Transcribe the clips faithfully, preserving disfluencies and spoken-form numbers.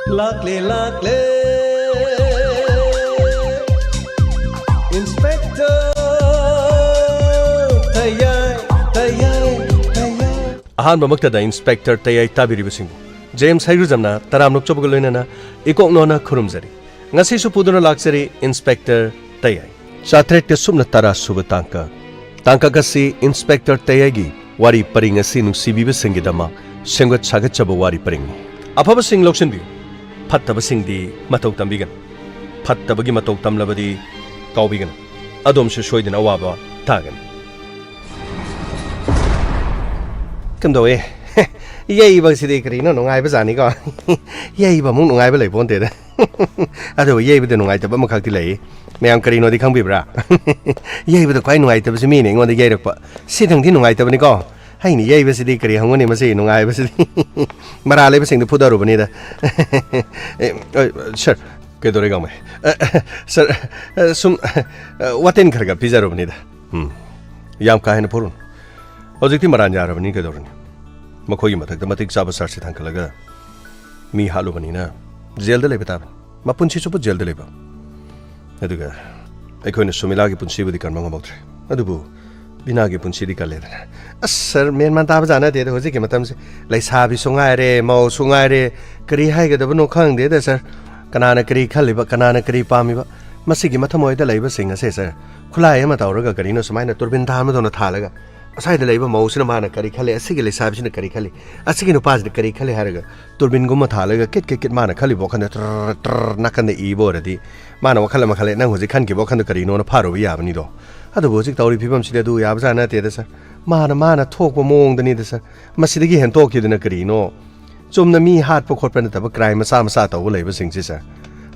ꯂꯥꯛꯂꯦ, ꯂꯥꯛꯂꯦ, Inspector ꯇꯌꯥꯏ, ꯇꯌꯥꯏ, ꯇꯌꯥꯏ꯫ ꯑꯍꯥꯟꯕꯃꯛꯇꯗ Inspector ꯇꯌꯥꯏ ꯇꯥꯕꯤꯔꯤꯕꯁꯤꯡꯕꯨ ꯖꯦꯝꯁ ꯍꯩꯔꯨꯖꯝꯅ ꯇꯔꯥꯝꯅ ꯑꯣꯛꯆꯕꯒ ꯂꯣꯏꯅꯅ ꯏꯀꯣꯛꯅꯣꯅ ꯈꯨꯔꯨꯝꯖꯔꯤ꯫ ꯉꯁꯤꯁꯨ ꯄꯨꯗꯨꯅ ꯂꯥꯛꯆꯔꯤ Inspector ꯇꯌꯥꯏ꯫ ꯆꯥꯇ꯭ꯔꯦꯠꯀ ꯁꯨꯞꯅ ꯇꯔꯥ ꯁꯨꯕ ꯇꯥꯡꯀꯛ꯫ ꯇꯥꯡꯀꯛ ꯑꯁꯤ Inspector ꯇꯌꯥꯏꯒꯤ ꯋꯥꯔꯤ ꯄꯔꯤꯡ ꯑꯁꯤ ꯅꯨꯡꯁꯤꯕꯤꯕꯁꯤꯡꯒꯤꯗꯃꯛ ꯁꯦꯝꯒꯠ ꯁꯥꯒꯠꯆꯕ ꯋꯥꯔꯤ ꯄꯔꯤꯡꯅꯤ꯫ ꯑꯐꯕꯁꯤꯡ ꯂꯧꯁꯤꯟꯕꯤꯌꯨ, ꯐꯠꯇꯕꯁꯤꯡꯗꯤ ꯃꯇꯧ ꯇꯝꯕꯤꯒꯅꯨ꯫ ꯐꯠꯇꯕꯒꯤ ꯃꯇꯧ ꯇꯝꯂꯕꯗꯤ ꯀꯥꯎꯕꯤꯒꯅꯨ, ꯑꯗꯣꯝꯁꯨ ꯁꯣꯏꯗꯅ ꯑꯋꯥꯕ ꯇꯥꯒꯅꯤ꯫ ꯀꯝꯗꯧꯋꯦ? ꯌꯩꯕꯁꯤꯗꯤ ꯀꯔꯤꯅꯣ ꯅꯨꯡꯉꯥꯏꯕ ꯖꯥꯠꯅꯤꯀꯣ꯫ ꯌꯩꯕ ꯑꯃꯨꯛ ꯅꯨꯡꯉꯥꯏꯕ ꯂꯩ ꯄꯣꯟꯇꯦꯗ꯫ ꯑꯗꯨꯕꯨ ꯌꯩꯕꯗ ꯅꯨꯡꯉꯥꯏꯇꯕ ꯑꯃꯈꯛꯇꯤ ꯂꯩ꯫ ꯃꯌꯥꯝ ꯀꯔꯤꯅꯣꯗꯤ ꯈꯪꯕꯤꯕ꯭ꯔꯥ? ꯌꯩꯕꯗ ꯈ꯭ꯋꯥꯏ ꯅꯨꯡꯉꯥꯏꯇꯕꯁꯤ ꯃꯤꯅ ꯑꯩꯉꯣꯟꯗ ꯌꯩꯔꯛꯄ꯫ ꯁꯤꯗꯪꯗꯤ ꯅꯨꯡꯉꯥꯏꯇꯕꯅꯤꯀꯣ꯫ ꯑꯩꯅ ꯌꯩꯕꯁꯤꯗꯤ ꯀꯔꯤ ꯍꯪꯉꯨꯅꯤ, ꯃꯁꯤ ꯅꯨꯡꯉꯥꯏꯕꯁꯤꯗꯤ꯫ ꯃꯔꯥ ꯂꯩꯕꯁꯤꯡꯗꯨ ꯐꯨꯗꯔꯨꯕꯅꯤꯗ꯫ ꯑꯦ, ꯑ, ꯁꯥꯔ, ꯀꯩꯗꯧꯔꯦ ꯒꯥꯡꯃꯩ? ꯑ, ꯁꯥꯔ, ꯑ, ꯁꯨꯝ, ꯑ, ꯋꯥꯇꯦꯟ ꯈꯔ ꯈꯔ ꯄꯤꯖꯔꯨꯕꯅꯤꯗ꯫ ꯎꯝ, ꯌꯥꯝ ꯀꯥ ꯍꯦꯟꯅ ꯐꯨꯔꯨꯅꯨ꯫ ꯍꯧꯖꯤꯛꯇꯤ ꯃꯔꯥꯟ ꯌꯥꯔꯕꯅꯤ, ꯀꯩꯗꯧꯔꯨꯅꯤ? ꯃꯈꯣꯏꯒꯤ ꯃꯊꯛꯇ ꯃꯇꯤꯛ ꯆꯥꯕ ꯁꯥꯔꯁꯤ ꯊꯥꯡꯒꯠꯂꯒ ꯃꯤ ꯍꯥꯠꯂꯨꯕꯅꯤꯅ ꯖꯦꯜꯗ ꯂꯩꯕ ꯇꯥꯕꯅꯤ꯫ ꯃꯄꯨꯟꯁꯤ ꯆꯨꯞꯄ ꯖꯦꯜꯗ ꯂꯩꯕ꯫ ꯑꯗꯨꯒ ꯑꯩꯈꯣꯏꯅ ꯁꯨꯃꯤꯂꯥꯒꯤ ꯄꯨꯟꯁꯤꯕꯨꯗꯤ ꯀꯟꯕ ꯉꯝꯍꯧꯗ꯭ꯔꯦ, ꯑꯗꯨꯕꯨ ꯕꯤꯅꯥꯒꯤ ꯄꯨꯟꯁꯤꯗꯤ ꯀꯜꯂꯦꯗꯅ꯫ ꯑꯁ ꯁꯥꯔ, ꯃꯦꯟ ꯃꯥꯟ ꯇꯥꯕ ꯖꯥꯠ ꯅꯠꯇꯦꯗ ꯍꯧꯖꯤꯛꯀꯤ ꯃꯇꯝꯁꯦ꯫ ꯂꯩꯁꯥꯕꯤꯁꯨ ꯉꯥꯏꯔꯦ, ꯃꯧꯁꯨ ꯉꯥꯏꯔꯦ, ꯀꯔꯤ ꯍꯥꯏꯒꯗꯕꯅꯣ ꯈꯪꯗꯦꯗ ꯁꯥꯔ꯫ ꯀꯅꯥꯅ ꯀꯔꯤ ꯈꯜꯂꯤꯕ, ꯀꯅꯥꯅ ꯀꯔꯤ ꯄꯥꯝꯃꯤꯕ? ꯃꯁꯤꯒꯤ ꯃꯊꯃꯣꯏꯗ ꯂꯩꯕꯁꯤꯡ ꯑꯁꯦ ꯁꯥꯔ, ꯈꯨꯠꯂꯥꯏ ꯑꯃ ꯇꯧꯔꯒ ꯀꯔꯤꯅꯣ ꯁꯨꯃꯥꯏꯅ ꯇꯨꯔꯕꯤꯟ ꯊꯥꯟꯕꯗꯧꯅ ꯊꯥꯜꯂꯒ, ꯉꯁꯥꯏꯗ ꯂꯩꯕ ꯃꯧꯁꯤꯅ ꯃꯥꯅ ꯀꯔꯤ ꯈꯜꯂꯤ, ꯑꯁꯤꯒꯤ ꯂꯩꯁꯥꯕꯤꯁꯤꯅ ꯀꯔꯤ ꯈꯜꯂꯤ, ꯑꯁꯤꯒꯤ ꯅꯨꯄꯥꯁꯤꯅ ꯀꯔꯤ ꯈꯜꯂꯤ ꯍꯥꯏꯔꯒ ꯇꯨꯔꯕꯤꯟꯒꯨꯝꯕ ꯊꯥꯜꯂꯒ ꯀꯤꯠ ꯀꯤꯠ ꯀꯤꯠ ꯃꯥꯅ ꯈꯜꯂꯤꯕ ꯋꯥꯈꯜꯗ ꯇ꯭ꯔꯔ ꯇ꯭ꯔꯔ ꯅꯥꯀꯟꯗ ꯏꯕ ꯑꯣꯏꯔꯗꯤ ꯃꯥꯅ ꯋꯥꯈꯜ ꯑꯃ ꯈꯜꯂꯦ, ꯅꯪ ꯍꯧꯖꯤꯛ ꯈꯟꯈꯤꯕ ꯋꯥꯈꯜꯗꯣ ꯀꯔꯤꯅꯣꯅ ꯐꯥꯔꯨꯕ ꯌꯥꯕꯅꯤꯗꯣ꯫ ꯑꯗꯨꯕꯨ ꯍꯧꯖꯤꯛ ꯇꯧꯔꯤ ꯐꯤꯕꯝꯁꯤꯗꯤ ꯑꯗꯨ ꯌꯥꯕꯖꯥꯠ ꯅꯠꯇꯦꯗ ꯁꯥꯔ꯫ ꯃꯥꯅ ꯃꯥꯅ ꯊꯣꯛꯄ ꯃꯑꯣꯡꯗꯅꯤꯗ ꯁꯥꯔ꯫ ꯃꯁꯤꯗꯒꯤ ꯍꯦꯟꯇꯣꯛꯈꯤꯗꯅ ꯀꯔꯤꯅꯣ? ꯆꯨꯝꯅ ꯃꯤ ꯍꯥꯠꯄ ꯈꯣꯠꯄ ꯅꯠꯇꯕ ꯀ꯭ꯔꯥꯏꯝ ꯃꯆꯥ ꯃꯆꯥ ꯇꯧꯕ ꯂꯩꯕꯁꯤꯡꯁꯤ ꯁꯥꯔ꯫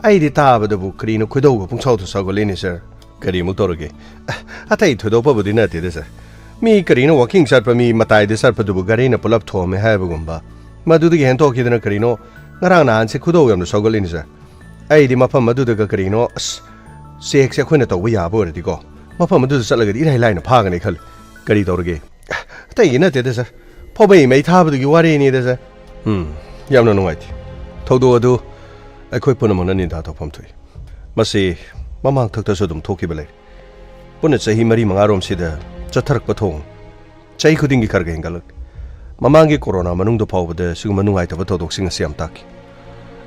ꯑꯩꯗꯤ ꯇꯥꯕꯗꯕꯨ ꯀꯔꯤꯅꯣ ꯈꯣꯏꯗꯧꯒ ꯄꯨꯡꯁꯥꯎꯗ ꯁꯥꯎꯒꯠꯂꯤꯅꯦ ꯁꯥꯔ꯫ ꯀꯔꯤꯃꯨꯛ ꯇꯧꯔꯒꯦ? ꯑꯇꯩ ꯊꯣꯏꯗꯣꯛꯄꯕꯨꯗꯤ ꯅꯠꯇꯦꯗ ꯁꯥꯔ꯫ ꯃꯤ ꯀꯔꯤꯅꯣ ꯋꯥꯀꯤꯡ ꯆꯠꯄ ꯃꯤ ꯃꯇꯥꯏꯗ ꯆꯠꯄꯗꯨꯕꯨ ꯒꯥꯔꯤꯅ ꯄꯨꯂꯞ ꯊꯣꯝꯃꯦ ꯍꯥꯏꯕꯒꯨꯝꯕ꯫ ꯃꯗꯨꯗꯒꯤ ꯍꯦꯟꯇꯣꯛꯈꯤꯗꯅ ꯀꯔꯤꯅꯣ? ꯉꯔꯥꯡ ꯅꯍꯥꯟꯁꯦ ꯈꯨꯗꯧ ꯌꯥꯝꯅ ꯁꯥꯎꯒꯠꯂꯤꯅꯦ ꯁꯥꯔ꯫ ꯑꯩꯗꯤ ꯃꯐꯝ ꯑꯗꯨꯗꯒ ꯀꯔꯤꯅꯣ, ꯑꯁ, ꯆꯦꯛꯁꯦ ꯑꯩꯈꯣꯏꯅ ꯇꯧꯕ ꯌꯥꯕ ꯑꯣꯏꯔꯗꯤꯀꯣ, ꯃꯐꯝ ꯑꯗꯨꯗ ꯆꯠꯂꯒꯗꯤ ꯏꯔꯥꯏ ꯂꯥꯏꯅ ꯐꯥꯒꯅꯤ ꯈꯜꯂꯤ꯫ ꯀꯔꯤ ꯇꯧꯔꯒꯦ? ꯑꯇꯩꯒꯤ ꯅꯠꯇꯦꯗ ꯁꯥꯔ, ꯐꯥꯎꯕꯩ ꯃꯩ ꯊꯥꯕꯗꯨꯒꯤ ꯋꯥꯔꯤꯅꯤꯗ ꯁꯥꯔ꯫ ꯎꯝ, ꯌꯥꯝꯅ ꯅꯨꯡꯉꯥꯏꯇꯦ꯫ ꯊꯧꯗꯣꯛ ꯑꯗꯨ ꯑꯩꯈꯣꯏ ꯄꯨꯝꯅꯃꯛꯅ ꯅꯤꯟꯗꯥ ꯇꯧꯐꯝ ꯊꯣꯛꯏ꯫ ꯃꯁꯤ ꯃꯃꯥꯡꯊꯛꯇꯁꯨ ꯑꯗꯨꯝ ꯊꯣꯛꯈꯤꯕ ꯂꯩꯔꯦ꯫ ꯄꯨꯟꯅ ꯆꯍꯤ ꯃꯔꯤ ꯃꯉꯥꯔꯣꯝꯁꯤꯗ ꯆꯠꯊꯔꯛꯄ ꯊꯣꯡ ꯆꯍꯤ ꯈꯨꯗꯤꯡꯒꯤ ꯈꯔ ꯈꯔ ꯍꯦꯟꯒꯠꯂꯛꯂꯤ꯫ ꯃꯃꯥꯡꯒꯤ ꯀꯣꯔꯣꯅꯥ ꯃꯅꯨꯡꯗ ꯐꯥꯎꯕꯗ ꯁꯤꯒꯨꯝꯕ ꯅꯨꯡꯉꯥꯏꯇꯕ ꯊꯧꯗꯣꯛꯁꯤꯡ ꯑꯁꯤ ꯌꯥꯝ ꯇꯥꯈꯤ꯫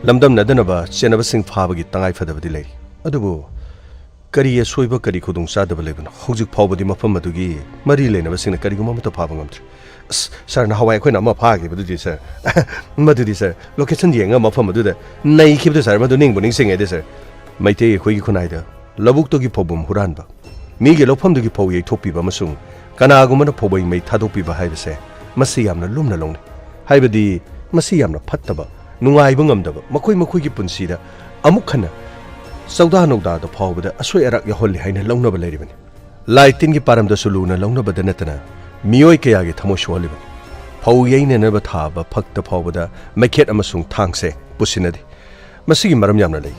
ꯂꯝꯗꯝꯅꯗꯅꯕ ꯆꯦꯟꯅꯕꯁꯤꯡ ꯐꯥꯕꯒꯤ ꯇꯉꯥꯏ ꯐꯗꯕꯗꯤ ꯂꯩꯔꯤ꯫ ꯑꯗꯨꯕꯨ ꯀꯔꯤ ꯑꯁꯣꯏꯕ, ꯀꯔꯤ ꯈꯨꯗꯣꯡꯆꯥꯗꯕ ꯂꯩꯕꯅꯣ? ꯍꯧꯖꯤꯛ ꯐꯥꯎꯕꯗꯤ ꯃꯐꯝ ꯑꯗꯨꯒꯤ ꯃꯔꯤ ꯂꯩꯅꯕꯁꯤꯡꯅ ꯀꯔꯤꯒꯨꯝꯕ ꯑꯃꯠꯇ ꯐꯥꯕ ꯉꯝꯗ꯭ꯔꯤ꯫ ꯑꯁ, ꯁꯥꯔ, ꯅꯍꯥꯟꯋꯥꯏ ꯑꯩꯈꯣꯏꯅ ꯑꯃ ꯐꯥꯈꯤꯕꯗꯨꯗꯤ, ꯁꯥꯔ, ꯃꯗꯨꯗꯤ, ꯁꯥꯔ, ꯂꯣꯀꯦꯁꯟ ꯌꯦꯡꯉꯒ ꯃꯐꯝ ꯑꯗꯨꯗ ꯅꯩꯈꯤꯕꯗꯨ, ꯁꯥꯔ, ꯃꯗꯨ ꯅꯤꯡꯕꯨ ꯅꯤꯡꯁꯤꯡꯉꯦꯗ, ꯁꯥꯔ꯫ ꯃꯩꯇꯩ ꯑꯩꯈꯣꯏꯒꯤ ꯈꯨꯟꯅꯥꯏꯗ ꯂꯧꯕꯨꯛꯇꯒꯤ ꯐꯧꯕꯨꯝ ꯍꯨꯔꯥꯟꯕ, ꯃꯤꯒꯤ ꯂꯧꯐꯝꯗꯒꯤ ꯐꯧ ꯌꯩꯊꯣꯛꯄꯤꯕ ꯑꯃꯁꯨꯡ ꯀꯅꯥꯒꯨꯝꯕꯅ ꯐꯧꯕꯩ ꯃꯩ ꯊꯥꯗꯣꯛꯄꯤꯕ ꯍꯥꯏꯕꯁꯦ, ꯃꯁꯤ ꯌꯥꯝꯅ ꯂꯨꯝꯅ ꯂꯧꯅꯩ꯫ ꯍꯥꯏꯕꯗꯤ, ꯃꯁꯤ ꯌꯥꯝꯅ ꯐꯠꯇꯕ, ꯅꯨꯡꯉꯥꯏꯕ ꯉꯝꯗꯕ, ꯃꯈꯣꯏ ꯃꯈꯣꯏꯒꯤ ꯄꯨꯟꯁꯤꯗ ꯑꯃꯨꯛ ꯍꯟꯅ ꯆꯧꯗꯥ ꯅꯧꯗꯥꯗ ꯐꯥꯎꯕꯗ ꯑꯁꯣꯏ ꯑꯔꯥꯛ ꯌꯥꯎꯍꯜꯂꯤ ꯍꯥꯏꯅ ꯂꯧꯅꯕ ꯂꯩꯔꯤꯕꯅꯤ꯫ ꯂꯥꯏ ꯇꯤꯟꯒꯤ ꯄꯥꯔꯝꯗꯁꯨ ꯂꯨꯅ ꯂꯧꯅꯕꯗ ꯅꯠꯇꯅ ꯃꯤꯑꯣꯏ ꯀꯌꯥꯒꯤ ꯊꯃꯣꯏ ꯁꯣꯛꯍꯜꯂꯤꯕꯅꯤ꯫ ꯐꯧ ꯌꯩꯅꯅꯕ ꯊꯥꯕ ꯐꯛꯇ ꯐꯥꯎꯕꯗ ꯃꯩꯈꯦꯠ ꯑꯃꯁꯨꯡ ꯊꯥꯡꯁꯦ ꯄꯨꯁꯤꯟꯅꯗꯦ꯫ ꯃꯁꯤꯒꯤ ꯃꯔꯝ ꯌꯥꯝꯅ ꯂꯩ꯫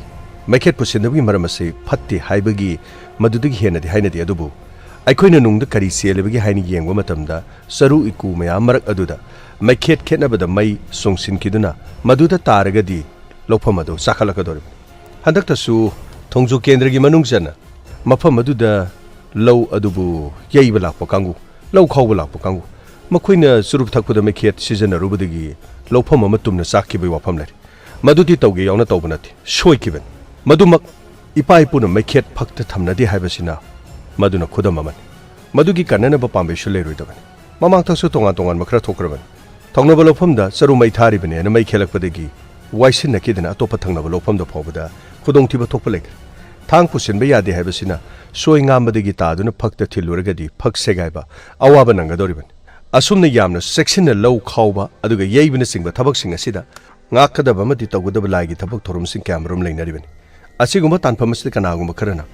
ꯃꯩꯈꯦꯠ ꯄꯨꯁꯤꯟꯗꯕꯒꯤ ꯃꯔꯝ ꯑꯁꯤ ꯐꯠꯇꯦ ꯍꯥꯏꯕꯒꯤ ꯃꯗꯨꯗꯒꯤ ꯍꯦꯟꯅꯗꯤ ꯍꯥꯏꯅꯗꯦ, ꯑꯗꯨꯕꯨ ꯑꯩꯈꯣꯏꯅ ꯅꯨꯡꯗ ꯀꯔꯤ ꯆꯦꯜꯂꯤꯕꯒꯦ ꯍꯥꯏꯅ ꯌꯦꯡꯕ ꯃꯇꯝꯗ ꯆꯔꯨ ꯏꯀꯨ ꯃꯌꯥꯝ ꯃꯔꯛ ꯑꯗꯨꯗ ꯃꯩꯈꯦꯠ ꯈꯦꯠꯅꯕꯗ ꯃꯩ ꯆꯣꯡꯁꯤꯟꯈꯤꯗꯨꯅ ꯃꯗꯨꯗ ꯇꯥꯔꯒꯗꯤ ꯂꯧꯐꯝ ꯑꯗꯨ ꯆꯥꯈꯠꯂꯛꯀꯗꯧꯔꯤꯕꯅꯤ꯫ ꯍꯟꯗꯛꯇꯁꯨ ꯊꯣꯡꯖꯨ ꯀꯦꯟꯗ꯭ꯔꯒꯤ ꯃꯅꯨꯡ ꯆꯟꯅ ꯃꯐꯝ ꯑꯗꯨꯗ ꯂꯧ ꯑꯗꯨꯕꯨ ꯌꯩꯕ ꯂꯥꯛꯄ ꯀꯥꯡꯕꯨ, ꯂꯧ ꯈꯥꯎꯕ ꯂꯥꯛꯄ ꯀꯥꯡꯕꯨ, ꯃꯈꯣꯏꯅ ꯆꯨꯔꯨꯞ ꯊꯛꯄꯗ ꯃꯩꯈꯦꯠ ꯁꯤꯖꯤꯟꯅꯔꯨꯕꯗꯒꯤ ꯂꯧꯐꯝ ꯑꯃ ꯇꯨꯝꯅ ꯆꯥꯛꯈꯤꯕꯒꯤ ꯋꯥꯐꯝ ꯂꯩꯔꯤ꯫ ꯃꯗꯨꯗꯤ ꯇꯧꯒꯦ ꯌꯥꯎꯅ ꯇꯧꯕ ꯅꯠꯇꯦ, ꯁꯣꯏꯈꯤꯕꯅꯤ꯫ ꯃꯗꯨꯃꯛ ꯏꯄꯥ ꯏꯄꯨꯅ ꯃꯩꯈꯦꯠ ꯐꯛꯇ ꯊꯝꯅꯗꯦ ꯍꯥꯏꯕꯁꯤꯅ ꯃꯗꯨꯅ ꯈꯨꯗꯝ ꯑꯃꯅꯤ꯫ ꯃꯗꯨꯒꯤ ꯀꯟꯅꯅꯕ ꯄꯥꯝꯕꯩꯁꯨ ꯂꯩꯔꯣꯏꯗꯕꯅꯤ꯫ ꯃꯃꯥꯡꯊꯛꯁꯨ ꯇꯣꯉꯥꯟ ꯇꯣꯉꯥꯟꯕ ꯈꯔ ꯊꯣꯛꯈ꯭ꯔꯕꯅꯤ꯫ ꯊꯪꯅꯕ ꯂꯧꯐꯝꯗ ꯆꯔꯨ ꯃꯩ ꯊꯥꯔꯤꯕꯅꯦꯅ ꯃꯩ ꯈꯦꯜꯂꯛꯄꯗꯒꯤ ꯋꯥꯏꯁꯤꯟꯅꯈꯤꯗꯅ ꯑꯇꯣꯞꯄ ꯊꯪꯅꯕ ꯂꯧꯐꯝꯗ ꯐꯥꯎꯕꯗ ꯈꯨꯗꯣꯡꯊꯤꯕ ꯊꯣꯛꯄ ꯂꯩꯈ꯭ꯔꯦ꯫ ꯊꯥꯡ ꯄꯨꯁꯤꯟꯕ ꯌꯥꯗꯦ ꯍꯥꯏꯕꯁꯤꯅ ꯁꯣꯏ ꯉꯥꯝꯕꯗꯒꯤ ꯇꯥꯗꯨꯅ ꯐꯛꯇ ꯊꯤꯜꯂꯨꯔꯒꯗꯤ ꯐꯛ ꯁꯦꯒꯥꯏꯕ, ꯑꯋꯥꯕ ꯅꯪꯒꯗꯧꯔꯤꯕꯅꯤ꯫ ꯑꯁꯨꯝꯅ ꯌꯥꯝꯅ ꯆꯦꯛꯁꯤꯟꯅ ꯂꯧ ꯈꯥꯎꯕ ꯑꯗꯨꯒ ꯌꯩꯕꯅꯆꯤꯡꯕ ꯊꯕꯛꯁꯤꯡ ꯑꯁꯤꯗ ꯉꯥꯛꯀꯗꯕ ꯑꯃꯗꯤ ꯇꯧꯒꯗꯕ ꯂꯥꯏꯒꯤ ꯊꯕꯛ ꯊꯧꯔꯝꯁꯤꯡ ꯀꯌꯥꯃꯔꯨꯝ ꯂꯩꯅꯔꯤꯕꯅꯤ꯫ ꯑꯁꯤꯒꯨꯝꯕ ꯇꯥꯟꯐꯝ ꯑꯁꯤꯗ ꯀꯅꯥꯒꯨꯝꯕ ꯈꯔꯅ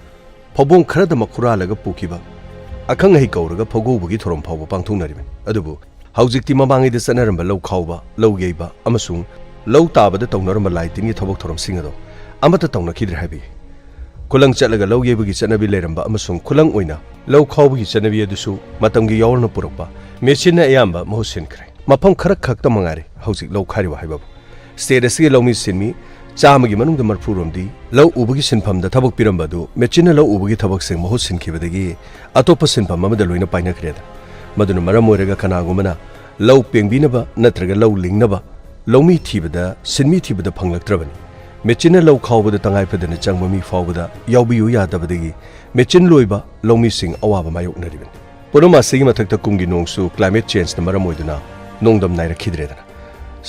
ꯐꯧꯕꯣꯡ ꯈꯔꯗꯃꯛ ꯍꯨꯔꯥꯜꯂꯒ ꯄꯨꯈꯤꯕ, ꯑꯈꯪ ꯑꯍꯩ ꯀꯧꯔꯒ ꯐꯧꯒꯧꯕꯒꯤ ꯊꯧꯔꯝ ꯐꯥꯎꯕ ꯄꯥꯡꯊꯣꯛꯅꯔꯤꯕꯅꯤ꯫ ꯑꯗꯨꯕꯨ ꯍꯧꯖꯤꯛꯇꯤ ꯃꯃꯥꯡꯉꯩꯗ ꯆꯠꯅꯔꯝꯕ ꯂꯧ ꯈꯥꯎꯕ, ꯂꯧ ꯌꯩꯕ ꯑꯃꯁꯨꯡ ꯂꯧ ꯇꯥꯕꯗ ꯇꯧꯅꯔꯝꯕ ꯂꯥꯏ ꯇꯤꯟꯒꯤ ꯊꯕꯛ ꯊꯧꯔꯝꯁꯤꯡ ꯑꯗꯣ ꯑꯃꯠꯇ ꯇꯧꯅꯈꯤꯗ꯭ꯔꯦ ꯍꯥꯏꯕ ꯌꯥꯏ꯫ ꯈꯨꯂꯪ ꯆꯠꯂꯒ ꯂꯧ ꯌꯩꯕꯒꯤ ꯆꯠꯅꯕꯤ ꯂꯩꯔꯝꯕ ꯑꯃꯁꯨꯡ ꯈꯨꯂꯪ ꯑꯣꯏꯅ ꯂꯧ ꯈꯥꯎꯕꯒꯤ ꯆꯠꯅꯕꯤ ꯑꯗꯨꯁꯨ ꯃꯇꯝꯒꯤ ꯌꯥꯑꯣꯜꯅ ꯄꯨꯔꯛꯄ ꯃꯦꯆꯤꯟꯅ ꯑꯌꯥꯝꯕ ꯃꯍꯨꯠ ꯁꯤꯟꯈ꯭ꯔꯦ꯫ ꯃꯐꯝ ꯈꯔ ꯈꯛꯇ ꯃꯉꯥꯏꯔꯦ ꯍꯧꯖꯤꯛ ꯂꯧ ꯈꯥꯏꯔꯤꯕ ꯍꯥꯏꯕꯕꯨ꯫ ꯁ꯭ꯇꯦꯠ ꯑꯁꯤꯒꯤ ꯂꯧꯃꯤ ꯁꯤꯟꯃꯤ ꯆꯥꯝꯃꯒꯤ ꯃꯅꯨꯡꯗ ꯃꯔꯤꯐꯨ ꯔꯣꯝꯗꯤ ꯂꯧ ꯎꯕꯒꯤ ꯁꯤꯟꯐꯝꯗ ꯊꯕꯛ ꯄꯤꯔꯝꯕ ꯑꯗꯨ ꯃꯦꯆꯤꯟꯅ ꯂꯧ ꯎꯕꯒꯤ ꯊꯕꯛꯁꯤꯡ ꯃꯍꯨꯠ ꯁꯤꯟꯈꯤꯕꯗꯒꯤ ꯑꯇꯣꯞꯄ ꯁꯤꯟꯐꯝ ꯑꯃꯗ ꯂꯣꯏꯅ ꯄꯥꯏꯅꯈ꯭ꯔꯦꯗ꯫ ꯃꯗꯨꯅ ꯃꯔꯝ ꯑꯣꯏꯔꯒ ꯀꯅꯥꯒꯨꯝꯕꯅ ꯂꯧ ꯄꯦꯡꯕꯤꯅꯕ ꯅꯠꯇ꯭ꯔꯒ ꯂꯧ ꯂꯤꯡꯅꯕ ꯂꯧꯃꯤ ꯊꯤꯕꯗ, ꯁꯤꯟꯃꯤ ꯊꯤꯕꯗ ꯐꯪꯂꯛꯇ꯭ꯔꯕꯅꯤ꯫ ꯃꯦꯆꯤꯟꯅ ꯂꯧ ꯈꯥꯎꯕꯗ ꯇꯉꯥꯏ ꯐꯗꯅ ꯆꯪꯕ ꯃꯤ ꯐꯥꯎꯕꯗ ꯌꯥꯎꯕꯤꯌꯨ ꯌꯥꯗꯕꯗꯒꯤ ꯃꯦꯆꯤꯟ ꯂꯣꯏꯕ ꯂꯧꯃꯤꯁꯤꯡ ꯑꯋꯥꯕ ꯃꯥꯌꯣꯛꯅꯔꯤꯕꯅꯤ꯫ ꯄꯨꯝꯅꯃꯛ ꯑꯁꯤꯒꯤ ꯃꯊꯛꯇ ꯀꯨꯝꯒꯤ ꯅꯣꯡꯁꯨ climate changeꯅ ꯃꯔꯝ ꯑꯣꯏꯗꯨꯅ ꯅꯣꯡꯗꯝ ꯅꯥꯏꯔꯛꯈꯤꯗ꯭ꯔꯦꯗꯅ꯫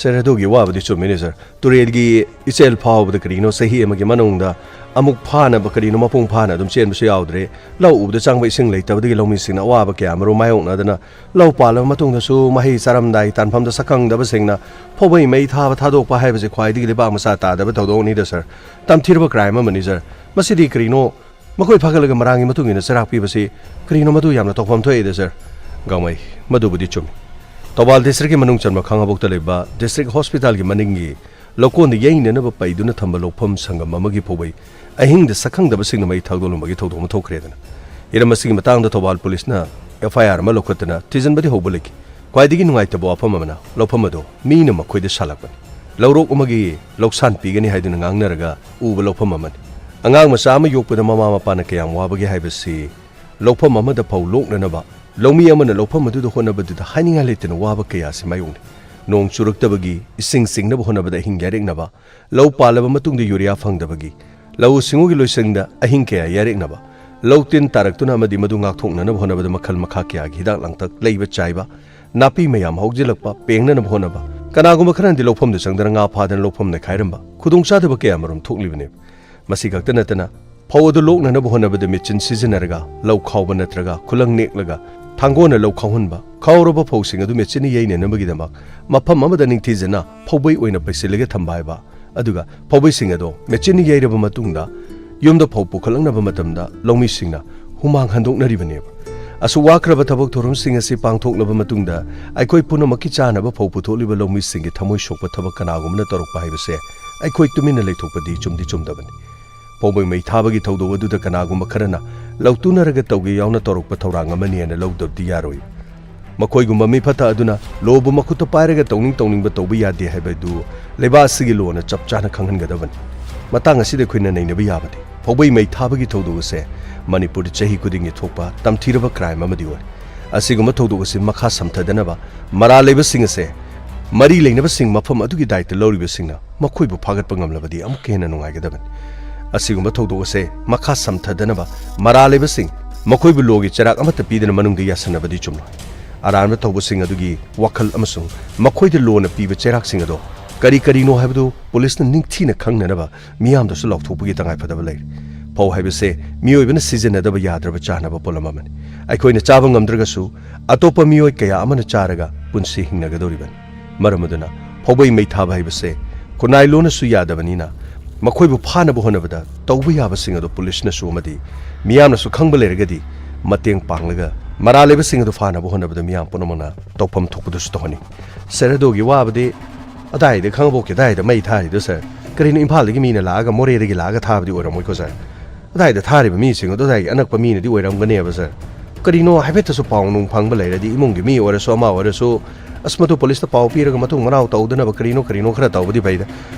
ꯁꯥꯔ, ꯑꯗꯨꯒꯤ ꯋꯥꯕꯨꯗꯤ ꯆꯨꯝꯃꯤꯅꯦ ꯁꯥꯔ꯫ ꯇꯨꯔꯦꯜꯒꯤ ꯏꯆꯦꯜ ꯐꯥꯎꯕꯗ ꯀꯔꯤꯅꯣ ꯆꯍꯤ ꯑꯃꯒꯤ ꯃꯅꯨꯡꯗ ꯑꯃꯨꯛ ꯐꯥꯅꯕ ꯀꯔꯤꯅꯣ ꯃꯄꯨꯡ ꯐꯥꯅ ꯑꯗꯨꯝ ꯆꯦꯟꯕꯁꯨ ꯌꯥꯎꯗ꯭ꯔꯦ꯫ ꯂꯧ ꯎꯕꯗ ꯆꯪꯕ ꯏꯁꯤꯡ ꯂꯩꯇꯕꯗꯒꯤ ꯂꯧꯃꯤꯁꯤꯡꯅ ꯑꯋꯥꯕ ꯀꯌꯥ ꯃꯔꯨꯝ ꯃꯥꯌꯣꯛꯅꯗꯅ ꯂꯧ ꯄꯥꯜꯂꯕ ꯃꯇꯨꯡꯗꯁꯨ ꯃꯍꯩ ꯆꯥꯔꯝꯗꯥꯏ ꯇꯥꯟꯐꯝꯗ ꯁꯛꯈꯪꯗꯕꯁꯤꯡꯅ ꯐꯧꯕꯩ ꯃꯩ ꯊꯥꯕ ꯊꯥꯗꯣꯛꯄ ꯍꯥꯏꯕꯁꯤ ꯈ꯭ꯋꯥꯏꯗꯒꯤ ꯂꯩꯕꯥꯛ ꯃꯆꯥ ꯇꯥꯗꯕ ꯊꯧꯗꯣꯛꯅꯤꯗ ꯁꯥꯔ꯫ ꯇꯝꯊꯤꯔꯕ crime ꯑꯃꯅꯤ ꯁꯥꯔ꯫ ꯃꯁꯤꯗꯤ ꯀꯔꯤꯅꯣ? ꯃꯈꯣꯏ ꯐꯥꯒꯠꯂꯒ ꯃꯔꯥꯡꯒꯤ ꯃꯇꯨꯡ ꯏꯟꯅ ꯆꯩꯔꯥꯛ ꯄꯤꯕꯁꯤ ꯀꯔꯤꯅꯣ? ꯃꯗꯨ ꯌꯥꯝꯅ ꯇꯧꯐꯝ ꯊꯣꯛꯏꯗ ꯁꯥꯔ꯫ ꯒꯥꯡꯃꯩ, ꯃꯗꯨꯕꯨꯗꯤ ꯆꯨꯝꯃꯤ꯫ ꯊꯧꯕꯥꯜ districtꯀꯤ ꯃꯅꯨꯡ ꯆꯟꯕ ꯈꯥꯡꯉꯕꯣꯛꯇ ꯂꯩꯕ district hospitalꯒꯤ ꯃꯅꯤꯡꯒꯤ ꯂꯧꯀꯣꯟꯗ ꯌꯩꯅꯅꯕ ꯄꯩꯗꯨꯅ ꯊꯝꯕ ꯂꯧꯐꯝ ꯁꯪꯒꯝ ꯑꯃꯒꯤ ꯐꯧꯕꯩ ꯑꯍꯤꯡꯗ ꯁꯛꯈꯪꯗꯕꯁꯤꯡꯅ ꯃꯩ ꯊꯥꯗꯣꯛꯂꯝꯕꯒꯤ ꯊꯧꯗꯣꯛ ꯑꯃ ꯊꯣꯛꯈ꯭ꯔꯦꯗꯅ꯫ ꯍꯤꯔꯝ ꯑꯁꯤꯒꯤ ꯃꯇꯥꯡꯗ ꯊꯧꯕꯥꯜ ꯄꯨꯂꯤꯁꯅ F I R ꯑꯃ ꯂꯧꯈꯠꯇꯨꯅ ꯊꯤꯖꯤꯟꯕꯗꯤ ꯍꯧꯕ ꯂꯩꯈꯤ꯫ ꯈ꯭ꯋꯥꯏꯗꯒꯤ ꯅꯨꯡꯉꯥꯏꯇꯕ ꯋꯥꯐꯝ ꯑꯃꯅ, ꯂꯧꯐꯝ ꯑꯗꯣ ꯃꯤꯅ ꯃꯈꯣꯏꯗ ꯁꯥꯜꯂꯛꯄꯅꯤ꯫ ꯂꯧꯔꯣꯛ ꯑꯃꯒꯤ ꯂꯧꯁꯥꯟ ꯄꯤꯒꯅꯤ ꯍꯥꯏꯗꯨꯅ ꯉꯥꯡꯅꯔꯒ ꯎꯕ ꯂꯧꯐꯝ ꯑꯃꯅꯤ꯫ ꯑꯉꯥꯡ ꯃꯆꯥ ꯑꯃ ꯌꯣꯛꯄꯗ ꯃꯃꯥ ꯃꯄꯥꯅ ꯀꯌꯥꯝ ꯋꯥꯕꯒꯦ ꯍꯥꯏꯕꯁꯤ ꯂꯧꯐꯝ ꯑꯃꯗ ꯐꯧ ꯂꯣꯛꯅꯅꯕ ꯂꯧꯃꯤ ꯑꯃꯅ ꯂꯧꯐꯝ ꯑꯗꯨꯗ ꯍꯣꯠꯅꯕꯗꯨꯗ ꯍꯥꯏꯅꯤꯡꯉꯥꯏ ꯂꯩꯇꯅ ꯋꯥꯕ ꯀꯌꯥꯁꯤ ꯃꯥꯌꯣꯛꯅꯩ꯫ ꯅꯣꯡ ꯆꯨꯔꯛꯇꯕꯒꯤ ꯏꯁꯤꯡ ꯆꯤꯡꯅꯕ ꯍꯣꯠꯅꯕꯗ ꯑꯍꯤꯡ ꯌꯥꯔꯦꯛꯅꯕ, ꯂꯧ ꯄꯥꯜꯂꯕ ꯃꯇꯨꯡꯗ ꯌꯨꯔꯤꯌꯥ ꯐꯪꯗꯕꯒꯤ, ꯂꯧꯎ ꯁꯤꯡꯎꯒꯤ ꯂꯣꯏꯁꯪꯗ ꯑꯍꯤꯡ ꯀꯌꯥ ꯌꯥꯔꯦꯛꯅꯕ, ꯂꯧ ꯇꯤꯟ ꯇꯥꯔꯛꯇꯨꯅ ꯑꯃꯗꯤ ꯃꯗꯨ ꯉꯥꯛꯊꯣꯛꯅꯅꯕ ꯍꯣꯠꯅꯕꯗ ꯃꯈꯜ ꯃꯈꯥ ꯀꯌꯥꯒꯤ ꯍꯤꯗꯥꯛ ꯂꯥꯡꯊꯛ ꯂꯩꯕ ꯆꯥꯏꯕ, ꯅꯥꯄꯤ ꯃꯌꯥꯝ ꯍꯧꯖꯤꯜꯂꯛꯄ, ꯄꯦꯡꯅꯅꯕ ꯍꯣꯠꯅꯕ, ꯀꯅꯥꯒꯨꯝꯕ ꯈꯔꯅꯗꯤ ꯂꯧꯐꯝꯗ ꯆꯪꯗꯅ ꯉꯥ ꯐꯥꯗꯅ ꯂꯧꯐꯝ ꯅꯩꯈꯥꯏꯔꯝꯕ, ꯈꯨꯗꯣꯡꯆꯥꯗꯕ ꯀꯌꯥ ꯃꯔꯨꯝ ꯊꯣꯛꯂꯤꯕꯅꯤ꯫ ꯃꯁꯤ ꯈꯛꯇ ꯅꯠꯇꯅ ꯐꯧ ꯑꯗꯨ ꯂꯣꯛꯅꯅꯕ ꯍꯣꯠꯅꯕꯗ ꯃꯦꯆꯤꯟ ꯁꯤꯖꯤꯟꯅꯔꯒ ꯂꯧ ꯈꯥꯎꯕ ꯅꯠꯇ꯭ꯔꯒ ꯈꯨꯂꯪ ꯅꯦꯛꯂꯒ ꯊꯥꯡꯒꯣꯟꯅ ꯂꯧ ꯈꯥꯎꯍꯟꯕ, ꯈꯥꯎꯔꯕ ꯐꯧꯁꯤꯡ ꯑꯗꯨ ꯃꯦꯆꯤꯟꯅ ꯌꯩꯅꯅꯕꯒꯤꯗꯃꯛ ꯃꯐꯝ ꯑꯃꯗ ꯅꯤꯡꯊꯤꯖꯅ ꯐꯧꯕꯩ ꯑꯣꯏꯅ ꯄꯩꯁꯤꯜꯂꯒ ꯊꯝꯕ ꯍꯥꯏꯕ, ꯑꯗꯨꯒ ꯐꯧꯕꯩꯁꯤꯡ ꯑꯗꯣ ꯃꯦꯆꯤꯟꯅ ꯌꯩꯔꯕ ꯃꯇꯨꯡꯗ ꯌꯨꯝꯗ ꯐꯧ ꯄꯨꯈꯠꯂꯛꯅꯕ ꯃꯇꯝꯗ ꯂꯧꯃꯤꯁꯤꯡꯅ ꯍꯨꯃꯥꯡ ꯍꯟꯗꯣꯛꯅꯔꯤꯕꯅꯦꯕ꯫ ꯑꯁꯨꯛ ꯋꯥꯈ꯭ꯔꯕ ꯊꯕꯛ ꯊꯧꯔꯝꯁꯤꯡ ꯑꯁꯤ ꯄꯥꯡꯊꯣꯛꯂꯕ ꯃꯇꯨꯡꯗ ꯑꯩꯈꯣꯏ ꯄꯨꯝꯅꯃꯛꯀꯤ ꯆꯥꯅꯕ ꯐꯧ ꯄꯨꯊꯣꯛꯂꯤꯕ ꯂꯧꯃꯤꯁꯤꯡꯒꯤ ꯊꯃꯣꯏ ꯁꯣꯛꯄ ꯊꯕꯛ ꯀꯅꯥꯒꯨꯝꯕꯅ ꯇꯧꯔꯛꯄ ꯍꯥꯏꯕꯁꯦ ꯑꯩꯈꯣꯏ ꯇꯨꯃꯤꯟꯅ ꯂꯩꯊꯣꯛꯄꯗꯤ ꯆꯨꯝꯗꯤ ꯆꯨꯝꯗꯕꯅꯤ꯫ ꯐꯧꯕꯩ ꯃꯩ ꯊꯥꯕꯒꯤ ꯊꯧꯗꯣꯛ ꯑꯗꯨꯗ ꯀꯅꯥꯒꯨꯝꯕ ꯈꯔꯅ ꯂꯧꯇꯨꯅꯔꯒ ꯇꯧꯒꯦ ꯌꯥꯎꯅ ꯇꯧꯔꯛꯄ ꯊꯧꯔꯥꯡ ꯑꯃꯅꯤ ꯍꯥꯏꯅ ꯂꯧꯗꯕꯗꯤ ꯌꯥꯔꯣꯏ꯫ ꯃꯈꯣꯏꯒꯨꯝꯕ ꯃꯤꯐꯠꯇ ꯑꯗꯨꯅ ꯂꯣꯕꯨ ꯃꯈꯨꯠꯇ ꯄꯥꯏꯔꯒ ꯇꯧꯅꯤꯡ ꯇꯧꯅꯤꯡꯕ ꯇꯧꯕ ꯌꯥꯗꯦ ꯍꯥꯏꯕꯗꯨ ꯂꯩꯕꯥꯛ ꯑꯁꯤꯒꯤ ꯂꯣꯅ ꯆꯞ ꯆꯥꯅ ꯈꯪꯍꯟꯒꯗꯕꯅꯤ꯫ ꯃꯇꯥꯡ ꯑꯁꯤꯗ ꯑꯩꯈꯣꯏꯅ ꯅꯩꯅꯕ ꯌꯥꯕꯗꯤ ꯐꯧꯕꯩ ꯃꯩ ꯊꯥꯕꯒꯤ ꯊꯧꯗꯣꯛ ꯑꯁꯦ ꯃꯅꯤꯄꯨꯔꯗ ꯆꯍꯤ ꯈꯨꯗꯤꯡꯒꯤ ꯊꯣꯛꯄ ꯇꯝꯊꯤꯔꯕ ꯀ꯭ꯔꯥꯏꯝ ꯑꯃꯗꯤ ꯑꯣꯏ꯫ ꯑꯁꯤꯒꯨꯝꯕ ꯊꯧꯗꯣꯛ ꯑꯁꯤ ꯃꯈꯥ ꯁꯝꯊꯗꯅꯕ ꯃꯔꯥꯜ ꯂꯩꯕꯁꯤꯡ ꯑꯁꯦ ꯃꯔꯤ ꯂꯩꯅꯕꯁꯤꯡ ꯃꯐꯝ ꯑꯗꯨꯒꯤ ꯗꯥꯏꯇ ꯂꯧꯔꯤꯕꯁꯤꯡꯅ ꯃꯈꯣꯏꯕꯨ ꯐꯥꯒꯠꯄ ꯉꯝꯂꯕꯗꯤ ꯑꯃꯨꯛꯀ ꯍꯦꯟꯅ ꯅꯨꯡꯉꯥꯏꯒꯗꯕꯅꯤ꯫ ꯑꯁꯤꯒꯨꯝꯕ ꯊꯧꯗꯣꯛ ꯑꯁꯦ ꯃꯈꯥ ꯁꯝꯊꯗꯅꯕ ꯃꯔꯥꯜ ꯂꯩꯕꯁꯤꯡ ꯃꯈꯣꯏꯕꯨ ꯂꯣꯒꯤ ꯆꯩꯔꯥꯛ ꯑꯃꯠꯇ ꯄꯤꯗꯅ ꯃꯅꯨꯡꯗ ꯌꯥꯁꯟꯅꯕꯗꯤ ꯆꯨꯝꯂꯣꯏ꯫ ꯑꯔꯥꯟꯕ ꯇꯧꯕꯁꯤꯡ ꯑꯗꯨꯒꯤ ꯋꯥꯈꯜ ꯑꯃꯁꯨꯡ ꯃꯈꯣꯏꯗ ꯂꯣꯅ ꯄꯤꯕ ꯆꯩꯔꯥꯛꯁꯤꯡ ꯑꯗꯣ ꯀꯔꯤ ꯀꯔꯤꯅꯣ ꯍꯥꯏꯕꯗꯨ ꯄꯨꯂꯤꯁꯅ ꯅꯤꯡꯊꯤꯅ ꯈꯪꯅꯅꯕ ꯃꯤꯌꯥꯝꯗꯁꯨ ꯂꯥꯎꯊꯣꯛꯄꯒꯤ ꯇꯉꯥꯏꯐꯗꯕ ꯂꯩꯔꯤ꯫ ꯐꯧ ꯍꯥꯏꯕꯁꯦ ꯃꯤꯑꯣꯏꯕꯅ ꯁꯤꯖꯤꯟꯅꯗꯕ ꯌꯥꯗ꯭ꯔꯕ ꯆꯥꯅꯕ ꯄꯣꯠꯂꯝ ꯑꯃꯅꯤ꯫ ꯑꯩꯈꯣꯏꯅ ꯆꯥꯕ ꯉꯝꯗ꯭ꯔꯒꯁꯨ ꯑꯇꯣꯞꯄ ꯃꯤꯑꯣꯏ ꯀꯌꯥ ꯑꯃꯅ ꯆꯥꯔꯒ ꯄꯨꯟꯁꯤ ꯍꯤꯡꯅꯒꯗꯧꯔꯤꯕꯅꯤ꯫ ꯃꯔꯝ ꯑꯗꯨꯅ ꯐꯧꯕꯩ ꯃꯩ ꯊꯥꯕ ꯍꯥꯏꯕꯁꯦ ꯈꯨꯟꯅꯥꯏ ꯂꯣꯟꯅꯁꯨ ꯌꯥꯗꯕꯅꯤꯅ ꯃꯈꯣꯏꯕꯨ ꯐꯥꯅꯕ ꯍꯣꯠꯅꯕꯗ ꯇꯧꯕ ꯌꯥꯕꯁꯤꯡ ꯑꯗꯨ ꯄꯨꯂꯤꯁꯅꯁꯨ ꯑꯃꯗꯤ ꯃꯤꯌꯥꯝꯅꯁꯨ ꯈꯪꯕ ꯂꯩꯔꯒꯗꯤ ꯃꯇꯦꯡ ꯄꯥꯡꯂꯒ ꯃꯔꯥꯜ ꯂꯩꯕꯁꯤꯡ ꯑꯗꯨ ꯐꯥꯅꯕ ꯍꯣꯠꯅꯕꯗ ꯃꯤꯌꯥꯝ ꯄꯨꯝꯅꯃꯛꯅ ꯇꯧꯐꯝ ꯊꯣꯛꯄꯗꯨꯁꯨ ꯇꯧꯍꯟꯅꯤꯡꯏ꯫ ꯁꯦꯔꯗꯣꯒꯤ ꯋꯥꯕꯗꯤ ꯑꯗꯥꯏꯗ ꯈꯪꯉꯕꯣꯛꯀꯤ ꯑꯗꯥꯏꯗ ꯃꯩ ꯊꯥꯔꯤꯗꯣ ꯁꯥꯔ? ꯀꯔꯤꯅꯣ ꯏꯝꯐꯥꯜꯗꯒꯤ ꯃꯤꯅ ꯂꯥꯛꯑꯒ ꯃꯣꯔꯦꯗꯒꯤ ꯂꯥꯛꯑꯒ ꯊꯥꯕꯗꯤ ꯑꯣꯏꯔꯝꯃꯣꯏꯀꯣ ꯁꯥꯔ? ꯑꯗꯥꯏꯗ ꯊꯥꯔꯤꯕ ꯃꯤꯁꯤꯡ ꯑꯗꯨ ꯑꯗꯥꯏꯒꯤ ꯑꯅꯛꯄ ꯃꯤꯅꯗꯤ ꯑꯣꯏꯔꯝꯒꯅꯦꯕ ꯁꯥꯔ꯫ ꯀꯔꯤꯅꯣ ꯍꯥꯏꯐꯦꯠꯇꯁꯨ ꯄꯥꯎ ꯅꯨꯡ ꯐꯪꯕ ꯂꯩꯔꯗꯤ ꯏꯃꯨꯡꯒꯤ ꯃꯤ ꯑꯣꯏꯔꯁꯨ ꯑꯃ ꯑꯣꯏꯔꯁꯨ ꯑꯁ ꯃꯗꯨ ꯄꯨꯂꯤꯁꯇ ꯄꯥꯎ ꯄꯤꯔꯒ ꯃꯇꯨꯡ ꯃꯅꯥꯎ ꯇꯧꯗꯅꯕ ꯀꯔꯤꯅꯣ ꯀꯔꯤꯅꯣ ꯈꯔ ꯇꯧꯕꯗꯤ ꯐꯩꯗ꯫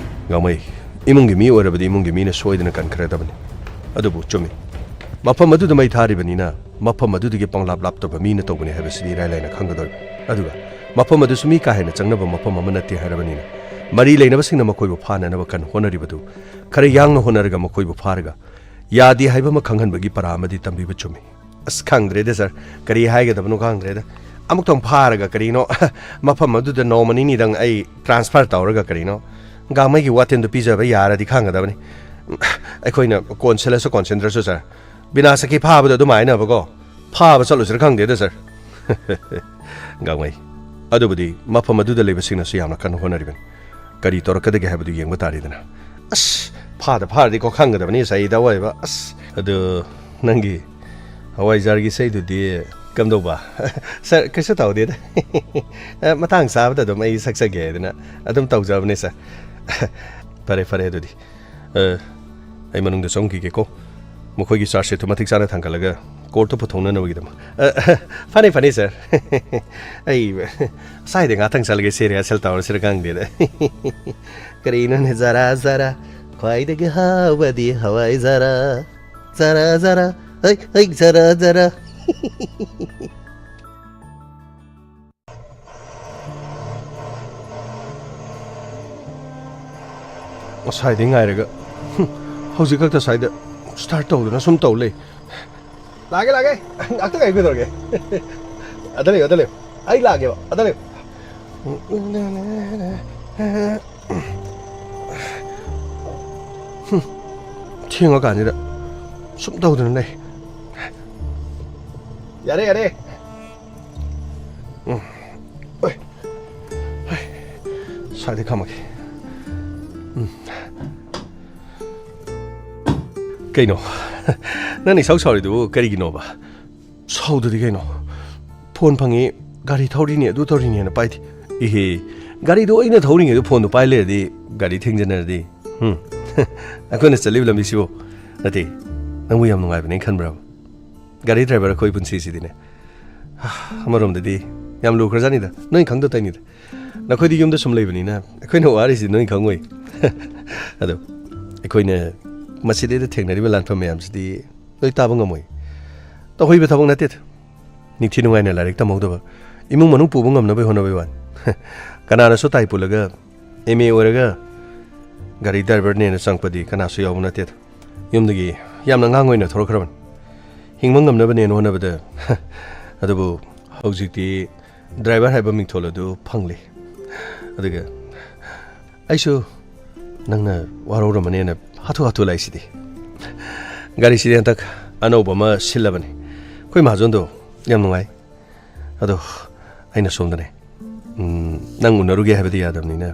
ꯒꯥꯡꯃꯩ, ꯏꯃꯨꯡꯒꯤ ꯃꯤ ꯑꯣꯏꯔꯕꯗꯤ ꯏꯃꯨꯡꯒꯤ ꯃꯤꯅ ꯁꯣꯏꯗꯅ ꯀꯟꯈ꯭ꯔꯗꯕꯅꯤ꯫ ꯑꯗꯨꯕꯨ ꯆꯨꯝꯃꯤ, ꯃꯐꯝ ꯑꯗꯨꯗ ꯃꯩ ꯊꯥꯔꯤꯕꯅꯤꯅ ꯃꯐꯝ ꯑꯗꯨꯗꯒꯤ ꯄꯪꯂꯥꯞ ꯂꯥꯞꯇꯕ ꯃꯤꯅ ꯇꯧꯕꯅꯤ ꯍꯥꯏꯕꯁꯤꯗꯤ ꯏꯔꯥꯏ ꯂꯥꯏꯅ ꯈꯪꯒꯗꯧꯔꯤꯕꯅꯤ꯫ ꯑꯗꯨꯒ ꯃꯐꯝ ꯑꯗꯨꯁꯨ ꯃꯤ ꯀꯥ ꯍꯦꯟꯅ ꯆꯪꯅꯕ ꯃꯐꯝ ꯑꯃ ꯅꯠꯇꯦ ꯍꯥꯏꯔꯕꯅꯤꯅ ꯃꯔꯤ ꯂꯩꯅꯕꯁꯤꯡꯅ ꯃꯈꯣꯏꯕꯨ ꯐꯥꯅꯅꯕ ꯀꯟꯅ ꯍꯣꯠꯅꯔꯤꯕꯗꯨ ꯈꯔ ꯌꯥꯡꯅ ꯍꯣꯠꯅꯔꯒ ꯃꯈꯣꯏꯕꯨ ꯐꯥꯔꯒ ꯌꯥꯗꯦ ꯍꯥꯏꯕ ꯑꯃ ꯈꯪꯍꯟꯕꯒꯤ ꯄꯔꯥ ꯑꯃꯗꯤ ꯇꯝꯕꯤꯕ ꯆꯨꯝꯃꯤ꯫ ꯑꯁ ꯈꯪꯗ꯭ꯔꯦꯗ ꯁꯥꯔ, ꯀꯔꯤ ꯍꯥꯏꯒꯗꯕꯅꯣ ꯈꯪꯗ꯭ꯔꯦꯗ꯫ ꯑꯃꯨꯛꯇꯪ ꯐꯥꯔꯒ ꯀꯔꯤꯅꯣ ꯃꯐꯝ ꯑꯗꯨꯗ ꯅꯣꯡꯃ ꯅꯤꯅꯤꯗꯪ ꯑꯩ ꯇ꯭ꯔꯥꯟꯁꯐꯔ ꯇꯧꯔꯒ ꯀꯔꯤꯅꯣ ꯒꯥꯡꯃꯩꯒꯤ ꯋꯥꯇꯦꯟꯗꯨ ꯄꯤꯖꯕ ꯌꯥꯔꯗꯤ ꯈꯪꯒꯗꯕꯅꯤ꯫ ꯑꯩꯈꯣꯏꯅ ꯀꯣꯟꯁꯤꯜꯂꯁꯨ ꯀꯣꯟꯁꯤꯟꯗ꯭ꯔꯁꯨ ꯁꯥꯔ, ꯕꯤꯅꯥ ꯁꯈꯤ ꯐꯥꯕꯗꯣ ꯑꯗꯨꯃꯥꯏꯅꯕꯀꯣ ꯐꯥꯕ ꯆꯠꯂꯨꯁꯤꯔ ꯈꯪꯗꯦꯗ ꯁꯥꯔ꯫ ꯒꯥꯡꯃꯩ, ꯑꯗꯨꯕꯨꯗꯤ ꯃꯐꯝ ꯑꯗꯨꯗ ꯂꯩꯕꯁꯤꯡꯅꯁꯨ ꯌꯥꯝꯅ ꯀꯟꯅ ꯍꯣꯠꯅꯔꯤꯕꯅꯤ꯫ ꯀꯔꯤ ꯇꯧꯔꯛꯀꯗꯒꯦ ꯍꯥꯏꯕꯗꯨ ꯌꯦꯡꯕ ꯇꯥꯔꯦꯗꯅ꯫ ꯑꯁ, ꯐꯥꯗ ꯐꯥꯔꯗꯤꯀꯣ ꯈꯪꯒꯗꯕꯅꯤ ꯁꯥꯔ, ꯏꯗ ꯑꯣꯏꯕ꯫ ꯑꯁ, ꯑꯗꯨ ꯅꯪꯒꯤ ꯍꯋꯥꯏꯖꯥꯔꯒꯤ ꯏꯁꯩꯗꯨꯗꯤ ꯀꯝꯗꯧꯕ? ꯁꯥꯔ, ꯀꯩꯁꯨ ꯇꯧꯗꯦꯗ꯫ ꯑ, ꯃꯇꯥꯡ ꯆꯥꯕꯗ ꯑꯗꯨꯝ ꯑꯩ ꯁꯛꯆꯒꯦ ꯍꯥꯏꯗꯅ ꯑꯗꯨꯝ ꯇꯧꯖꯕꯅꯦ ꯁꯥꯔ꯫ ꯐꯔꯦ, ꯐꯔꯦ ꯑꯗꯨꯗꯤ꯫ ꯑ, ꯑꯩ ꯃꯅꯨꯡꯗ ꯆꯪꯈꯤꯒꯦꯀꯣ꯫ ꯃꯈꯣꯏꯒꯤ ꯆꯥꯔꯖ ꯁꯤꯠꯇꯨ ꯃꯇꯤꯛ ꯆꯥꯅ ꯊꯥꯡꯒꯠꯂꯒ ꯀꯣꯔꯠꯇꯨ ꯄꯨꯊꯣꯛꯅꯅꯕꯒꯤꯗꯃꯛ꯫ ꯑ, ꯐꯅꯤ, ꯐꯅꯤ, ꯁꯥꯔ꯫ ꯑꯩ ꯑꯁ꯭ꯋꯥꯏꯗ ꯉꯥꯛꯇꯪ ꯆꯠꯂꯒꯦ, ꯁꯦ ꯔꯤꯍꯥꯔꯁꯦꯜ ꯇꯧꯔꯁꯤꯔ ꯈꯪꯗꯦꯗ꯫ ꯀꯔꯤꯅꯣꯅꯦ, ꯖꯔꯥ ꯖꯔꯥ, ꯈ꯭ꯋꯥꯏꯗꯒꯤ ꯍꯥꯎꯕꯗꯤ ꯍꯋꯥꯏ ꯖꯔꯥ꯫ ꯖꯔꯥ ꯖꯔꯥ, ꯍꯩ, ꯍꯩ, ꯖꯔꯥ ꯖꯔꯥ꯫ ꯉꯁꯥꯏꯗꯩ ꯉꯥꯏꯔꯒ, ꯍꯨꯝ, ꯍꯧꯖꯤꯛ ꯈꯛꯇ ꯁ꯭ꯋꯥꯏꯗ ꯁ꯭ꯇꯥꯔꯠ ꯇꯧꯗꯅ ꯁꯨꯝ ꯇꯧ ꯂꯩ꯫ ꯂꯥꯛꯑꯒꯦ, ꯂꯥꯛꯑꯒꯦ꯫ ꯉꯥꯛꯇ ꯉꯥꯏꯌꯨ, ꯀꯩꯗꯧꯔꯒꯦ? ꯑꯗ ꯂꯩꯌꯨ, ꯑꯗ ꯂꯩꯌꯨ꯫ ꯑꯩ ꯂꯥꯛꯑꯒꯦꯕ, ꯑꯗ ꯂꯩꯌꯨ꯫ ꯍꯨꯝ, ꯊꯦꯡꯉꯀꯥꯟꯁꯤꯗ ꯁꯨꯝ ꯇꯧꯗꯅ ꯂꯩ꯫ ꯌꯥꯔꯦ, ꯌꯥꯔꯦ꯫ ꯎꯝ꯫ ꯑꯣꯏ꯫ ꯍꯣꯏ꯫ ꯁ꯭ꯋꯥꯏꯗ ꯈꯥꯝꯃꯒꯦ꯫ ꯎꯝ꯫ ꯀꯩꯅꯣ? ꯅꯪꯅ ꯏꯁꯧ ꯁꯥꯎꯔꯤꯗꯨꯕꯨ ꯀꯔꯤꯒꯤꯅꯣꯕ? ꯁꯥꯎꯗꯗꯤ ꯀꯩꯅꯣ? ꯐꯣꯟ ꯐꯪꯉꯤ, ꯒꯥꯔꯤ ꯊꯧꯔꯤꯅꯤ, ꯑꯗꯨ ꯇꯧꯔꯤꯅꯦꯅ ꯄꯥꯏꯗꯦ꯫ ꯏꯍꯦ, ꯒꯥꯔꯤꯗꯣ ꯑꯩꯅ ꯊꯧꯔꯤꯉꯩꯗ ꯐꯣꯟꯗꯣ ꯄꯥꯏ ꯂꯩꯔꯗꯤ, ꯒꯥꯔꯤ ꯊꯦꯡꯖꯤꯟꯅꯔꯗꯤ꯫ ꯎꯝ꯫ ꯑꯩꯈꯣꯏꯅ ꯆꯠꯂꯤꯕ ꯂꯝꯕꯤꯁꯤꯕꯨ, ꯅꯠꯇꯦ, ꯅꯪꯕꯨ ꯌꯥꯝ ꯅꯨꯡꯉꯥꯏꯕꯅꯦ ꯈꯟꯕ꯭ꯔꯕ? ꯒꯥꯔꯤ ꯗ꯭ꯔꯥꯏꯚꯔ ꯑꯩꯈꯣꯏ ꯄꯨꯟꯁꯤꯁꯤꯗꯤꯅꯦ, ꯑꯃꯔꯣꯝꯗꯗꯤ ꯌꯥꯝ ꯂꯨꯈ꯭ꯔꯖꯥꯠꯅꯤꯗ, ꯅꯣꯏ ꯈꯪꯗ ꯇꯧꯔꯤꯅꯤꯗ꯫ ꯅꯈꯣꯏꯗꯤ ꯌꯨꯝꯗ ꯁꯨꯝ ꯂꯩꯕꯅꯤꯅ ꯑꯩꯈꯣꯏꯅ ꯋꯥꯔꯤꯁꯤ ꯅꯣꯏ ꯈꯪꯉꯣꯏ꯫ ꯑꯗꯣ ꯑꯩꯈꯣꯏꯅ ꯃꯁꯤꯗꯩꯗ ꯊꯦꯡꯅꯔꯤꯕ ꯂꯥꯟꯐꯝ ꯃꯌꯥꯝꯁꯤꯗꯤ ꯅꯣꯏ ꯇꯥꯕ ꯉꯝꯃꯣꯏ꯫ ꯇꯧꯍꯩꯕ ꯊꯕꯛ ꯅꯠꯇꯦꯗ꯫ ꯅꯤꯡꯊꯤ ꯅꯨꯡꯉꯥꯏꯅ ꯂꯥꯏꯔꯤꯛ ꯇꯝꯍꯧꯗꯕ, ꯏꯃꯨꯡ ꯃꯅꯨꯡ ꯄꯨꯕ ꯉꯝꯅꯕꯒꯤ ꯍꯣꯠꯅꯕꯒꯤ ꯋꯥꯅꯤ꯫ ꯀꯅꯥꯅꯁꯨ ꯇꯥꯏ ꯄꯨꯜꯂꯒ ꯑꯦꯝ ꯑꯦ ꯑꯣꯏꯔꯒ ꯒꯥꯔꯤ ꯗ꯭ꯔꯥꯏꯚꯔꯅꯦꯅ ꯆꯪꯉꯛꯄꯗꯤ ꯀꯅꯥꯁꯨ ꯌꯥꯎꯕ ꯅꯠꯇꯦꯗ꯫ ꯌꯨꯝꯗꯒꯤ ꯌꯥꯝꯅ ꯑꯉꯥꯡ ꯑꯣꯏꯅ ꯊꯣꯛꯂꯛꯈ꯭ꯔꯕꯅꯤ꯫ ꯍꯤꯡꯕ ꯉꯝꯅꯕꯅꯦꯅ ꯍꯣꯠꯅꯕꯗ꯫ ꯑꯗꯨꯕꯨ ꯍꯧꯖꯤꯛꯇꯤ ꯗ꯭ꯔꯥꯏꯚꯔ ꯍꯥꯏꯕ ꯃꯤꯡꯊꯣꯜ ꯑꯗꯨ ꯐꯪꯂꯦ꯫ ꯑꯗꯨꯒ ꯑꯩꯁꯨ ꯅꯪꯅ ꯋꯥꯔꯧꯔꯝꯃꯅꯦꯅ ꯍꯥꯊꯨ ꯍꯥꯊꯨ ꯂꯥꯛꯏꯁꯤꯗꯤ꯫ ꯒꯥꯔꯤꯁꯤꯗꯤ ꯍꯟꯗꯛ ꯑꯅꯧꯕ ꯑꯃ ꯁꯤꯜꯂꯕꯅꯤ꯫ ꯑꯩꯈꯣꯏ ꯃꯍꯥꯖꯣꯟꯗꯣ ꯌꯥꯝ ꯅꯨꯡꯉꯥꯏ꯫ ꯑꯗꯣ ꯑꯩꯅ ꯁꯣꯝꯗꯅꯦ, ꯎꯝ, ꯅꯪ ꯎꯅꯔꯨꯒꯦ ꯍꯥꯏꯕꯗꯤ ꯌꯥꯗꯕꯅꯤꯅ,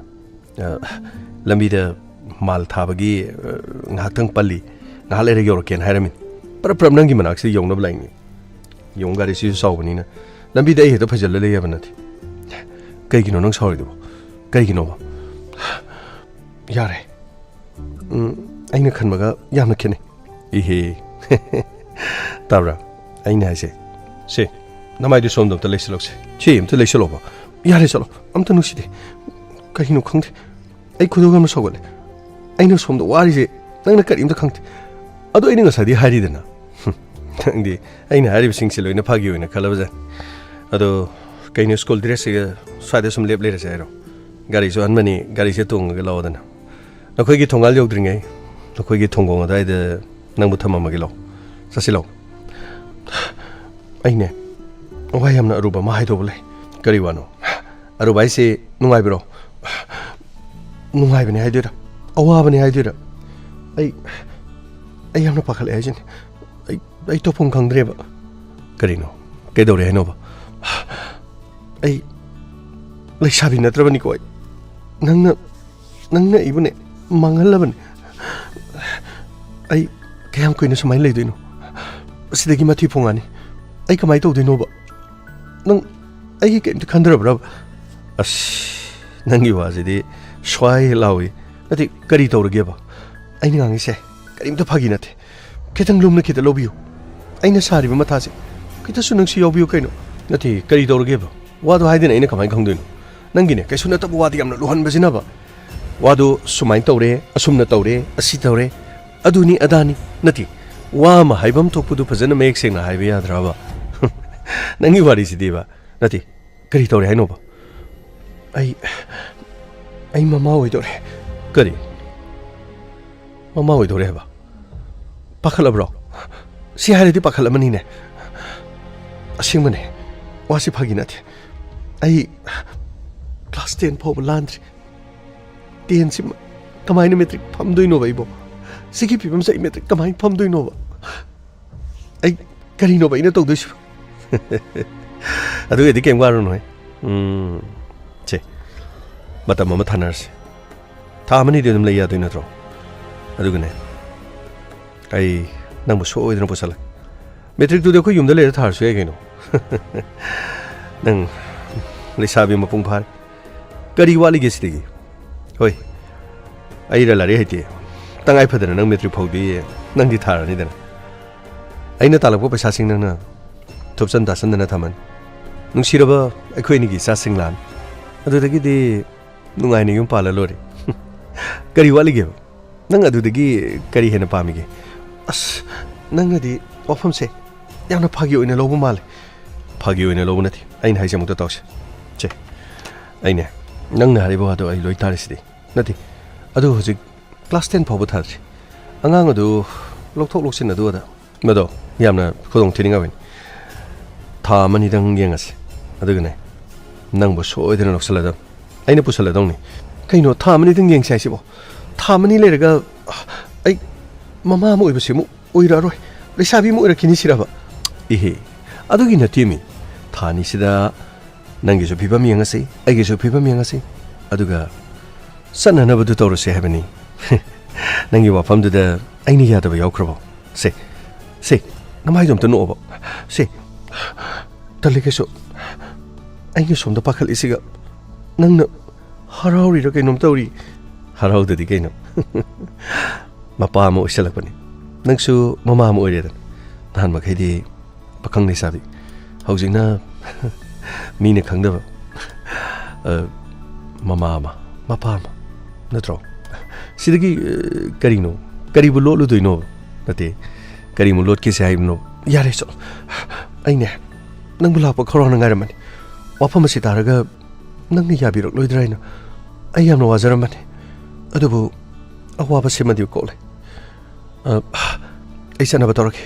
ꯑ, ꯂꯝꯕꯤꯗ ꯃꯥꯜ ꯊꯥꯕꯒꯤ, ꯑ, ꯉꯥꯏꯍꯥꯛꯇꯪ ꯄꯜꯂꯤ, ꯉꯥꯏꯍꯥꯛ ꯂꯩꯔꯒ ꯌꯧꯔꯛꯀꯦꯅ ꯍꯥꯏꯔꯝꯃꯤ꯫ ꯄꯔꯞ ꯄꯔꯞ ꯅꯪꯒꯤ ꯃꯅꯥꯛꯁꯤꯗ ꯌꯧꯅꯕ ꯂꯥꯛꯏꯅꯤ꯫ ꯌꯦꯡꯉꯨ, ꯒꯥꯔꯤꯁꯤꯁꯨ ꯆꯥꯎꯕꯅꯤꯅ ꯂꯝꯕꯤꯗ ꯑꯩ ꯍꯦꯛꯇ ꯐꯩꯖꯜꯂ ꯂꯩ ꯌꯥꯕ ꯅꯠꯇꯦ꯫ ꯀꯩꯒꯤꯅꯣ ꯅꯪ ꯁꯥꯎꯔꯤꯗꯨꯕꯣ? ꯀꯩꯒꯤꯅꯣꯕ? ꯌꯥꯔꯦ꯫ ꯎꯝ, ꯑꯩꯅ ꯈꯟꯕꯒ ꯌꯥꯝꯅ ꯈꯦꯠꯅꯩ꯫ ꯏꯍꯦ, ꯇꯥꯕ꯭ꯔꯥ? ꯑꯩꯅ ꯍꯥꯏꯁꯦ, ꯁꯦ, ꯅꯃꯥꯏꯗꯨ ꯁꯣꯝꯗ ꯑꯝꯇ ꯂꯩꯁꯤꯜꯂꯣꯁꯦ꯫ ꯁꯤ ꯑꯝꯇ ꯂꯩꯁꯤꯜꯂꯣꯕ꯫ ꯌꯥꯔꯦ, ꯆꯠꯂꯣ꯫ ꯑꯝꯇ ꯅꯨꯡꯁꯤꯗꯦ꯫ ꯀꯔꯤꯅꯣ ꯈꯪꯗꯦ꯫ ꯑꯩ ꯈꯣꯏꯗꯧ ꯌꯥꯝꯅ ꯁꯧꯒꯠꯂꯦ꯫ ꯑꯩꯅ ꯁꯣꯝꯗ ꯋꯥꯔꯤꯁꯦ ꯅꯪꯅ ꯀꯔꯤꯝꯇ ꯈꯪꯗꯦ꯫ ꯑꯗꯣ ꯑꯩꯅ ꯉꯁꯥꯏꯗꯤ ꯍꯥꯏꯔꯤꯗꯅ꯫ ꯍꯨꯝ, ꯅꯪꯗꯤ ꯑꯩꯅ ꯍꯥꯏꯔꯤꯕꯁꯤꯡꯁꯦ ꯂꯣꯏꯅ ꯐꯥꯒꯤ ꯑꯣꯏꯅ ꯈꯜꯂꯕꯖꯥꯠꯅꯤ꯫ ꯑꯗꯣ ꯀꯩꯅꯣ, ꯁ꯭ꯀꯨꯜ ꯗ꯭ꯔꯦꯁꯁꯤꯒ ꯁ꯭ꯋꯥꯏꯗ ꯁꯨꯝ ꯂꯦꯞ ꯂꯩꯔꯁꯦ ꯍꯥꯏꯔꯣ? ꯒꯥꯔꯤꯁꯨ ꯑꯍꯟꯕꯅꯤ, ꯒꯥꯔꯤꯁꯦ ꯇꯣꯡꯉꯒ ꯂꯥꯛꯑꯣꯗꯅ꯫ ꯅꯈꯣꯏꯒꯤ ꯊꯣꯡꯒꯥꯜ ꯌꯧꯗ꯭ꯔꯤꯉꯩ, ꯅꯈꯣꯏꯒꯤ ꯊꯣꯡꯒꯣꯡ ꯑꯗꯨꯋꯥꯏꯗ ꯅꯪꯕꯨ ꯊꯝꯃꯝꯃꯒꯦ ꯂꯥꯛꯑꯣ꯫ ꯆꯠꯁꯤ ꯂꯥꯛꯑꯣ꯫ ꯑꯩꯅꯦ, ꯋꯥ ꯌꯥꯝꯅ ꯑꯔꯨꯕ ꯑꯃ ꯍꯥꯏꯗꯧꯕ ꯂꯩ꯫ ꯀꯔꯤ ꯋꯥꯅꯣ? ꯑꯔꯨꯕ ꯍꯥꯏꯁꯦ ꯅꯨꯡꯉꯥꯏꯕ꯭ꯔꯣ? ꯅꯨꯡꯉꯥꯏꯕꯅꯦ ꯍꯥꯏꯗꯣꯏꯔꯥ? ꯑꯋꯥꯕꯅꯦ ꯍꯥꯏꯗꯣꯏꯔꯥ? ꯑꯩ, ꯑꯩ ꯌꯥꯝꯅ ꯄꯥꯈꯠꯂꯦ ꯍꯥꯏꯁꯤꯅꯤ꯫ ꯑꯩ, ꯑꯩ ꯇꯧꯐꯝ ꯈꯪꯗ꯭ꯔꯦꯕ꯫ ꯀꯔꯤꯅꯣ? ꯀꯩꯗꯧꯔꯦ ꯍꯥꯏꯅꯣꯕ? ꯑꯩ ꯂꯩꯁꯥꯕꯤ ꯅꯠꯇ꯭ꯔꯕꯅꯤꯀꯣ꯫ ꯑꯩ, ꯅꯪꯅ, ꯅꯪꯅ ꯑꯩꯕꯨꯅꯦ ꯃꯥꯡꯍꯜꯂꯕꯅꯦ꯫ ꯑꯩ ꯀꯌꯥꯝ ꯀꯨꯏꯅ ꯁꯨꯃꯥꯏꯅ ꯂꯩꯗꯣꯏꯅꯣ? ꯑꯁꯤꯗꯒꯤ ꯃꯊꯤ ꯐꯣꯡꯉꯥꯅꯤ꯫ ꯑꯩ ꯀꯃꯥꯏꯅ ꯇꯧꯗꯣꯏꯅꯣꯕ? ꯅꯪ ꯑꯩꯒꯤ ꯀꯔꯤꯝꯇ ꯈꯟꯗ꯭ꯔꯕ꯭ꯔꯕ? ꯑꯁ, ꯅꯪꯒꯤ ꯋꯥꯁꯤꯗꯤ ꯁ꯭ꯋꯥꯏ ꯂꯥꯎꯏ꯫ ꯅꯠꯇꯦ, ꯀꯔꯤ ꯇꯧꯔꯒꯦꯕ? ꯑꯩꯅ ꯉꯥꯡꯉꯤꯁꯦ ꯀꯔꯤꯝꯇ ꯐꯥꯒꯤ ꯅꯠꯇꯦ꯫ ꯈꯤꯇꯪ ꯂꯨꯝꯅ ꯈꯤꯇ ꯂꯧꯕꯤꯌꯨ꯫ ꯑꯩꯅ ꯁꯥꯔꯤꯕ ꯃꯊꯥꯁꯦ ꯈꯤꯇꯁꯨ ꯅꯪꯁꯨ ꯌꯥꯎꯕꯤꯌꯨ ꯀꯩꯅꯣ꯫ ꯅꯠꯇꯦ, ꯀꯔꯤ ꯇꯧꯔꯒꯦꯕ? ꯋꯥꯗꯣ ꯍꯥꯏꯗꯅ ꯑꯩꯅ ꯀꯃꯥꯏꯅ ꯈꯪꯗꯣꯏꯅꯣ? ꯅꯪꯒꯤꯅꯦ, ꯀꯩꯁꯨ ꯅꯠꯇꯕ ꯋꯥꯗꯤ ꯌꯥꯝꯅ ꯂꯨꯍꯟꯕꯁꯤꯅꯕ꯫ ꯋꯥꯗꯣ ꯁꯨꯃꯥꯏꯅ ꯇꯧꯔꯦ, ꯑꯁꯨꯝꯅ ꯇꯧꯔꯦ, ꯑꯁꯤ ꯇꯧꯔꯦ, ꯑꯗꯨꯅꯤ ꯑꯗꯥꯅꯤ꯫ ꯅꯠꯇꯦ, ꯋꯥ ꯑꯃ ꯍꯥꯏꯐꯝ ꯊꯣꯛꯄꯗꯨ ꯐꯖꯅ ꯃꯌꯦꯛ ꯁꯦꯡꯅ ꯍꯥꯏꯕ ꯌꯥꯗ꯭ꯔꯕ? ꯅꯪꯒꯤ ꯋꯥꯔꯤꯁꯤꯗꯤꯕ꯫ ꯅꯠꯇꯦ, ꯀꯔꯤ ꯇꯧꯔꯦ ꯍꯥꯏꯅꯣꯕ? ꯑꯩ, ꯑꯩ ꯃꯃꯥ ꯑꯣꯏꯗꯧꯔꯦ꯫ ꯀꯔꯤ? ꯃꯃꯥ ꯑꯣꯏꯗꯧꯔꯦ ꯍꯥꯏꯕ? ꯄꯥꯈꯠꯂꯕ꯭ꯔꯣ? ꯁꯤ ꯍꯥꯏꯔꯗꯤ ꯄꯥꯈꯠꯂꯝꯃꯅꯤꯅꯦ꯫ ꯑꯁꯦꯡꯕꯅꯦ, ꯋꯥꯁꯤ ꯐꯥꯒꯤ ꯅꯠꯇꯦ꯫ ꯑꯩ class ten ꯐꯥꯎꯕ ꯂꯥꯟꯗ꯭ꯔꯤ꯫ Ten ꯁꯤ ꯀꯃꯥꯏꯅ matric ꯐꯝꯗꯣꯏꯅꯣꯕ ꯑꯩꯕꯣ? ꯁꯤꯒꯤ ꯐꯤꯕꯝꯁꯦ ꯑꯩ matric ꯀꯃꯥꯏꯅ ꯐꯝꯗꯣꯏꯅꯣꯕ? ꯑꯩ ꯀꯔꯤꯅꯣꯕ ꯑꯩꯅ ꯇꯧꯗꯣꯏꯁꯤꯕꯣ? ꯑꯗꯨꯒꯤꯗꯤ ꯀꯩꯝ ꯋꯥꯔꯨꯅꯨꯍꯦ꯫ ꯎꯝ, ꯁꯦ, ꯃꯇꯝ ꯑꯃ ꯊꯥꯅꯔꯁꯤ꯫ ꯊꯥ ꯑꯃꯅꯤꯗꯤ ꯑꯗꯨꯝ ꯂꯩ ꯌꯥꯗꯣꯏ ꯅꯠꯇ꯭ꯔꯣ? ꯑꯗꯨꯒꯅꯦ, ꯑꯩ ꯅꯪꯕꯨ ꯁꯣꯏꯗꯅ ꯄꯨꯁꯜꯂꯛꯀꯦ꯫ Matric ꯇꯨꯗꯤ ꯑꯩꯈꯣꯏ ꯌꯨꯝꯗ ꯂꯩꯔ ꯊꯥꯔꯁꯨ ꯌꯥꯏ ꯀꯩꯅꯣ꯫ ꯅꯪ ꯂꯩꯁꯥꯕꯤ ꯃꯄꯨꯡ ꯐꯥꯔꯦ꯫ ꯀꯔꯤ ꯋꯥꯠꯂꯤꯒꯦ ꯁꯤꯗꯒꯤ? ꯍꯣꯏ, ꯑꯩꯔ ꯂꯥꯏꯔꯤꯛ ꯍꯩꯇꯦ꯫ ꯇꯉꯥꯏ ꯐꯗꯅ ꯅꯪ matric ꯐꯥꯎꯗꯤ ꯅꯪꯗꯤ ꯊꯥꯔꯅꯤꯗꯅ꯫ ꯑꯩꯅ ꯇꯥꯜꯂꯛꯄ ꯄꯩꯁꯥꯁꯤꯡ ꯅꯪꯅ ꯊꯨꯞꯆꯟ ꯇꯥꯁꯟꯗꯅ ꯊꯝꯃꯅꯤ꯫ ꯅꯨꯡꯁꯤꯔꯕ ꯑꯩꯈꯣꯏ ꯑꯅꯤꯒꯤ ꯏꯆꯥꯁꯤꯡ ꯂꯥꯛꯑꯅꯤ꯫ ꯑꯗꯨꯗꯒꯤꯗꯤ ꯅꯨꯡꯉꯥꯏꯅ ꯌꯨꯝ ꯄꯥꯜꯂ ꯂꯣꯏꯔꯦ꯫ ꯀꯔꯤ ꯋꯥꯠꯂꯤꯒꯦꯕ? ꯅꯪ ꯑꯗꯨꯗꯒꯤ ꯀꯔꯤ ꯍꯦꯟꯅ ꯄꯥꯝꯃꯤꯒꯦ? ꯑꯁ, ꯅꯪꯅꯗꯤ ꯋꯥꯐꯝꯁꯦ ꯌꯥꯝꯅ ꯐꯥꯒꯤ ꯑꯣꯏꯅ ꯂꯧꯕ ꯃꯥꯜꯂꯦ꯫ ꯐꯥꯒꯤ ꯑꯣꯏꯅ ꯂꯧꯕ ꯅꯠꯇꯦ꯫ ꯑꯩꯅ ꯍꯥꯏꯁꯦ ꯑꯃꯨꯛꯇ ꯇꯧꯁꯦ꯫ ꯁꯦ, ꯑꯩꯅꯦ, ꯅꯪꯅ ꯍꯥꯏꯔꯤꯕ ꯋꯥꯗꯣ ꯑꯩ ꯂꯣꯏ ꯇꯥꯔꯤꯁꯤꯗꯤ꯫ ꯅꯠꯇꯦ, ꯑꯗꯨ ꯍꯧꯖꯤꯛ class ten ꯐꯥꯎꯕ ꯊꯥꯗ꯭ꯔꯤ꯫ ꯑꯉꯥꯡ ꯑꯗꯨ ꯂꯧꯊꯣꯛ ꯂꯧꯁꯤꯟ ꯑꯗꯨ ꯑꯗꯥ꯫ ꯃꯗꯣ ꯌꯥꯝꯅ ꯈꯨꯗꯣꯡ ꯊꯤꯅꯤꯡꯉꯥꯏ ꯑꯣꯏꯅꯤ꯫ ꯊꯥ ꯑꯃꯅꯤꯗꯪ ꯌꯦꯡꯉꯁꯤ꯫ ꯑꯗꯨꯒꯅꯦ, ꯅꯪꯕꯨ ꯁꯣꯏꯗꯅ ꯂꯧꯁꯤꯜꯂꯗꯕꯅꯤ꯫ ꯑꯩꯅ ꯄꯨꯁꯜꯂꯗꯧꯅꯤ꯫ ꯀꯩꯅꯣ, ꯊꯥ ꯑꯃꯅꯤꯗꯪ ꯌꯦꯡꯁꯤ ꯍꯥꯏꯁꯤꯕꯣ? ꯊꯥ ꯑꯃꯅꯤ ꯂꯩꯔꯒ ꯑꯩ ꯃꯃꯥ ꯑꯃ ꯑꯣꯏꯕꯁꯤꯃꯨꯛ ꯑꯣꯏꯔꯛꯑꯔꯣꯏ, ꯂꯩꯁꯥꯕꯤ ꯑꯃ ꯑꯣꯏꯔꯛꯈꯤꯅꯤ ꯁꯤꯔꯕ? ꯏꯍꯦ, ꯑꯗꯨꯒꯤ ꯅꯠꯇꯦꯃꯤ꯫ ꯊꯥ ꯑꯅꯤꯁꯤꯗ ꯅꯪꯒꯤꯁꯨ ꯐꯤꯕꯝ ꯌꯦꯡꯉꯁꯤ, ꯑꯩꯒꯤꯁꯨ ꯐꯤꯕꯝ ꯌꯦꯡꯉꯁꯤ, ꯑꯗꯨꯒ ꯆꯠꯅꯅꯕꯗꯨ ꯇꯧꯔꯁꯦ ꯍꯥꯏꯕꯅꯤ꯫ ꯅꯪꯒꯤ ꯋꯥꯐꯝꯗꯨꯗ ꯑꯩꯅ ꯌꯥꯗꯕ ꯌꯥꯎꯈ꯭ꯔꯕꯣ? ꯁꯦ, ꯁꯦ, ꯅꯃꯥꯏꯗꯣ ꯑꯝꯇ ꯅꯣꯛꯑꯣꯕ꯫ ꯁꯦ, ꯇꯜꯂꯤ ꯀꯩꯁꯨ꯫ ꯑꯩꯅ ꯁꯣꯝꯗ ꯄꯥꯈꯠꯂꯤꯁꯤꯒ ꯅꯪꯅ ꯍꯔꯥꯎꯔꯤꯔ ꯀꯩꯅꯣꯝ ꯇꯧꯔꯤ꯫ ꯍꯔꯥꯎꯗꯗꯤ ꯀꯩꯅꯣ꯫ ꯃꯄꯥ ꯑꯃ ꯑꯣꯏꯁꯜꯂꯛꯄꯅꯤ꯫ ꯅꯪꯁꯨ ꯃꯃꯥ ꯑꯃ ꯑꯣꯏꯔꯦꯗꯅ꯫ ꯅꯍꯥꯟ ꯃꯈꯩꯗꯤ ꯄꯥꯈꯪ ꯂꯩꯁꯥꯕꯤ꯫ ꯍꯧꯖꯤꯛꯅ ꯃꯤꯅ ꯈꯪꯗꯕ, ꯑ, ꯃꯃꯥ ꯑꯃ, ꯃꯄꯥ ꯑꯃ, ꯅꯠꯇ꯭ꯔꯣ? ꯁꯤꯗꯒꯤ, ꯑ, ꯀꯔꯤꯅꯣ? ꯀꯔꯤꯕꯨ ꯂꯣꯠꯂꯨꯗꯣꯏꯅꯣ? ꯅꯠꯇꯦ, ꯀꯔꯤꯃꯨꯛ ꯂꯣꯠꯀꯦꯁꯦ ꯍꯥꯏꯕꯅꯣ? ꯌꯥꯔꯦ, ꯆꯠꯂꯣ꯫ ꯑꯩꯅꯦ, ꯅꯪꯕꯨ ꯂꯥꯛꯄ ꯈꯧꯔꯥꯡꯅ ꯉꯥꯏꯔꯝꯕꯅꯤ꯫ ꯋꯥꯐꯝ ꯑꯁꯤ ꯇꯥꯔꯒ ꯅꯪꯅ ꯌꯥꯕꯤꯔꯛꯂꯣꯏꯗ꯭ꯔꯥ ꯍꯥꯏꯅ ꯑꯩ ꯌꯥꯝꯅ ꯋꯥꯖꯔꯝꯕꯅꯤ꯫ ꯑꯗꯨꯕꯨ ꯑꯋꯥꯕ ꯁꯤꯃꯗꯤ ꯀꯣꯛꯂꯦ꯫ ꯑ, ꯑꯩ ꯆꯠꯅꯕ ꯇꯧꯔꯒꯦ꯫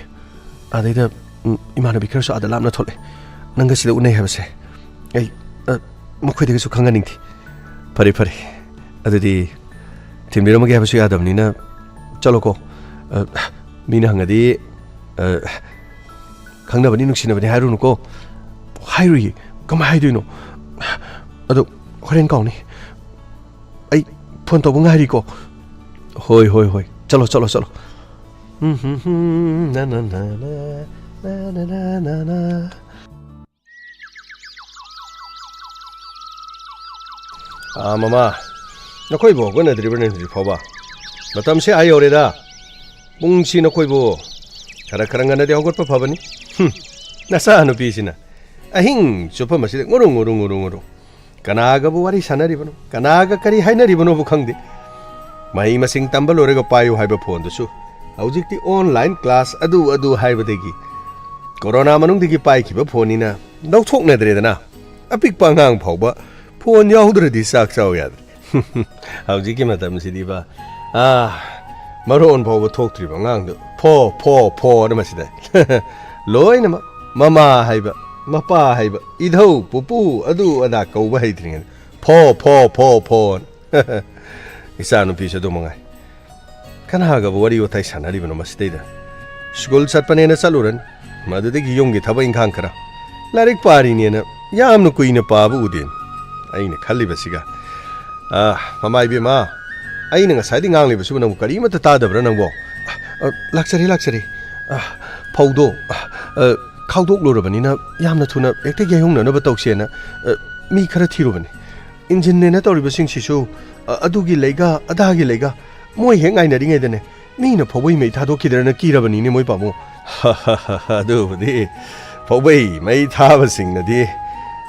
ꯑꯗꯩꯗ, ꯎꯝ, ꯏꯃꯥꯟꯅꯕꯤ ꯈꯔꯁꯨ ꯑꯥꯗ ꯂꯥꯞꯅ ꯊꯣꯛꯂꯦ꯫ ꯅꯪꯒ ꯁꯤꯗ ꯎꯅꯩ ꯍꯥꯏꯕꯁꯦ꯫ ꯑꯩ, ꯑ, ꯃꯈꯣꯏꯗꯒꯤꯁꯨ ꯈꯪꯍꯟꯅꯤꯡꯗꯦ꯫ ꯐꯔꯦ, ꯐꯔꯦ꯫ ꯑꯗꯨꯗꯤ ꯊꯤꯟꯕꯤꯔꯝꯃꯒꯦ ꯍꯥꯏꯕꯁꯨ ꯌꯥꯗꯕꯅꯤꯅ ꯆꯠꯂꯣꯀꯣ꯫ ꯑ, ꯃꯤꯅ ꯍꯪꯉꯗꯤ, ꯑ, "ꯈꯪꯅꯕꯅꯤ, ꯅꯨꯡꯁꯤꯅꯕꯅꯤ" ꯍꯥꯏꯔꯨꯅꯨꯀꯣ꯫ ꯍꯥꯏꯔꯨꯏꯌꯦ꯫ ꯀꯃꯥꯏ ꯍꯥꯏꯗꯣꯏꯅꯣ? ꯑꯗꯣ ꯍꯣꯔꯦꯟ ꯀꯥꯎꯅꯤ꯫ ꯑꯩ ꯐꯣꯟ ꯇꯧꯕ ꯉꯥꯏꯔꯤꯀꯣ꯫ ꯍꯣꯏ, ꯍꯣꯏ, ꯍꯣꯏ꯫ ꯆꯠꯂꯣ, ꯆꯠꯂꯣ, ꯆꯠꯂꯣ꯫ ꯎꯝ, ꯍꯨꯝ, ꯍꯨꯝ, ꯅ, ꯅ, ꯅ, ꯅ, ꯅ, ꯅ, ꯅ, ꯅ, ꯅ꯫ ꯑꯥ, ꯃꯃꯥ, ꯅꯈꯣꯏꯕꯨ ꯍꯧꯒꯠꯅꯗ꯭ꯔꯤꯕꯅꯦ ꯍꯧꯖꯤꯛ ꯐꯥꯎꯕ? ꯃꯇꯝꯁꯦ ꯑꯥ ꯌꯧꯔꯦꯗ꯫ ꯄꯨꯡꯁꯤ ꯅꯈꯣꯏꯕꯨ ꯈꯔ ꯈꯔ ꯉꯟꯅꯗꯤ ꯍꯧꯒꯠꯄ ꯐꯕꯅꯤ꯫ ꯍꯨꯝ, ꯅꯆꯥ ꯅꯨꯄꯤꯁꯤꯅ ꯑꯍꯤꯡ ꯆꯨꯞꯄ ꯃꯁꯤꯗ ꯉꯨꯔꯨ ꯉꯨꯔꯨ ꯉꯨꯔꯨ ꯉꯨꯔꯨ꯫ ꯀꯅꯥꯒꯕꯨ ꯋꯥꯔꯤ ꯁꯥꯟꯅꯔꯤꯕꯅꯣ, ꯀꯅꯥꯒ ꯀꯔꯤ ꯍꯥꯏꯅꯔꯤꯕꯅꯣꯕꯨ ꯈꯪꯗꯦ꯫ ꯃꯍꯩ ꯃꯁꯤꯡ ꯇꯝꯕ ꯂꯣꯏꯔꯒ ꯄꯥꯏꯌꯨ ꯍꯥꯏꯕ ꯐꯣꯟꯗꯨꯁꯨ ꯍꯧꯖꯤꯛꯇꯤ online class ꯑꯗꯨ ꯑꯗꯨ ꯍꯥꯏꯕꯗꯒꯤ ꯀꯣꯔꯣꯅꯥ ꯃꯅꯨꯡꯗꯒꯤ ꯄꯥꯏꯈꯤꯕ ꯐꯣꯟꯅꯤꯅ ꯂꯧꯊꯣꯛꯅꯗ꯭ꯔꯦꯗꯅ꯫ ꯑꯄꯤꯛꯄ ꯑꯉꯥꯡ ꯐꯥꯎꯕ ꯐꯣꯟ ꯌꯥꯎꯗ꯭ꯔꯗꯤ ꯆꯥꯛ ꯆꯥꯎ ꯌꯥꯗ꯭ꯔꯦ꯫ ꯍꯧꯖꯤꯛꯀꯤ ꯃꯇꯝꯁꯤꯗꯤꯕ, ꯑꯥ, ꯃꯔꯣꯟ ꯐꯥꯎꯕ ꯊꯣꯛꯇ꯭ꯔꯤꯕ ꯑꯉꯥꯡꯗꯨ ꯐꯣ, ꯐꯣ, ꯐꯣꯅ ꯃꯁꯤꯗ꯫ ꯂꯣꯏꯅꯃꯛ ꯃꯃꯥ ꯍꯥꯏꯕ, ꯃꯄꯥ ꯍꯥꯏꯕ, ꯏꯙꯧ, ꯄꯨꯄꯨ, ꯑꯗꯨ ꯑꯗꯥ ꯀꯧꯕ ꯍꯩꯇ꯭ꯔꯤꯉꯩꯗ ꯐꯣ, ꯐꯣ, ꯐꯣ, ꯐꯣꯅ꯫ ꯏꯆꯥꯅꯨꯄꯤꯁꯨ ꯑꯗꯨ ꯃꯉꯥꯏ꯫ ꯀꯅꯥꯒꯕꯨ ꯋꯥꯔꯤ ꯋꯥꯇꯥꯏ ꯁꯥꯟꯅꯔꯤꯕꯅꯣ ꯃꯁꯤꯗꯩꯗ? ꯁ꯭ꯀꯨꯜ ꯆꯠꯄꯅꯦꯅ ꯆꯠꯂꯨꯔꯅꯤ, ꯃꯗꯨꯗꯒꯤ ꯌꯨꯝꯒꯤ ꯊꯕꯛ ꯏꯪꯈꯥꯡ ꯈꯔ, ꯂꯥꯏꯔꯤꯛ ꯄꯥꯔꯤꯅꯦꯅ ꯌꯥꯝꯅ ꯀꯨꯏꯅ ꯄꯥꯕ ꯎꯗꯦ꯫ ꯑꯩꯅ ꯈꯜꯂꯤꯕꯁꯤꯒ, "ꯑꯥ, ꯃꯃꯥ ꯏꯕꯦꯝꯃ, ꯑꯩꯅ ꯉꯁꯥꯏꯗꯤ ꯉꯥꯡꯂꯤꯕꯁꯤꯕꯨ ꯅꯪꯕꯨ ꯀꯔꯤꯃꯠꯇ ꯇꯥꯗꯕ꯭ꯔꯥ ꯅꯪꯕꯣ?" "ꯑ, ꯂꯥꯛꯆꯔꯤ, ꯂꯥꯛꯆꯔꯤ꯫ ꯑ, ꯐꯧꯗꯣ, ꯑ, ꯈꯥꯎꯗꯣꯛꯂꯨꯔꯕꯅꯤꯅ ꯌꯥꯝꯅ ꯊꯨꯅ ꯍꯦꯛꯇ ꯌꯩꯍꯧꯅꯅꯕ ꯇꯧꯁꯦꯅ, ꯑ, ꯃꯤ ꯈꯔ ꯊꯤꯔꯨꯕꯅꯤ꯫ ꯏꯟꯖꯤꯟꯅꯦꯅ ꯇꯧꯔꯤꯕꯁꯤꯡꯁꯤꯁꯨ, ꯑ, ꯑꯗꯨꯒꯤ ꯂꯩꯒ ꯑꯗꯥꯒꯤ ꯂꯩꯒ ꯃꯣꯏ ꯍꯦꯛ ꯉꯥꯏꯅꯔꯤꯉꯩꯗꯅꯦ ꯃꯤꯅ ꯐꯧꯕꯩ ꯃꯩ ꯊꯥꯗꯣꯛꯈꯤꯗ꯭ꯔꯅ ꯀꯤꯔꯕꯅꯤꯅꯦ ꯃꯣꯏ ꯄꯥꯕꯨꯡ꯫" "ꯑꯗꯨꯕꯨꯗꯤ ꯐꯧꯕꯩ ꯃꯩ ꯊꯥꯕꯁꯤꯡꯅꯗꯤ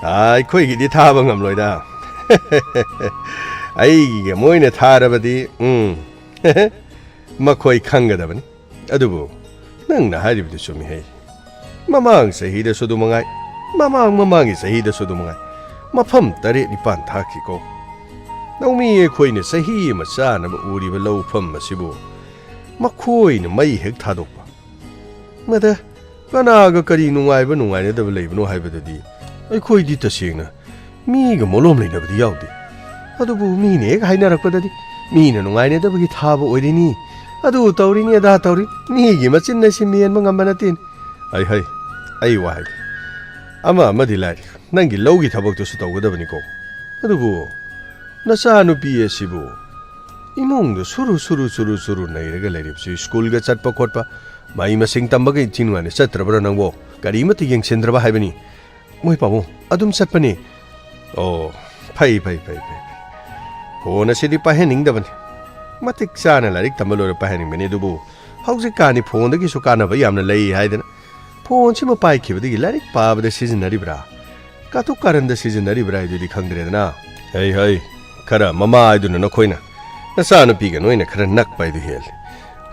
ꯑꯩꯈꯣꯏꯒꯤꯗꯤ ꯊꯥꯕ ꯉꯝꯂꯣꯏꯗ꯫ ꯑꯩꯒꯤꯒ ꯃꯣꯏꯅ ꯊꯥꯔꯕꯗꯤ, ꯎꯝ, ꯃꯈꯣꯏ ꯈꯪꯒꯗꯕꯅꯤ꯫ ꯑꯗꯨꯕꯨ ꯅꯪꯅ ꯍꯥꯏꯔꯤꯕꯗꯨ ꯆꯨꯝꯃꯤꯍꯦ꯫ ꯃꯃꯥꯡ ꯆꯍꯤꯗꯁꯨ ꯑꯗꯨ ꯃꯉꯥꯏ, ꯃꯃꯥꯡ ꯃꯃꯥꯡꯒꯤ ꯆꯍꯤꯗꯁꯨ ꯑꯗꯨ ꯃꯉꯥꯏ, ꯃꯐꯝ ꯇꯔꯦꯠ ꯅꯤꯄꯥꯟ ꯊꯥꯈꯤꯀꯣ꯫ ꯂꯧꯃꯤ ꯑꯩꯈꯣꯏꯅ ꯆꯍꯤ ꯑꯃ ꯆꯥꯅꯕ ꯎꯔꯤꯕ ꯂꯧꯐꯝ ꯑꯁꯤꯕꯨ ꯃꯈꯣꯏꯅ ꯃꯩ ꯍꯦꯛ ꯊꯥꯗꯣꯛꯄ꯫ ꯃꯗ ꯀꯅꯥꯒ ꯀꯔꯤ ꯅꯨꯡꯉꯥꯏꯕ ꯅꯨꯡꯉꯥꯏꯅꯗꯕ ꯂꯩꯕꯅꯣ ꯍꯥꯏꯕꯗꯨꯗꯤ ꯑꯩꯈꯣꯏꯗꯤ ꯇꯁꯦꯡꯅ ꯃꯤꯒ ꯃꯣꯂꯣꯝ ꯂꯩꯅꯕꯗꯤ ꯌꯥꯎꯗꯦ꯫ ꯑꯗꯨꯕꯨ ꯃꯤꯅ ꯍꯦꯛ ꯍꯥꯏꯅꯔꯛꯄꯗꯗꯤ ꯃꯤꯅ ꯅꯨꯡꯉꯥꯏꯅꯗꯕꯒꯤ ꯊꯥꯕ ꯑꯣꯏꯔꯤꯅꯤ, ꯑꯗꯨ ꯇꯧꯔꯤꯅꯤ, ꯑꯗꯥ ꯇꯧꯔꯤ, ꯃꯤꯒꯤ ꯃꯆꯤꯟ ꯑꯁꯤ ꯃꯦꯟꯕ ꯉꯝꯕ ꯅꯠꯇꯦꯅꯦ꯫" "ꯑꯩ ꯍꯩ, ꯑꯩ ꯋꯥ ꯍꯥꯏꯒꯦ꯫ ꯑꯃ ꯑꯃꯗꯤ ꯂꯥꯏꯔꯤ, ꯅꯪꯒꯤ ꯂꯧꯒꯤ ꯊꯕꯛꯇꯨꯁꯨ ꯇꯧꯒꯗꯕꯅꯤꯀꯣ꯫ ꯑꯗꯨꯕꯨ ꯅꯆꯥꯅꯨꯄꯤ ꯑꯁꯤꯕꯨ ꯏꯃꯨꯡꯗ ꯁꯨꯔꯨ ꯁꯨꯔꯨ ꯁꯨꯔꯨ ꯁꯨꯔꯨ ꯅꯩꯔꯒ ꯂꯩꯔꯤꯕꯁꯤ ꯁ꯭ꯀꯨꯜꯒ ꯆꯠꯄ ꯈꯣꯠꯄ, ꯃꯍꯩ ꯃꯁꯤꯡ ꯇꯝꯕꯒ ꯏꯟꯊꯤ ꯅꯨꯡꯉꯥꯏꯅ ꯆꯠꯇ꯭ꯔꯕ꯭ꯔꯥ ꯅꯪꯕꯣ? ꯀꯔꯤꯃꯠꯇ ꯌꯦꯡꯁꯤꯟꯗ꯭ꯔꯕ ꯍꯥꯏꯕꯅꯤ꯫" "ꯃꯣꯏ ꯄꯥꯕꯨꯡ, ꯑꯗꯨꯝ ꯆꯠꯄꯅꯦ꯫" "ꯑꯣ, ꯐꯩ, ꯐꯩ, ꯐꯩ, ꯐꯩ, ꯐꯩ꯫ ꯐꯣꯟ ꯑꯁꯤꯗꯤ ꯄꯥꯏꯍꯟꯅꯤꯡꯗꯕꯅꯤ꯫ ꯃꯇꯤꯛ ꯆꯥꯅ ꯂꯥꯏꯔꯤꯛ ꯇꯝꯕ ꯂꯣꯏꯔ ꯄꯥꯏꯍꯟꯅꯤꯡꯕꯅꯤ, ꯑꯗꯨꯕꯨ ꯍꯧꯖꯤꯛꯀꯥꯟꯗꯤ ꯐꯣꯟꯗꯒꯤꯁꯨ ꯀꯥꯟꯅꯕ ꯌꯥꯝꯅ ꯂꯩ ꯍꯥꯏꯗꯅ꯫ ꯐꯣꯟꯁꯤꯃ ꯄꯥꯏꯈꯤꯕꯗꯒꯤ ꯂꯥꯏꯔꯤꯛ ꯄꯥꯕꯗ ꯁꯤꯖꯤꯟꯅꯔꯤꯕ꯭ꯔꯥ, ꯀꯥꯇꯨ ꯀꯥꯔꯟꯗ ꯁꯤꯖꯤꯟꯅꯔꯤꯕ꯭ꯔꯥ ꯍꯥꯏꯗꯨꯗꯤ ꯈꯪꯗ꯭ꯔꯦꯗꯅ꯫ ꯍꯩ ꯍꯩ, ꯈꯔ ꯃꯃꯥ ꯍꯥꯏꯗꯨꯅ ꯅꯈꯣꯏꯅ ꯅꯆꯥꯅꯨꯄꯤꯒ ꯅꯣꯏꯅ ꯈꯔ ꯅꯛꯄ ꯍꯥꯏꯗꯨ ꯍꯦꯜꯂꯤ꯫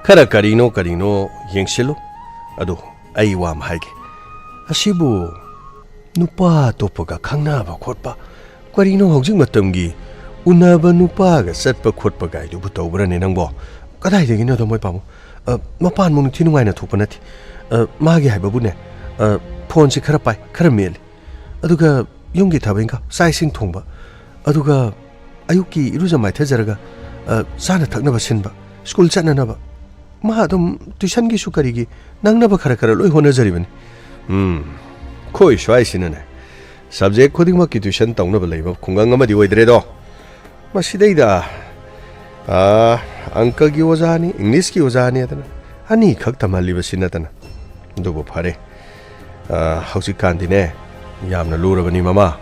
ꯈꯔ ꯀꯔꯤꯅꯣ ꯀꯔꯤꯅꯣ ꯌꯦꯡꯁꯤꯜꯂꯨ꯫ ꯑꯗꯨ ꯑꯩ ꯋꯥ ꯑꯃ ꯍꯥꯏꯒꯦ꯫ ꯑꯁꯤꯕꯨ ꯅꯨꯄꯥ ꯑꯇꯣꯞꯄꯒ ꯈꯪꯅꯕ ꯈꯣꯠꯄ, ꯀꯔꯤꯅꯣ ꯍꯧꯖꯤꯛ ꯃꯇꯝꯒꯤ ꯎꯅꯕ ꯅꯨꯄꯥꯒ ꯆꯠꯄ ꯈꯣꯠꯄ ꯀꯥꯏꯗꯨꯕꯨ ꯇꯧꯕ꯭ꯔꯅꯦ ꯅꯪꯕꯣ? ꯀꯗꯥꯏꯗꯒꯤꯅꯣꯗ ꯃꯣꯏ ꯄꯥꯕꯨꯡ? ꯑ, ꯃꯄꯥꯟꯃꯨꯛ ꯅꯤꯡꯊꯤ ꯅꯨꯡꯉꯥꯏꯅ ꯊꯣꯛꯄ ꯅꯠꯇꯦ꯫ ꯑ, ꯃꯥꯒꯤ ꯍꯥꯏꯕꯕꯨꯅꯦ, ꯑ, ꯐꯣꯟꯁꯤ ꯈꯔ ꯄꯥꯏ, ꯈꯔ ꯃꯦꯠꯂꯤ꯫ ꯑꯗꯨꯒ ꯌꯨꯝꯒꯤ ꯊꯕꯛ ꯏꯪꯈꯥꯡ, ꯆꯥꯛ ꯏꯁꯤꯡ ꯊꯣꯡꯕ, ꯑꯗꯨꯒ ꯑꯌꯨꯛꯀꯤ ꯏꯔꯨꯖ ꯃꯥꯏꯊꯖꯔꯒ, ꯑ, ꯆꯥꯅ ꯊꯛꯅꯕ ꯁꯤꯟꯕ, ꯁ꯭ꯀꯨꯜ ꯆꯠꯅꯅꯕ꯫ ꯃꯥ ꯑꯗꯨꯝ ꯇ꯭ꯌꯨꯁꯟꯒꯤꯁꯨ ꯀꯔꯤꯒꯤ ꯅꯪꯅꯕ ꯈꯔ ꯈꯔ ꯂꯣꯏ ꯍꯣꯠꯅꯖꯔꯤꯕꯅꯤ꯫ ꯎꯝ, ꯑꯩꯈꯣꯏ ꯁ꯭ꯋꯥꯏꯁꯤꯅꯅꯦ, ꯁꯕꯖꯦꯛ ꯈꯨꯗꯤꯡꯃꯛꯀꯤ ꯇ꯭ꯌꯨꯁꯟ ꯇꯧꯅꯕ ꯂꯩꯕ ꯈꯨꯡꯒꯪ ꯑꯃꯗꯤ ꯑꯣꯏꯗ꯭ꯔꯦꯗꯣ꯫ ꯃꯁꯤꯗꯩꯗ, ꯑꯥ, ꯑꯪꯀꯒꯤ ꯑꯣꯖꯥꯅꯤ, ꯏꯪꯂꯤꯁꯀꯤ ꯑꯣꯖꯥꯅꯤ ꯍꯥꯏꯗꯅ ꯑꯅꯤꯈꯛ ꯇꯝꯍꯜꯂꯤꯕꯁꯤ ꯅꯠꯇꯅ꯫ ꯑꯗꯨꯕꯨ ꯐꯔꯦ, ꯑꯥ, ꯍꯧꯖꯤꯛꯀꯥꯟꯗꯤꯅꯦ, ꯌꯥꯝꯅ ꯂꯨꯔꯕꯅꯤ ꯃꯃꯥ꯫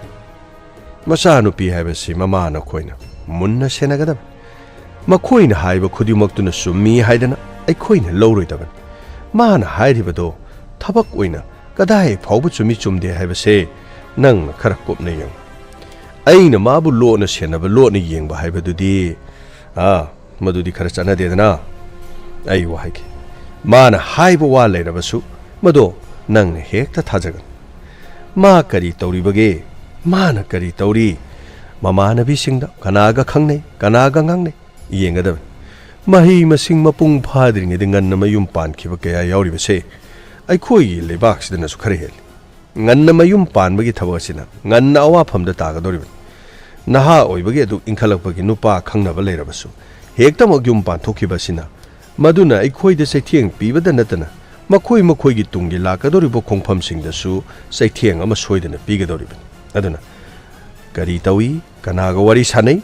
ꯃꯆꯥꯅꯨꯄꯤ ꯍꯥꯏꯕꯁꯤ ꯃꯃꯥ ꯅꯈꯣꯏꯅ ꯃꯨꯟꯅ ꯁꯦꯟꯅꯒꯗꯕꯅꯤ꯫ ꯃꯈꯣꯏꯅ ꯍꯥꯏꯕ ꯈꯨꯗꯤꯡꯃꯛꯇꯨꯅ ꯆꯨꯝꯃꯤ ꯍꯥꯏꯗꯅ ꯑꯩꯈꯣꯏꯅ ꯂꯧꯔꯣꯏꯗꯕꯅꯤ꯫ ꯃꯥꯅ ꯍꯥꯏꯔꯤꯕꯗꯣ ꯊꯕꯛ ꯑꯣꯏꯅ ꯀꯗꯥꯏ ꯐꯥꯎꯕ ꯆꯨꯝꯃꯤ ꯆꯨꯝꯗꯦ ꯍꯥꯏꯕꯁꯦ ꯅꯪꯅ ꯈꯔ ꯀꯨꯞꯅ ꯌꯦꯡꯉꯨ꯫ ꯑꯩꯅ ꯃꯥꯕꯨ ꯂꯣꯠꯅ ꯁꯦꯟꯅꯕ, ꯂꯣꯠꯅ ꯌꯦꯡꯕ ꯍꯥꯏꯕꯗꯨꯗꯤ, ꯑꯥ, ꯃꯗꯨꯗꯤ ꯈꯔ ꯆꯠꯅꯗꯦꯗꯅ꯫ ꯑꯩ ꯋꯥ ꯍꯥꯏꯒꯦ꯫ ꯃꯥꯅ ꯍꯥꯏꯕ ꯋꯥ ꯂꯩꯔꯕꯁꯨ, ꯃꯗꯣ ꯅꯪꯅ ꯍꯦꯛꯇ ꯊꯥꯖꯒꯅꯨ꯫ ꯃꯥ ꯀꯔꯤ ꯇꯧꯔꯤꯕꯒꯦ? ꯃꯥꯅ ꯀꯔꯤ ꯇꯧꯔꯤ? ꯃꯃꯥꯟꯅꯕꯤꯁꯤꯡꯗ ꯀꯅꯥꯒ ꯈꯪꯅꯩ, ꯀꯅꯥꯒ ꯉꯥꯡꯅꯩ? ꯌꯦꯡꯒꯗꯕꯅꯤ꯫ ꯃꯍꯩ ꯃꯁꯤꯡ ꯃꯄꯨꯡ ꯐꯥꯗ꯭ꯔꯤꯉꯩꯗ ꯉꯟꯅ ꯃꯌꯨꯝ ꯄꯥꯟꯈꯤꯕ ꯀꯌꯥ ꯌꯥꯎꯔꯤꯕꯁꯦ ꯑꯩꯈꯣꯏꯒꯤ ꯂꯩꯕꯥꯛꯁꯤꯗꯅꯁꯨ ꯈꯔ ꯍꯦꯜꯂꯤ꯫ ꯉꯟꯅ ꯃꯌꯨꯝ ꯄꯥꯟꯕꯒꯤ ꯊꯕꯛ ꯑꯁꯤꯅ ꯉꯟꯅ ꯑꯋꯥꯐꯝꯗ ꯇꯥꯒꯗꯧꯔꯤꯕꯅꯤ꯫ ꯅꯍꯥ ꯑꯣꯏꯕꯒꯤ ꯑꯗꯨ ꯏꯟꯈꯠꯂꯛꯄꯒꯤ ꯅꯨꯄꯥ ꯈꯪꯅꯕ ꯂꯩꯔꯕꯁꯨ, ꯍꯦꯛꯇꯃꯛ ꯌꯨꯝ ꯄꯥꯟꯊꯣꯛꯈꯤꯕ ꯑꯁꯤꯅ, ꯃꯗꯨꯅ ꯑꯩꯈꯣꯏꯗ ꯆꯩꯊꯦꯡ ꯄꯤꯕꯗ ꯅꯠꯇꯅ, ꯃꯈꯣꯏ ꯃꯈꯣꯏꯒꯤ ꯇꯨꯡꯒꯤ ꯂꯥꯛꯀꯗꯧꯔꯤꯕ ꯈꯣꯡꯐꯝꯁꯤꯡꯗꯁꯨ ꯆꯩꯊꯦꯡ ꯑꯃ ꯁꯣꯏꯗꯅ ꯄꯤꯒꯗꯧꯔꯤꯕꯅꯤ꯫ ꯑꯗꯨꯅ ꯀꯔꯤ ꯇꯧꯏ, ꯀꯅꯥꯒ ꯋꯥꯔꯤ ꯁꯥꯟꯅꯩ,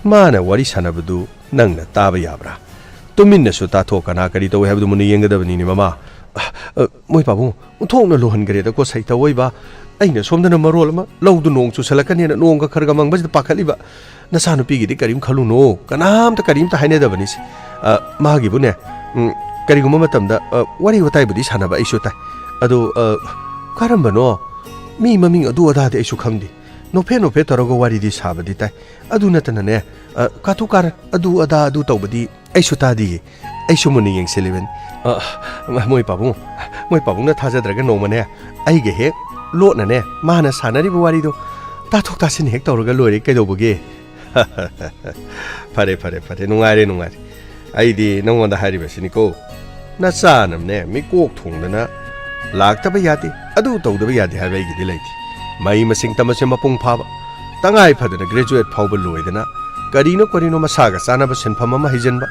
ꯃꯥꯅ ꯋꯥꯔꯤ ꯁꯥꯟꯅꯕꯗꯨ ꯅꯪꯅ ꯇꯥꯕ ꯌꯥꯕ꯭ꯔꯥ? ꯇꯨꯃꯤꯟꯅꯁꯨ ꯇꯥꯊꯣꯛ, ꯀꯅꯥ ꯀꯔꯤ ꯇꯧꯏ ꯍꯥꯏꯕꯗꯨ ꯃꯨꯟꯅ ꯌꯦꯡꯒꯗꯕꯅꯤꯅꯦ, ꯃꯃꯥ꯫ ꯑ, ꯑ, ꯃꯣꯏ ꯄꯥꯕꯨꯡ, ꯑꯣꯟꯊꯣꯛꯅ ꯂꯨꯍꯟꯈ꯭ꯔꯦꯗꯀꯣ, ꯁꯩꯇ ꯑꯣꯏꯕ꯫ ꯑꯩꯅ ꯁꯣꯝꯗꯅ ꯃꯔꯣꯜ ꯑꯃ ꯂꯧꯗꯨ ꯅꯣꯡ ꯆꯨꯁꯜꯂꯛꯀꯅꯦꯅ ꯅꯣꯡꯒ ꯈꯔꯒ ꯃꯪꯕꯁꯤꯗ ꯄꯥꯈꯠꯂꯤꯕ꯫ ꯅꯆꯥꯅꯨꯄꯤꯒꯤꯗꯤ ꯀꯔꯤꯝ ꯈꯜꯂꯨꯅꯣ, ꯀꯅꯥꯝꯇ ꯀꯔꯤꯝꯇ ꯍꯥꯏꯅꯗꯕꯅꯤꯁꯦ꯫ ꯑ, ꯃꯥꯒꯤꯕꯨꯅꯦ, ꯎꯝ, ꯀꯔꯤꯒꯨꯝꯕ ꯃꯇꯝꯗ, ꯑ, ꯋꯥꯔꯤ ꯋꯥꯇꯥꯏꯕꯨꯗꯤ ꯁꯥꯟꯅꯕ ꯑꯩꯁꯨ ꯇꯥꯏ꯫ ꯑꯗꯣ, ꯑ, ꯀꯔꯝꯕꯅꯣ? ꯃꯤ ꯃꯃꯤꯡ ꯑꯗꯨ ꯑꯗꯥꯗꯤ ꯑꯩꯁꯨ ꯈꯪꯗꯦ꯫ ꯅꯣꯛꯐꯦꯠ ꯅꯣꯛꯐꯦꯠ ꯇꯧꯔꯒ ꯋꯥꯔꯤꯗꯤ ꯁꯥꯕꯗꯤ ꯇꯥꯏ꯫ ꯑꯗꯨ ꯅꯠꯇꯅꯅꯦ, ꯑ, ꯀꯥꯇꯨ ꯀꯥꯔꯟ ꯑꯗꯨ ꯑꯗꯥ ꯑꯗꯨ ꯇꯧꯕꯗꯤ ꯑꯩꯁꯨ ꯇꯥꯗꯤꯌꯦ꯫ ꯑꯩꯁꯨ ꯃꯨꯟꯅ ꯌꯦꯡꯁꯤꯜꯂꯤꯕꯅꯤ꯫ ꯑ, ꯃꯣꯏ ꯄꯥꯕꯨꯡ, ꯃꯣꯏ ꯄꯥꯕꯨꯡꯅ ꯊꯥꯖꯗ꯭ꯔꯒ ꯅꯣꯡꯃꯅꯦ ꯑꯩꯒ ꯍꯦꯛ ꯂꯣꯠꯅꯅꯦ ꯃꯥꯅ ꯁꯥꯟꯅꯔꯤꯕ ꯋꯥꯔꯤꯗꯣ ꯇꯥꯊꯣꯛ ꯇꯥꯁꯤꯟ ꯍꯦꯛ ꯇꯧꯔꯒ ꯂꯣꯏꯔꯦ ꯀꯩꯗꯧꯕꯒꯦ? ꯐꯔꯦ, ꯐꯔꯦ, ꯐꯔꯦ꯫ ꯅꯨꯡꯉꯥꯏꯔꯦ, ꯅꯨꯡꯉꯥꯏꯔꯦ꯫ ꯑꯩꯗꯤ ꯅꯉꯣꯟꯗ ꯍꯥꯏꯔꯤꯕꯁꯤꯅꯤꯀꯣ꯫ ꯅꯆꯥꯅꯅꯦ ꯃꯤꯀꯣꯛ ꯊꯣꯡꯗꯅ ꯂꯥꯛꯇꯕ ꯌꯥꯗꯦ, ꯑꯗꯨ ꯇꯧꯗꯕ ꯌꯥꯗꯦ ꯍꯥꯏꯕ ꯑꯩꯒꯤꯗꯤ ꯂꯩꯇꯦ꯫ ꯃꯍꯩ ꯃꯁꯤꯡ ꯇꯝꯕꯁꯦ ꯃꯄꯨꯡ ꯐꯥꯕ, ꯇꯉꯥꯏ ꯐꯗꯅ ꯒ꯭ꯔꯦꯖꯨꯑꯦꯠ ꯐꯥꯎꯕ ꯂꯣꯏꯗꯅ ꯀꯔꯤꯅꯣ ꯀꯔꯤꯅꯣ ꯃꯁꯥꯒ ꯆꯥꯅꯕ ꯁꯤꯟꯐꯝ ꯑꯃ ꯍꯩꯖꯤꯟꯕ,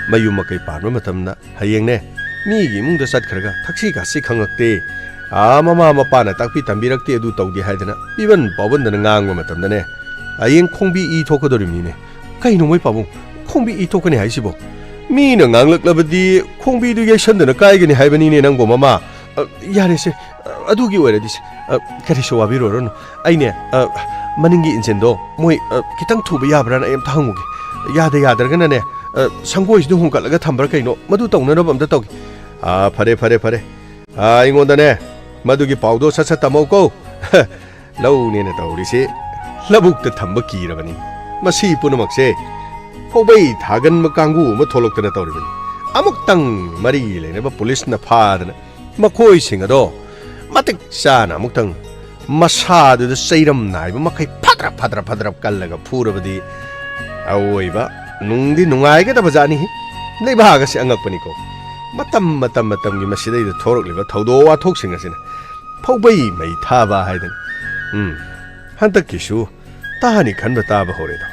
ꯃꯌꯨꯝ ꯃꯀꯩ ꯄꯥꯟꯕ ꯃꯇꯝꯗ ꯍꯌꯦꯡꯅꯦ ꯃꯤꯒꯤ ꯏꯃꯨꯡꯗ ꯆꯠꯈ꯭ꯔꯒ ꯊꯛꯁꯤ ꯈꯥꯁꯤ ꯈꯪꯂꯛꯇꯦ꯫ ꯑꯥ, ꯃꯃꯥ ꯃꯄꯥꯅ ꯇꯥꯛꯄꯤ ꯇꯝꯕꯤꯔꯛꯇꯦ, ꯑꯗꯨ ꯇꯧꯗꯦ ꯍꯥꯏꯗꯅ ꯄꯤꯕꯟ ꯄꯥꯎꯕꯟꯗꯅ ꯉꯥꯡꯕ ꯃꯇꯝꯗꯅꯦ, ꯍꯌꯦꯡ ꯈꯣꯡꯕꯤ ꯏ ꯊꯣꯛꯀꯗꯧꯔꯤꯕꯅꯤꯅꯦ꯫ ꯀꯩꯅꯣ ꯃꯣꯏ ꯄꯥꯕꯨꯡ, ꯈꯣꯡꯕꯤ ꯏ ꯊꯣꯛꯀꯅꯤ ꯍꯥꯏꯁꯤꯕꯣ? ꯃꯤꯅ ꯉꯥꯡꯂꯛꯂꯕꯗꯤ ꯈꯣꯡꯕꯤꯗꯨ ꯌꯩꯁꯟꯗꯅ ꯀꯥꯏꯒꯅꯤ ꯍꯥꯏꯕꯅꯤꯅꯦ ꯅꯪꯕꯣ ꯃꯃꯥ꯫ ꯑ, ꯌꯥꯔꯦꯁꯦ, ꯑ, ꯑꯗꯨꯒꯤ ꯑꯣꯏꯔꯗꯤꯁꯦ, ꯑ, ꯀꯔꯤꯁꯨ ꯋꯥꯕꯤꯔꯨꯔꯅꯨ꯫ ꯑꯩꯅꯦ, ꯑ, ꯃꯅꯤꯡꯒꯤ ꯏꯟꯖꯤꯟꯗꯣ ꯃꯣꯏ, ꯑ, ꯈꯤꯇꯪ ꯊꯨꯕ ꯌꯥꯕ꯭ꯔꯥꯅ ꯑꯩ ꯑꯝꯇ ꯍꯪꯉꯨꯒꯦ꯫ ꯌꯥꯗ ꯌꯥꯗ꯭ꯔꯒꯅꯅꯦ, ꯑ, ꯁꯪꯒꯣꯏꯁꯤꯗ ꯍꯣꯡꯀꯠꯂꯒ ꯊꯝꯕ꯭ꯔꯥ ꯀꯩꯅꯣ, ꯃꯗꯨ ꯇꯧꯅꯅꯕ ꯑꯝꯇ ꯇꯧꯒꯦ꯫ ꯑꯥ, ꯐꯔꯦ, ꯐꯔꯦ, ꯐꯔꯦ꯫ ꯑꯥ, ꯑꯩꯉꯣꯟꯗꯅꯦ ꯃꯗꯨꯒꯤ ꯄꯥꯎꯗꯣ ꯁꯠ ꯁꯠ ꯇꯝꯃꯧꯀꯣ꯫ ꯂꯧꯅꯦꯅ ꯇꯧꯔꯤꯁꯤ ꯂꯧꯕꯨꯛꯇ ꯊꯝꯕ ꯀꯤꯔꯕꯅꯤ꯫ ꯃꯁꯤ ꯄꯨꯝꯅꯃꯛꯁꯦ ꯐꯧꯕꯩ ꯊꯥꯒꯟꯕ ꯀꯥꯡꯕꯨ ꯑꯃ ꯊꯣꯛꯂꯛꯇꯅ ꯇꯧꯔꯤꯕꯅꯤ꯫ ꯑꯃꯨꯛꯇꯪ ꯃꯔꯤ ꯂꯩꯅꯕ ꯄꯨꯂꯤꯁꯅ ꯐꯥꯗꯅ ꯃꯈꯣꯏꯁꯤꯡ ꯑꯗꯣ ꯃꯇꯤꯛ ꯆꯥꯅ ꯑꯃꯨꯛꯇꯪ ꯃꯁꯥꯗꯨꯗ ꯆꯩꯔꯝ ꯅꯥꯏꯕ ꯃꯈꯩ ꯐꯗ꯭ꯔꯞ ꯐꯗ꯭ꯔꯞ ꯐꯗ꯭ꯔꯞ ꯀꯜꯂꯒ ꯐꯨꯔꯕꯗꯤ ꯑꯋꯣꯏꯕ ꯅꯨꯡꯗꯤ ꯅꯨꯡꯉꯥꯏꯒꯗꯕ ꯖꯥꯠꯅꯤ꯫ ꯂꯩꯕꯥꯛ ꯑꯁꯤ ꯑꯉꯛꯄꯅꯤꯀꯣ꯫ ꯃꯇꯝ, ꯃꯇꯝ, ꯃꯇꯝꯒꯤ ꯃꯁꯤꯗꯩꯗ ꯊꯣꯔꯛꯂꯤꯕ ꯊꯧꯗꯣꯛ ꯋꯥꯊꯣꯛꯁꯤꯡ ꯑꯁꯤꯅ ꯐꯧꯕꯩ ꯃꯩ ꯊꯥꯕ ꯍꯥꯏꯗꯅ꯫ ꯎꯝ, ꯍꯟꯗꯛꯀꯤꯁꯨ ꯇꯥꯅꯤ ꯈꯟꯕ ꯇꯥꯕ ꯍꯧꯔꯦꯗꯣ꯫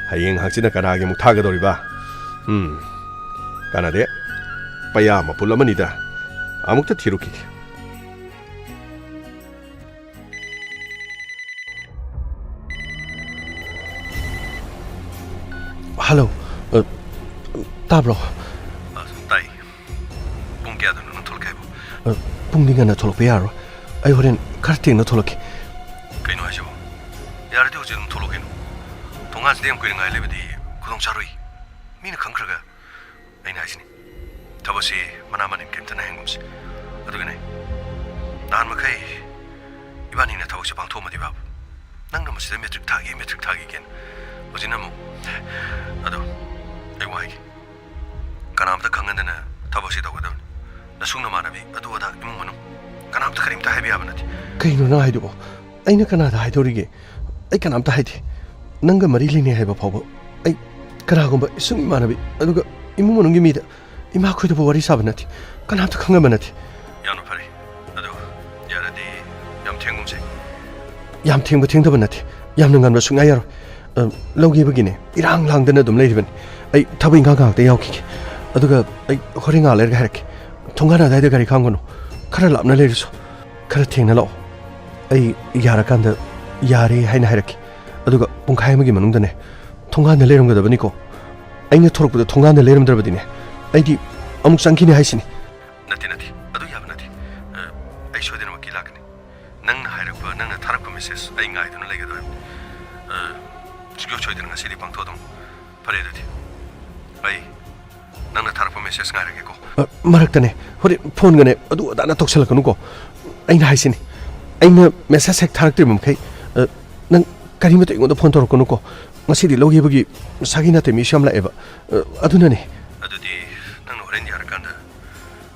ꯍꯌꯦꯡ ꯍꯪꯆꯤꯠꯅ ꯀꯅꯥꯒꯤ ꯑꯃꯨꯛ ꯊꯥꯒꯗꯧꯔꯤꯕ? ꯎꯝ, ꯀꯥꯟꯅꯗꯦ꯫ ꯄꯩꯌꯥ ꯃꯄꯨꯜ ꯑꯃꯅꯤꯗ꯫ ꯑꯃꯨꯛꯇ ꯊꯤꯔꯨꯈꯤꯒꯦ꯫ ꯍꯜꯂꯣ, ꯑ, ꯇꯥꯕ꯭ꯔꯣ? ꯑ, ꯇꯥꯏ꯫ ꯄꯨꯡ ꯀꯌꯥꯗꯅꯣ ꯅꯪ ꯊꯣꯛꯂꯛꯀꯦ ꯍꯥꯏꯕꯣ? ꯑ, ꯄꯨꯡꯗꯤ ꯉꯟꯅ ꯊꯣꯛꯂꯛꯄ ꯌꯥꯔꯣꯏ꯫ ꯑꯩ ꯍꯣꯔꯦꯟ ꯈꯔ ꯊꯦꯡꯅ ꯊꯣꯛꯂꯛꯀꯦ꯫ ꯀꯩꯅꯣ ꯍꯥꯏꯁꯤꯕꯣ? ꯌꯥꯔꯗꯤ ꯍꯧꯖꯤꯛ ꯑꯗꯨꯝ ꯊꯣꯛꯂꯛꯑꯣ ꯀꯩꯅꯣ꯫ ꯊꯣꯡꯒꯥꯟꯁꯤꯗ ꯌꯥꯝ ꯀꯨꯏꯅ ꯉꯥꯏ ꯂꯩꯕꯗꯤ ꯈꯨꯗꯣꯡ ꯆꯥꯔꯣꯏ꯫ ꯃꯤꯅ ꯈꯪꯈ꯭ꯔꯒ꯫ ꯑꯩꯅ ꯍꯥꯏꯁꯤꯅꯤ꯫ ꯊꯕꯛꯁꯤ ꯃꯅꯥ ꯃꯅꯤꯟ ꯀꯔꯤꯝꯇ ꯅꯥꯏꯍꯟꯒꯨꯝꯁꯤ꯫ ꯑꯗꯨꯒꯅꯦ, ꯅꯍꯥꯟ ꯃꯈꯩ ꯏꯕꯥꯅꯤꯅ ꯊꯕꯛꯁꯦ ꯄꯥꯡꯊꯣꯛꯑꯝꯃꯗꯤ ꯐꯕ꯫ ꯅꯪꯅ ꯃꯁꯤꯗ ꯃꯦꯇ꯭ꯔꯤꯛ ꯊꯥꯒꯦ, ꯃꯦꯇ꯭ꯔꯤꯛ ꯊꯥꯒꯦ ꯀꯦꯅ꯫ ꯍꯧꯖꯤꯛꯅ ꯑꯃꯨꯛ꯫ ꯑꯗꯣ ꯑꯩ ꯋꯥ ꯍꯥꯏꯒꯦ, ꯀꯅꯥꯝꯇ ꯈꯪꯍꯟꯗꯅ ꯊꯕꯛꯁꯤ ꯇꯧꯒꯗꯕꯅꯤ꯫ ꯅꯁꯨꯡ ꯅꯃꯥꯟꯅꯕꯤ, ꯑꯗꯨ ꯑꯗꯥ, ꯏꯃꯨꯡ ꯃꯅꯨꯡ, ꯀꯅꯥꯝꯇ ꯀꯔꯤꯝꯇ ꯍꯥꯏꯕ ꯌꯥꯕ ꯅꯠꯇꯦ꯫ ꯀꯩꯅꯣ ꯅꯪ ꯍꯥꯏꯗꯨꯕꯣ? ꯑꯩꯅ ꯀꯅꯥꯗ ꯍꯥꯏꯗꯣꯔꯤꯒꯦ? ꯑꯩ ꯀꯅꯥꯝꯇ ꯍꯥꯏꯗꯦ꯫ ꯅꯪꯒ ꯃꯔꯤ ꯂꯩꯅꯩ ꯍꯥꯏꯕ ꯐꯥꯎꯕ ꯑꯩ ꯀꯅꯥꯒꯨꯝꯕ ꯏꯁꯨꯡ ꯏꯃꯥꯟꯅꯕꯤ, ꯑꯗꯨꯒ ꯏꯃꯨꯡ ꯃꯅꯨꯡꯒꯤ ꯃꯤꯗ, ꯏꯃꯥ ꯈꯣꯏꯗꯕꯨ ꯋꯥꯔꯤ ꯁꯥꯕ ꯅꯠꯇꯦ꯫ ꯀꯅꯥꯝꯇ ꯈꯪꯍꯟꯕ ꯅꯠꯇꯦ꯫ ꯌꯥꯝꯅ ꯐꯔꯦ꯫ ꯑꯗꯣ ꯌꯥꯔꯗꯤ ꯌꯥꯝ ꯊꯦꯡꯒꯨꯝꯁꯦ꯫ ꯌꯥꯝ ꯊꯦꯡꯕ ꯊꯦꯡꯗꯕ ꯅꯠꯇꯦ꯫ ꯌꯥꯝꯅ ꯉꯟꯕ ꯁꯨꯡꯌꯥ ꯌꯥꯔꯣꯏ꯫ ꯑ, ꯂꯧꯒꯦꯕꯒꯤꯅꯦ, ꯏꯔꯥꯡ ꯂꯥꯡꯗꯅ ꯑꯗꯨꯝ ꯂꯩꯔꯤꯕꯅꯤ꯫ ꯑꯩ ꯊꯕꯛ ꯏꯪꯈꯥꯡ ꯉꯥꯏꯍꯥꯛꯇ ꯌꯥꯎꯈꯤꯒꯦ꯫ ꯑꯗꯨꯒ ꯑꯩ ꯍꯣꯔꯦꯟ ꯉꯥꯏꯍꯥꯛ ꯂꯩꯔꯒ ꯍꯥꯏꯔꯛꯀꯦ꯫ ꯊꯣꯡꯒꯥꯟ ꯑꯗꯥꯏꯗ ꯒꯥꯔꯤ ꯈꯥꯝꯒꯅꯨ꯫ ꯈꯔ ꯂꯥꯞꯅ ꯂꯩꯔꯁꯨ꯫ ꯈꯔ ꯊꯦꯡꯅ ꯂꯥꯛꯑꯣ꯫ ꯑꯩ ꯌꯥꯔꯀꯥꯟꯗ ꯌꯥꯔꯦ ꯍꯥꯏꯅ ꯍꯥꯏꯔꯛꯀꯦ꯫ ꯑꯗꯨꯒ ꯄꯨꯡꯈꯥꯏ ꯑꯃꯒꯤ ꯃꯅꯨꯡꯗꯅꯦ, ꯊꯣꯡꯒꯥꯟꯗ ꯂꯩꯔꯝꯒꯗꯕꯅꯤꯀꯣ꯫ ꯑꯩꯅ ꯊꯣꯔꯛꯄꯗ ꯊꯣꯡꯒꯥꯟꯗ ꯂꯩꯔꯝꯗ꯭ꯔꯕꯗꯤꯅꯦ, ꯑꯩꯗꯤ ꯑꯃꯨꯛ ꯆꯪꯈꯤꯅꯤ ꯍꯥꯏꯁꯤꯅꯤ꯫ ꯅꯠꯇꯦ, ꯅꯠꯇꯦ, ꯑꯗꯨ ꯌꯥꯕ ꯅꯠꯇꯦ꯫ ꯑ, ꯑꯩ ꯁꯣꯏꯗꯅꯃꯛꯀꯤ ꯂꯥꯛꯀꯅꯤ꯫ ꯅꯪꯅ ꯍꯥꯏꯔꯛꯄ, ꯅꯪꯅ ꯊꯥꯔꯛꯄ ꯃꯦꯁꯦꯖ ꯑꯩ ꯉꯥꯏꯗꯨꯅ ꯂꯩꯒꯗꯧꯔꯤꯕꯅꯤ꯫ ꯑ, ꯁꯨꯡꯁꯣꯏ ꯁꯣꯏꯗꯅ ꯉꯁꯤꯗꯤ ꯄꯥꯡꯊꯣꯛꯑꯗꯧꯅꯤ꯫ ꯐꯔꯦ ꯑꯗꯨꯗꯤ꯫ ꯑꯩ ꯅꯪꯅ ꯊꯥꯔꯛꯄ ꯃꯦꯁꯦꯖ ꯉꯥꯏꯔꯒꯦꯀꯣ꯫ ꯑ, ꯃꯔꯛꯇꯅꯦ, ꯍꯣꯔꯦꯟ ꯐꯣꯟꯒꯅꯦ ꯑꯗꯨ ꯑꯗꯥꯅ ꯇꯧꯁꯜꯂꯛꯀꯅꯨꯀꯣ꯫ ꯑꯩꯅ ꯍꯥꯏꯁꯤꯅꯤ, ꯑꯩꯅ ꯃꯦꯁꯦꯖ ꯍꯦꯛ ꯊꯥꯔꯛꯇ꯭ꯔꯤꯕ ꯃꯈꯩ, ꯑ, ꯅꯪ ꯀꯔꯤꯃꯠꯇ ꯑꯩꯉꯣꯟꯗ ꯐꯣꯟ ꯇꯧꯔꯛꯀꯅꯨꯀꯣ꯫ ꯉꯁꯤꯗꯤ ꯂꯧꯒꯦꯕꯒꯤ ꯃꯁꯥꯒꯤ ꯅꯥꯇꯩ ꯃꯤꯁꯨ ꯌꯥꯝ ꯂꯥꯛꯑꯦꯕ꯫ ꯑ, ꯑꯗꯨꯅꯅꯦ꯫ ꯑꯗꯨꯗꯤ ꯅꯪꯅ ꯍꯣꯔꯦꯟ ꯌꯥꯔꯀꯥꯟꯗ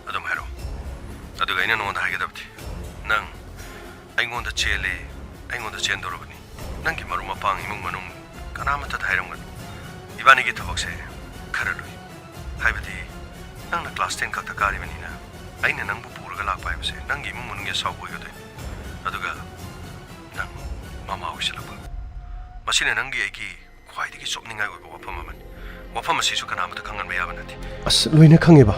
ꯑꯗꯨꯝ ꯍꯥꯏꯔꯛꯑꯣ꯫ ꯑꯗꯨꯒ ꯑꯩꯅ ꯅꯉꯣꯟꯗ ꯍꯥꯏꯒꯗꯕꯗꯤ, ꯅꯪ ꯑꯩꯉꯣꯟꯗ ꯆꯦꯜꯂꯦ, ꯑꯩꯉꯣꯟꯗ ꯆꯦꯟꯗꯧꯔꯕꯅꯤ꯫ ꯅꯪꯒꯤ ꯃꯔꯨꯞ ꯃꯄꯥꯡ, ꯏꯃꯨꯡ ꯃꯅꯨꯡ ꯀꯅꯥꯃꯠꯇꯗ ꯍꯥꯏꯔꯝꯒꯅꯨ꯫ ꯏꯕꯥꯅꯤꯒꯤ ꯊꯕꯛꯁꯦ ꯈꯔ ꯂꯨꯏ꯫ ꯍꯥꯏꯕꯗꯤ, ꯅꯪꯅ ꯀ꯭ꯂꯥꯁ ꯇꯦꯟ ꯈꯛꯇ ꯀꯥꯔꯤꯕꯅꯤꯅ, ꯑꯩꯅ ꯅꯪꯕꯨ ꯄꯨꯔꯒ ꯂꯥꯛꯄ ꯍꯥꯏꯕꯁꯦ ꯅꯪꯒꯤ ꯏꯃꯨꯡ ꯃꯅꯨꯡꯒꯤ ꯑꯁꯥꯎꯕ ꯑꯣꯏꯒꯗꯣꯏꯅꯤ꯫ ꯑꯗꯨꯒ ꯅꯪ ꯃꯃꯥ ꯑꯣꯏꯁꯤꯜꯂꯛꯄ, ꯃꯁꯤꯅ ꯅꯪꯒꯤ ꯑꯩꯒꯤ ꯈ꯭ꯋꯥꯏꯗꯒꯤ ꯆꯣꯞꯅꯤꯡꯉꯥꯏ ꯑꯣꯏꯕ ꯋꯥꯐꯝ ꯑꯃꯅꯤ꯫ ꯋꯥꯐꯝ ꯑꯁꯤꯁꯨ ꯀꯅꯥꯃꯠꯇ ꯈꯪꯍꯟꯕ ꯌꯥꯕ ꯅꯠꯇꯦ꯫ ꯑꯁ, ꯂꯣꯏꯅ ꯈꯪꯉꯦꯕ꯫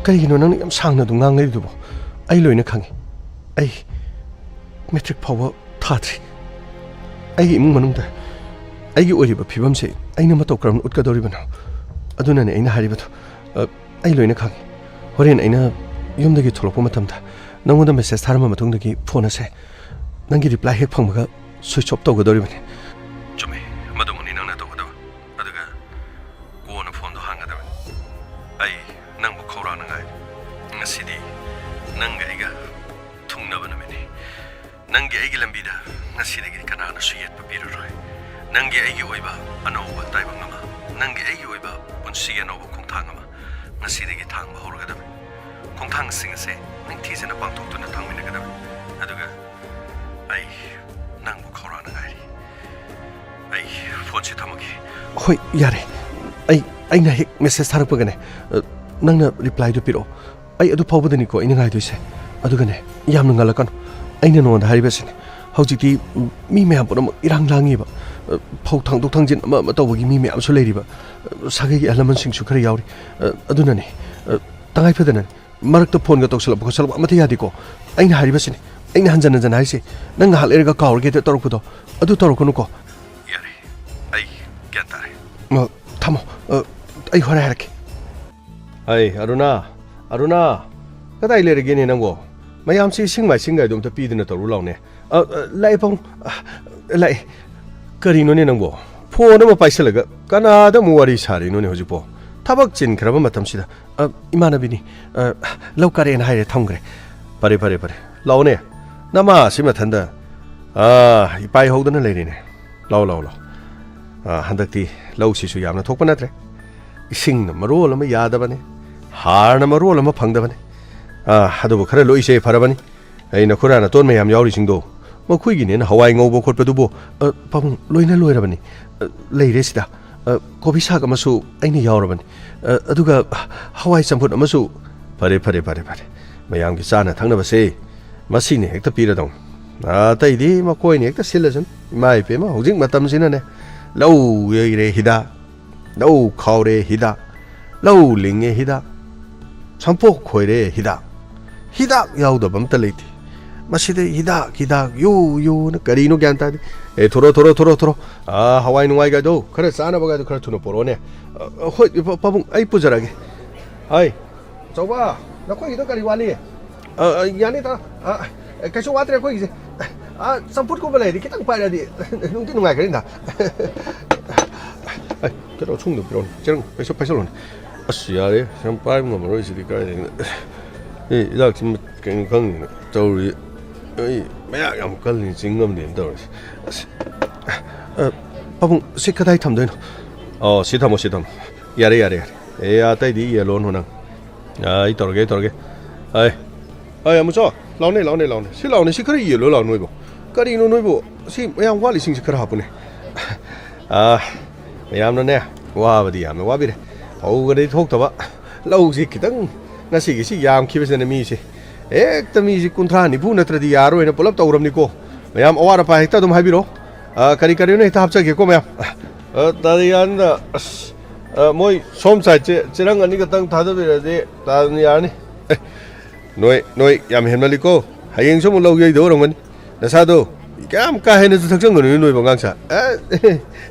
ꯀꯔꯤꯒꯤꯅꯣ ꯅꯪꯅ ꯌꯥꯝ ꯁꯥꯡꯅ ꯑꯗꯨꯝ ꯉꯥꯡ ꯂꯩꯔꯤꯗꯨꯕꯣ? ꯑꯩ ꯂꯣꯏꯅ ꯈꯪꯉꯦ꯫ ꯑꯩ ꯃꯦꯇ꯭ꯔꯤꯛ ꯐꯥꯎꯕ ꯊꯥꯗ꯭ꯔꯤ꯫ ꯑꯩꯒꯤ ꯏꯃꯨꯡ ꯃꯅꯨꯡꯗ ꯑꯩꯒꯤ ꯑꯣꯏꯔꯤꯕ ꯐꯤꯕꯝꯁꯦ ꯑꯩꯅ ꯃꯇꯧ ꯀꯔꯝꯅ ꯎꯠꯀꯗꯧꯔꯤꯕꯅꯣ? ꯑꯗꯨꯅꯅꯦ ꯑꯩꯅ ꯍꯥꯏꯔꯤꯕꯗꯣ꯫ ꯑ, ꯑꯩ ꯂꯣꯏꯅ ꯈꯪꯉꯦ꯫ ꯍꯣꯔꯦꯟ ꯑꯩꯅ ꯌꯨꯝꯗꯒꯤ ꯊꯣꯛꯂꯛꯄ ꯃꯇꯝꯗ ꯅꯪꯉꯣꯟꯗ ꯃꯦꯁꯦꯖ ꯊꯥꯔꯝꯕ ꯃꯇꯨꯡꯗꯒꯤ ꯐꯣꯟ ꯑꯁꯦ ꯅꯪꯒꯤ ꯔꯤꯄ꯭ꯂꯥꯏ ꯍꯦꯛ ꯐꯪꯕꯒ ꯁ꯭ꯋꯤꯆ ꯑꯣꯐ ꯇꯧꯒꯗꯧꯔꯤꯕꯅꯤ꯫ ꯆꯨꯝꯃꯦ, ꯃꯗꯨꯃꯛꯅꯤ ꯅꯪꯅ ꯇꯧꯒꯗꯕ꯫ ꯑꯗꯨꯒ ꯀꯣꯟꯅ ꯐꯣꯟꯗꯣ ꯍꯥꯡꯒꯗꯕꯅꯤ꯫ ꯑꯩ ꯅꯪꯕꯨ ꯈꯧꯔꯥꯡꯅ ꯉꯁꯤꯗꯒꯤꯗꯤ ꯀꯅꯥꯅꯁꯨ ꯌꯦꯠꯄ ꯄꯤꯔꯔꯣꯏ꯫ ꯅꯪꯒꯤ ꯑꯩꯒꯤ ꯑꯣꯏꯕ ꯑꯅꯧꯕ ꯇꯥꯏꯕꯪ ꯑꯃ, ꯅꯪꯒꯤ ꯑꯩꯒꯤ ꯑꯣꯏꯕ ꯄꯨꯟꯁꯤꯒꯤ ꯑꯅꯧꯕ ꯈꯣꯡꯊꯥꯡ ꯑꯃ ꯉꯁꯤꯗꯒꯤ ꯊꯥꯡꯕ ꯍꯧꯔꯒꯗꯕꯅꯤ꯫ ꯈꯣꯡꯊꯥꯡꯁꯤꯡ ꯑꯁꯦ ꯅꯤꯡꯊꯤꯖꯅ ꯄꯥꯡꯊꯣꯛꯇꯨꯅ ꯊꯥꯡꯃꯤꯟꯅꯒꯗꯕꯅꯤ꯫ ꯑꯗꯨꯒ ꯑꯩ ꯅꯪꯕꯨ ꯈꯧꯔꯥꯡꯅ ꯉꯥꯏꯔꯤ꯫ ꯑꯩ ꯐꯣꯟꯁꯤ ꯊꯝꯃꯒꯦ꯫ ꯍꯣꯏ, ꯌꯥꯔꯦ꯫ ꯑꯩ, ꯑꯩꯅ ꯍꯦꯛ ꯃꯦꯁꯦꯖ ꯊꯥꯔꯛꯄꯒꯅꯦ, ꯑ, ꯅꯪꯅ ꯔꯤꯄ꯭ꯂꯥꯏꯗꯨ ꯄꯤꯔꯛꯑꯣ꯫ ꯑꯩ ꯑꯗꯨ ꯐꯥꯎꯕꯗꯅꯤꯀꯣ ꯑꯩꯅ ꯉꯥꯏꯗꯣꯏꯁꯦ꯫ ꯑꯗꯨꯒꯅꯦ, ꯌꯥꯝꯅ ꯉꯜꯂꯛꯀꯅꯨ꯫ ꯑꯩꯅ ꯅꯉꯣꯟꯗ ꯍꯥꯏꯔꯤꯕꯁꯤꯅꯤ, ꯍꯧꯖꯤꯛꯇꯤ ꯃꯤ ꯃꯌꯥꯝ ꯄꯨꯝꯅꯃꯛ ꯏꯔꯥꯡ ꯂꯥꯡꯉꯤꯕ꯫ ꯑ, ꯐꯧ ꯊꯥꯡꯗꯣꯛ ꯊꯥꯡꯖꯤꯟ ꯑꯃ ꯑꯃ ꯇꯧꯕꯒꯤ ꯃꯤ ꯃꯌꯥꯝꯁꯨ ꯂꯩꯔꯤꯕ꯫ ꯑ, ꯁꯥꯒꯩꯒꯤ ꯑꯍꯜ ꯂꯃꯟꯁꯤꯡꯁꯨ ꯈꯔ ꯌꯥꯎꯔꯤ꯫ ꯑ, ꯑꯗꯨꯅꯅꯦ, ꯑ, ꯇꯉꯥꯏ ꯐꯗꯅꯅꯦ, ꯃꯔꯛꯇ ꯐꯣꯟꯒ ꯇꯧꯁꯜꯂꯛꯄ ꯈꯣꯠꯁꯜꯂꯛꯄ ꯑꯃꯠꯇ ꯌꯥꯗꯦꯀꯣ꯫ ꯑꯩꯅ ꯍꯥꯏꯔꯤꯕꯁꯤꯅꯤ, ꯑꯩꯅ ꯍꯟꯖꯟ ꯍꯟꯖꯟ ꯍꯥꯏꯔꯤꯁꯦ, ꯅꯪ ꯉꯥꯏꯍꯥꯛ ꯂꯩꯔꯒ ꯀꯥꯎꯔꯒꯦ ꯍꯦꯛꯇ ꯇꯧꯔꯛꯄꯗꯣ, ꯑꯗꯨ ꯇꯧꯔꯛꯀꯅꯨꯀꯣ꯫ ꯌꯥꯔꯦ, ꯑꯩ ꯒ꯭ꯌꯥꯟ ꯇꯥꯔꯦ꯫ ꯑ, ꯊꯝꯃꯣ꯫ ꯑ, ꯑꯩ ꯍꯣꯔꯦꯟ ꯍꯥꯏꯔꯛꯀꯦ꯫ ꯑꯩ, ꯑꯔꯨꯅꯥ, ꯑꯔꯨꯅꯥ, ꯀꯗꯥꯏ ꯂꯩꯔꯒꯦꯅꯦ ꯅꯪꯕꯣ? ꯃꯌꯥꯝꯁꯤ ꯏꯁꯤꯡ ꯃꯥꯏꯁꯤꯡꯒ ꯑꯗꯨꯝꯇ ꯄꯤꯗꯅ ꯇꯧꯔꯨ ꯂꯥꯎꯅꯦ꯫ ꯑ, ꯑ, ꯂꯥꯛꯑꯦ ꯄꯥꯕꯨꯡ꯫ ꯑ, ꯂꯥꯛꯑꯦ꯫ ꯀꯔꯤꯅꯣꯅꯦ ꯅꯪꯕꯣ? ꯐꯣꯟ ꯑꯃ ꯄꯥꯏꯁꯜꯂꯒ ꯀꯅꯥꯗ ꯑꯃꯨꯛ ꯋꯥꯔꯤ ꯁꯥꯔꯤꯅꯣꯅꯦ ꯍꯧꯖꯤꯛꯄꯣ? ꯊꯕꯛ ꯆꯤꯟꯈ꯭ꯔꯕ ꯃꯇꯝꯁꯤꯗ꯫ ꯑ, ꯏꯃꯥꯟꯅꯕꯤꯅꯤ꯫ ꯑ, ꯂꯧ ꯀꯥꯔꯛꯑꯦꯅ ꯍꯥꯏꯔꯦ, ꯊꯝꯈ꯭ꯔꯦ꯫ ꯐꯔꯦ, ꯐꯔꯦ, ꯐꯔꯦ꯫ ꯂꯥꯛꯑꯣꯅꯦ꯫ ꯅꯃꯥꯁꯤ ꯃꯊꯟꯗ, ꯑ, ꯏꯄꯥꯏ ꯍꯧꯗꯅ ꯂꯩꯔꯦꯅꯦ꯫ ꯂꯥꯛꯑꯣ, ꯂꯥꯛꯑꯣ, ꯂꯥꯛꯑꯣ꯫ ꯑ, ꯍꯟꯗꯛꯇꯤ ꯂꯧꯁꯤꯁꯨ ꯌꯥꯝꯅ ꯊꯣꯛꯄ ꯅꯠꯇ꯭ꯔꯦ꯫ ꯏꯁꯤꯡꯅ ꯃꯔꯣꯜ ꯑꯃ ꯌꯥꯗꯕꯅꯦ, ꯍꯥꯔꯅ ꯃꯔꯣꯜ ꯑꯃ ꯐꯪꯗꯕꯅꯦ꯫ ꯑ, ꯑꯗꯨꯕꯨ ꯈꯔ ꯂꯣꯛꯏꯁꯦ ꯐꯔꯕꯅꯤ꯫ ꯑꯩ ꯅꯈꯨꯔꯥ ꯅꯇꯣꯟ ꯃꯌꯥꯝ ꯌꯥꯎꯔꯤꯁꯤꯡꯗꯣ, ꯃꯈꯣꯏꯒꯤꯅꯦꯅ ꯍꯋꯥꯏ ꯉꯧꯕ ꯈꯣꯠꯄꯗꯨꯕꯨ, ꯑ, ꯄꯥꯕꯨꯡ, ꯂꯣꯏꯅ ꯂꯣꯏꯔꯕꯅꯤ꯫ ꯑ, ꯂꯩꯔꯦ ꯁꯤꯗ꯫ ꯑ, ꯀꯣꯕꯤ ꯁꯥꯛ ꯑꯃꯁꯨ ꯑꯩꯅ ꯌꯥꯎꯔꯕꯅꯤ꯫ ꯑ, ꯑꯗꯨꯒ ꯍꯋꯥꯏ ꯆꯝꯐꯨꯠ ꯑꯃꯁꯨ꯫ ꯐꯔꯦ, ꯐꯔꯦ, ꯐꯔꯦ, ꯐꯔꯦ꯫ ꯃꯌꯥꯝꯒꯤ ꯆꯥꯅ ꯊꯛꯅꯕꯁꯦ ꯃꯁꯤꯅ ꯍꯦꯛꯇ ꯄꯤꯔꯗꯧꯅꯤ꯫ ꯑꯇꯩꯗꯤ ꯃꯈꯣꯏꯅ ꯍꯦꯛꯇ ꯁꯤꯜꯂꯁꯅꯨ꯫ ꯏꯃꯥ ꯏꯄꯦꯝꯃ, ꯍꯧꯖꯤꯛ ꯃꯇꯝꯁꯤꯅꯅꯦ, ꯂꯧ ꯌꯩꯔꯦ ꯍꯤꯗꯥꯛ, ꯂꯧ ꯈꯥꯎꯔꯦ ꯍꯤꯗꯥꯛ, ꯂꯧ ꯂꯤꯡꯉꯦ ꯍꯤꯗꯥꯛ, ꯁꯝꯄꯣꯛ ꯈꯣꯏꯔꯦ ꯍꯤꯗꯥꯛ꯫ ꯍꯤꯗꯥꯛ ꯌꯥꯎꯗꯕ ꯑꯝꯇ ꯂꯩꯇꯦ꯫ ꯃꯁꯤꯗ ꯍꯤꯗꯥꯛ, ꯍꯤꯗꯥꯛ, ꯌꯨ, ꯌꯨꯅ ꯀꯔꯤꯅꯣ ꯒ꯭ꯌꯥꯟ ꯇꯥꯗꯦ꯫ ꯑꯦ, ꯊꯣꯔꯣ, ꯊꯣꯔꯣ, ꯊꯣꯔꯣ, ꯊꯣꯔꯣ꯫ ꯑꯥ, ꯍꯋꯥꯏ ꯅꯨꯡꯋꯥꯏꯒꯗꯣ, ꯈꯔ ꯆꯥꯅꯕꯒꯗꯣ ꯈꯔ ꯊꯨꯅ ꯄꯣꯔꯛꯑꯣꯅꯦ꯫ ꯑ, ꯍꯣꯏ, ꯄꯥ-, ꯄꯥꯕꯨꯡ, ꯑꯩ ꯄꯨꯖꯔꯛꯑꯒꯦ꯫ ꯍꯥꯏ, ꯑꯆꯧꯕ, ꯅꯈꯣꯏꯒꯤꯗꯣ ꯀꯔꯤ ꯋꯥꯠꯂꯤ? ꯑ, ꯑ, ꯌꯥꯅꯤꯗ꯫ ꯑ, ꯀꯩꯁꯨ ꯋꯥꯠꯇ꯭ꯔꯦ ꯑꯩꯈꯣꯏꯒꯤꯁꯦ꯫ ꯑ, ꯆꯝꯐꯨꯠꯀꯨꯝꯕ ꯂꯩꯔꯗꯤ ꯈꯤꯇꯪ ꯄꯥꯏꯔꯗꯤ ꯅꯨꯡꯗꯤ ꯅꯨꯡꯉꯥꯏꯒꯅꯤꯗ꯫ ꯑꯩ, ꯀꯩꯅꯣ, ꯁꯨꯝꯗ ꯄꯤꯔꯛꯑꯣꯅꯦ꯫ ꯆꯦꯔꯪ, ꯄꯩꯁꯥ, ꯄꯩꯁꯥ ꯂꯧꯅꯦ꯫ ꯑꯁ, ꯌꯥꯔꯦ꯫ ꯌꯥꯝ ꯄꯥꯏꯕ ꯉꯝꯃꯔꯣꯏ ꯁꯤꯗꯤ ꯀꯥꯏꯗꯒꯤꯅꯣ꯫ ꯑꯦ, ꯍꯤꯗꯥꯛꯁꯤ ꯀꯩꯅꯣ ꯈꯪꯗꯦꯅꯦ ꯇꯧꯔꯤ꯫ ꯑꯩ ꯃꯌꯥ ꯌꯥꯝ ꯀꯜꯂꯤ, ꯆꯤꯡ ꯉꯝꯗꯦꯅ ꯇꯧꯔꯤꯁꯦ꯫ ꯑꯁ, ꯑ, ꯄꯥꯕꯨꯡ, ꯁꯤ ꯀꯗꯥꯏ ꯊꯝꯗꯣꯏꯅꯣ? ꯑꯣ, ꯁꯤ ꯊꯝꯃꯣ, ꯁꯤ ꯊꯝꯃꯣ꯫ ꯌꯥꯔꯦ, ꯌꯥꯔꯦ, ꯌꯥꯔꯦ꯫ ꯑꯦ, ꯑꯇꯩꯗꯤ ꯌꯦꯜꯂꯣꯅꯣ ꯅꯪ꯫ ꯑ, ꯑꯩ ꯇꯧꯔꯒꯦ, ꯑꯩ ꯇꯧꯔꯒꯦ꯫ ꯑꯩ, ꯑꯩ, ꯑꯃꯨꯆꯧ, ꯂꯥꯎꯅꯦ, ꯂꯥꯎꯅꯦ, ꯂꯥꯎꯅꯦ꯫ ꯁꯤ ꯂꯥꯎꯅꯦ, ꯁꯤ ꯈꯔ ꯌꯦꯜꯂꯣ ꯂꯥꯎ ꯅꯣꯏꯕꯣ꯫ ꯀꯔꯤꯅꯣ ꯅꯣꯏꯕꯣ? ꯁꯤ ꯃꯌꯥꯝ ꯋꯥꯠꯂꯤꯁꯤꯡꯁꯤ ꯈꯔ ꯍꯥꯞꯄꯨꯅꯦ꯫ ꯑ, ꯃꯌꯥꯝꯅꯅꯦ, ꯋꯥꯕꯗꯤ ꯌꯥꯝꯅ ꯋꯥꯕꯤꯔꯦ꯫ ꯐꯧꯒꯗꯤ ꯊꯣꯛꯇꯕ꯫ ꯂꯧꯁꯤ ꯈꯤꯇꯪ ꯉꯁꯤꯒꯤꯁꯤ ꯌꯥꯝꯈꯤꯕꯁꯤꯅ ꯃꯤꯁꯦ ꯍꯦꯛꯇ ꯃꯤꯁꯤ ꯀꯨꯟꯊ꯭ꯔꯥ ꯅꯤꯐꯨ ꯅꯠꯇ꯭ꯔꯗꯤ ꯌꯥꯔꯣꯏꯅ ꯄꯨꯂꯞ ꯇꯧꯔꯕꯅꯤꯀꯣ꯫ ꯃꯌꯥꯝ ꯑꯋꯥꯠ ꯑꯄꯥ ꯍꯦꯛꯇ ꯑꯗꯨꯝ ꯍꯥꯏꯕꯤꯔꯛꯑꯣ꯫ ꯑ, ꯀꯔꯤ ꯀꯔꯤꯅꯣ ꯍꯦꯛꯇ ꯍꯥꯞꯆꯒꯦꯀꯣ ꯃꯌꯥꯝ꯫ ꯑ, ꯇꯥꯗꯤ ꯌꯥꯅꯤꯗ, ꯑꯁ, ꯑ, ꯃꯣꯏ ꯁꯣꯝ ꯁꯥꯏꯠꯁꯦ ꯆꯦꯔꯪ ꯑꯅꯤꯈꯛꯇꯪ ꯊꯥꯗꯕꯤꯔꯗꯤ ꯇꯥꯗꯅ ꯌꯥꯔꯅꯤ꯫ ꯑꯦ, ꯅꯣꯏ, ꯅꯣꯏ ꯌꯥꯝ ꯍꯦꯟꯃꯜꯂꯤꯀꯣ꯫ ꯍꯌꯦꯡꯁꯨ ꯑꯃꯨꯛ ꯂꯧ ꯌꯩꯗꯧ ꯑꯣꯏꯔꯝꯒꯅꯤ꯫ ꯅꯁꯥꯗꯣ ꯀꯌꯥꯝ ꯀꯥ ꯍꯦꯟꯅꯁꯨ ꯊꯛꯆꯟꯒꯅꯨ ꯅꯣꯏꯕ ꯑꯉꯥꯡꯁꯥ꯫ ꯑꯦ,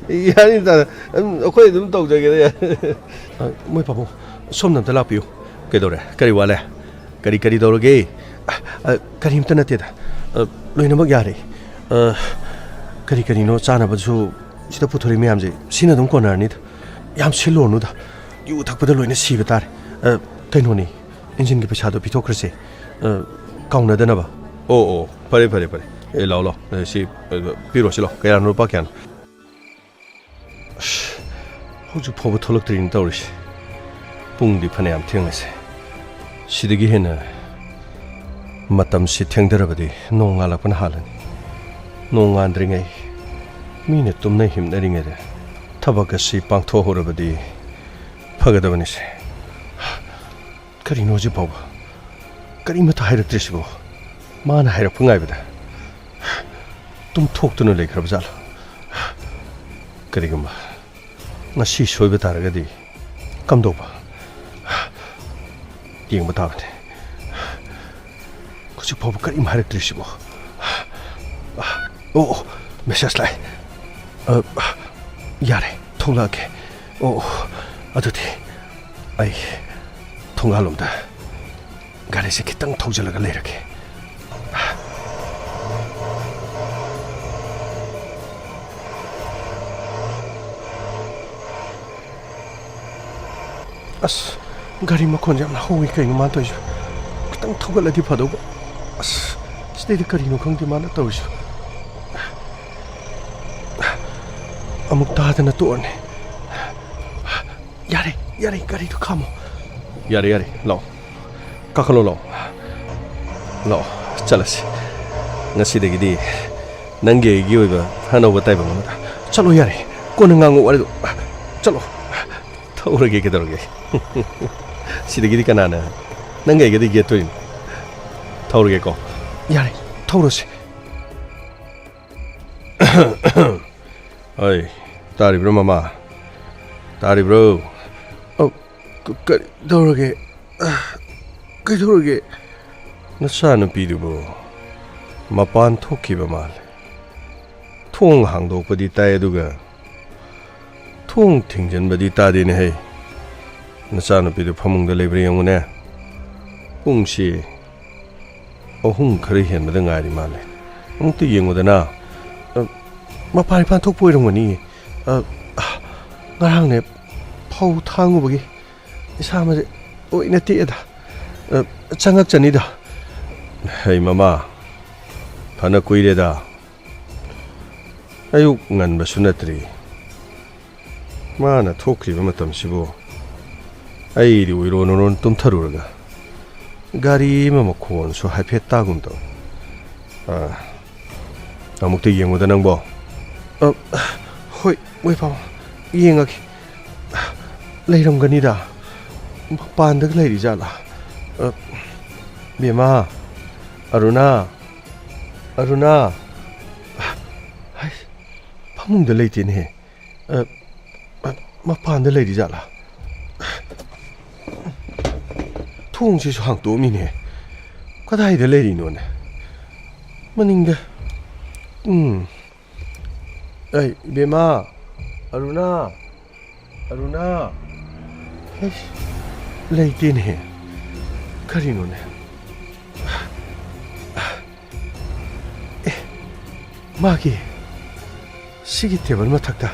ꯌꯥꯅꯤꯗ, ꯑꯗꯨꯝ ꯑꯩꯈꯣꯏ ꯑꯗꯨꯝ ꯇꯧꯖꯒꯦꯗ, ꯌꯥꯅꯤ꯫ ꯑ, ꯃꯣꯏ ꯄꯥꯕꯨꯡ, ꯁꯣꯝꯗ ꯑꯝꯇ ꯂꯥꯛꯄꯤꯌꯨ꯫ ꯀꯩꯗꯧꯔꯦ? ꯀꯔꯤ ꯋꯥꯠꯂꯦ? ꯀꯔꯤ, ꯀꯔꯤ ꯇꯧꯔꯒꯦ? ꯑ, ꯑ, ꯀꯔꯤꯝꯇ ꯅꯠꯇꯦꯗ꯫ ꯑ, ꯂꯣꯏꯅꯃꯛ ꯌꯥꯔꯦ꯫ ꯑ, ꯀꯔꯤ ꯀꯔꯤꯅꯣ ꯆꯥꯅꯕꯁꯨ ꯁꯤꯗ ꯄꯨꯊꯣꯔꯛꯏ ꯃꯌꯥꯝꯁꯦ, ꯁꯤꯅ ꯑꯗꯨꯝ ꯀꯣꯟꯅꯔꯅꯤꯗ꯫ ꯌꯥꯝ ꯁꯤꯜꯂꯨꯔꯅꯨꯗ꯫ ꯌꯨ ꯊꯛꯄꯗ ꯂꯣꯏꯅ ꯁꯤꯕ ꯇꯥꯔꯦ꯫ ꯑ, ꯀꯩꯅꯣꯅꯦ, ꯏꯟꯖꯤꯟꯒꯤ ꯄꯩꯁꯥꯗꯣ ꯄꯤꯊꯣꯛꯈ꯭ꯔꯁꯦ꯫ ꯑ, ꯀꯥꯎꯅꯗꯅꯕ꯫ ꯑꯣ, ꯑꯣ, ꯐꯔꯦ, ꯐꯔꯦ, ꯐꯔꯦ꯫ ꯑꯦ, ꯂꯥꯛꯑꯣ, ꯂꯥꯛꯑꯣ꯫ ꯑꯦ, ꯁꯤ, ꯑ, ꯄꯤꯔꯣ, ꯁꯤ ꯂꯥꯛꯑꯣ꯫ ꯀꯌꯥꯅꯣ, ꯂꯨꯄꯥ ꯀꯌꯥꯅꯣ? ꯑꯁ, ꯍꯧꯖꯤꯛ ꯐꯥꯎꯕ ꯊꯣꯛꯂꯛꯇ꯭ꯔꯤꯅ ꯇꯧꯔꯤꯁꯦ꯫ ꯄꯨꯡꯗꯤ ꯐꯅꯌꯥꯝ ꯊꯦꯡꯉꯁꯦ꯫ ꯁꯤꯗꯒꯤ ꯍꯦꯟꯅ ꯃꯇꯝꯁꯤ ꯊꯦꯡꯊꯔꯕꯗꯤ ꯅꯣꯡꯉꯥꯜꯂꯛꯄꯅ ꯍꯥꯜꯂꯅꯤ꯫ ꯅꯣꯡꯉꯥꯟꯗ꯭ꯔꯤꯉꯩ, ꯃꯤꯅ ꯇꯨꯝꯅ ꯍꯤꯞꯅꯔꯤꯉꯩꯗ ꯊꯕꯛ ꯑꯁꯤ ꯄꯥꯡꯊꯣꯛꯍꯧꯔꯕꯗꯤ ꯐꯒꯗꯕꯅꯤꯁꯦ꯫ ꯀꯔꯤꯅꯣ ꯍꯧꯖꯤꯛ ꯐꯥꯎꯕ ꯀꯔꯤꯃꯠꯇ ꯍꯥꯏꯔꯛꯇ꯭ꯔꯤꯁꯤꯕꯣ? ꯃꯥꯅ ꯍꯥꯏꯔꯛꯄ ꯉꯥꯏꯕꯗ ꯇꯨꯝꯊꯣꯛꯇꯨꯅ ꯂꯩꯈ꯭ꯔꯕ ꯖꯥꯠꯂꯣ? ꯀꯔꯤꯒꯨꯝꯕ ꯉꯁꯤ ꯁꯣꯏꯕ ꯇꯥꯔꯒꯗꯤ ꯀꯝꯗꯧꯕ? ꯌꯦꯡꯕ ꯇꯥꯕꯅꯤ꯫ ꯍꯧꯖꯤꯛ ꯐꯥꯎꯕ ꯀꯔꯤꯝ ꯍꯥꯏꯔꯛꯇ꯭ꯔꯤꯁꯤꯕꯣ? ꯑꯣ, ꯑꯣ, ꯃꯦꯁꯦꯖ ꯂꯥꯛꯑꯦ꯫ ꯑ, ꯌꯥꯔꯦ, ꯊꯣꯛꯂꯛꯑꯒꯦ꯫ ꯑꯣ, ꯑꯣ, ꯑꯗꯨꯗꯤ ꯑꯩ ꯊꯣꯡꯒꯥꯜꯂꯣꯝꯗ ꯒꯥꯔꯤꯁꯦ ꯈꯤꯇꯪ ꯊꯧꯖꯤꯜꯂꯒ ꯂꯩꯔꯒꯦ꯫ ꯑꯁ, ꯒꯥꯔꯤ ꯃꯈꯣꯟꯁꯦ ꯌꯥꯝꯅ ꯍꯧꯋꯤ, ꯀꯩꯅꯣ ꯃꯥꯅ ꯇꯧꯔꯤꯁꯦ? ꯈꯤꯇꯪ ꯊꯧꯒꯠꯂꯗꯤ ꯐꯗꯧꯕ꯫ ꯑꯁ, ꯁꯤꯗꯩꯗ ꯀꯔꯤꯅꯣ ꯈꯪꯗꯦ ꯃꯥꯅ ꯇꯧꯔꯤꯁꯤꯕꯣ꯫ ꯑꯃꯨꯛ ꯇꯥꯗꯅ ꯇꯣꯛꯑꯅꯤ꯫ ꯌꯥꯔꯦ, ꯌꯥꯔꯦ, ꯒꯥꯔꯤꯗꯣ ꯈꯥꯝꯃꯣ꯫ ꯌꯥꯔꯦ, ꯌꯥꯔꯦ, ꯂꯥꯛꯑꯣ꯫ ꯀꯥꯈꯠꯂꯣ, ꯂꯥꯛꯑꯣ꯫ ꯂꯥꯛꯑꯣ, ꯆꯠꯂꯁꯤ꯫ ꯉꯁꯤꯗꯒꯤꯗꯤ ꯅꯪꯒꯤ ꯑꯩꯒꯤ ꯑꯣꯏꯕ ꯑꯅꯧꯕ ꯇꯥꯏꯕꯪ ꯑꯃꯗ꯫ ꯆꯠꯂꯣ, ꯌꯥꯔꯦ꯫ ꯀꯣꯟꯅ ꯉꯥꯡꯉꯣ ꯋꯥꯔꯤꯗꯣ꯫ ꯆꯠꯂꯣ꯫ ꯊꯧꯔꯒꯦ, ꯀꯩꯗꯧꯔꯒꯦ? ꯁꯤꯗꯒꯤꯗꯤ ꯀꯅꯥꯅ ꯅꯪꯒ ꯑꯩꯒꯗꯤ ꯌꯦꯠꯇꯣꯔꯤꯅꯣ? ꯊꯧꯔꯒꯦꯀꯣ꯫ ꯌꯥꯔꯦ, ꯊꯧꯔꯁꯦ꯫ ꯑꯩ, ꯇꯥꯔꯤꯕ꯭ꯔꯣ, ꯃꯃꯥ? ꯇꯥꯔꯤꯕ꯭ꯔꯣ? ꯑꯧ, ꯀ-, ꯀꯔꯤ ꯇꯧꯔꯒꯦ? ꯀꯩꯗꯧꯔꯒꯦ? ꯅꯆꯥꯅꯨꯄꯤꯗꯨꯕꯨ ꯃꯄꯥꯟ ꯊꯣꯛꯈꯤꯕ ꯃꯥꯜꯂꯦ꯫ ꯊꯣꯡ ꯍꯥꯡꯗꯣꯛꯄꯗꯤ ꯇꯥꯏ, ꯑꯗꯨꯒ ꯊꯣꯡ ꯊꯤꯡꯖꯤꯟꯕꯗꯤ ꯇꯥꯗꯦꯅꯦ ꯍꯩ꯫ ꯅꯆꯥꯅꯨꯄꯤꯗꯨ ꯐꯃꯨꯡꯗ ꯂꯩꯕ꯭ꯔꯥ ꯌꯦꯡꯉꯨꯅꯦ꯫ ꯄꯨꯡꯁꯤ ꯑꯍꯨꯝ ꯈꯔ ꯍꯦꯟꯕꯗ ꯉꯥꯏꯔꯤ ꯃꯥꯜꯂꯦ꯫ ꯑꯃꯨꯛꯇ ꯌꯦꯡꯉꯨꯗꯅ꯫ ꯑ, ꯃꯄꯥꯟ ꯏꯄꯥꯟ ꯊꯣꯛꯄ ꯑꯣꯏꯔꯝꯒꯅꯤ꯫ ꯑ, ꯑ, ꯉꯔꯥꯡꯅꯦ ꯐꯧ ꯊꯥꯡꯉꯨꯕꯒꯤ ꯏꯁꯥꯃꯁꯦ ꯂꯣꯏꯅ ꯇꯦꯛꯑꯦꯗ꯫ ꯑ, ꯆꯪꯉꯛꯆꯅꯤꯗ꯫ ꯍꯩ ꯃꯃꯥ, ꯐꯅ ꯀꯨꯏꯔꯦꯗ꯫ ꯑꯌꯨꯛ ꯉꯟꯕꯁꯨ ꯅꯠꯇ꯭ꯔꯤ꯫ ꯃꯥꯅ ꯊꯣꯛꯈ꯭ꯔꯤꯕ ꯃꯇꯝꯁꯤꯕꯨ ꯑꯩꯗꯤ ꯎꯏꯔꯣꯟ ꯎꯏꯔꯣꯟ ꯇꯨꯝꯊꯔꯨꯔꯒ ꯒꯥꯔꯤ ꯑꯃ ꯃꯈꯣꯟꯁꯨ ꯍꯥꯏꯐꯦꯠ ꯇꯥꯒꯨꯝ ꯇꯧꯏ꯫ ꯑꯥ, ꯑꯃꯨꯛꯇ ꯌꯦꯡꯉꯨꯗ ꯅꯪꯕꯣ꯫ ꯑ, ꯍꯣꯏ, ꯃꯣꯏ ꯄꯥꯕ, ꯌꯦꯡꯉꯒꯦ꯫ ꯂꯩꯔꯝꯒꯅꯤꯗ꯫ ꯃꯄꯥꯟꯗꯒ ꯂꯩꯔꯤ ꯖꯥꯠꯂꯥ? ꯑ, ꯕꯦꯝꯃ, ꯑꯔꯨꯅꯥ, ꯑꯔꯨꯅꯥ꯫ ꯍꯩꯁ, ꯐꯃꯨꯡꯗ ꯂꯩꯇꯦꯅꯦꯍꯦ꯫ ꯑ, ꯑ, ꯃꯄꯥꯟꯗ ꯂꯩꯔꯤ ꯖꯥꯠꯂꯥ? ꯊꯣꯡꯁꯤꯁꯨ ꯍꯥꯡꯇꯣꯛꯑꯝꯃꯤꯅꯦ꯫ ꯀꯗꯥꯏꯗ ꯂꯩꯔꯤꯅꯣꯅꯦ? ꯃꯅꯤꯡꯗ꯫ ꯎꯝ꯫ ꯑꯩ, ꯏꯕꯦꯝꯃ, ꯑꯔꯨꯅꯥ, ꯑꯔꯨꯅꯥ꯫ ꯍꯩꯁ, ꯂꯩꯇꯦꯅꯦꯍꯦ꯫ ꯀꯔꯤꯅꯣꯅꯦ? ꯑꯦ, ꯃꯥꯒꯤ ꯁꯤꯒꯤ ꯇꯦꯕꯜ ꯃꯊꯛꯇ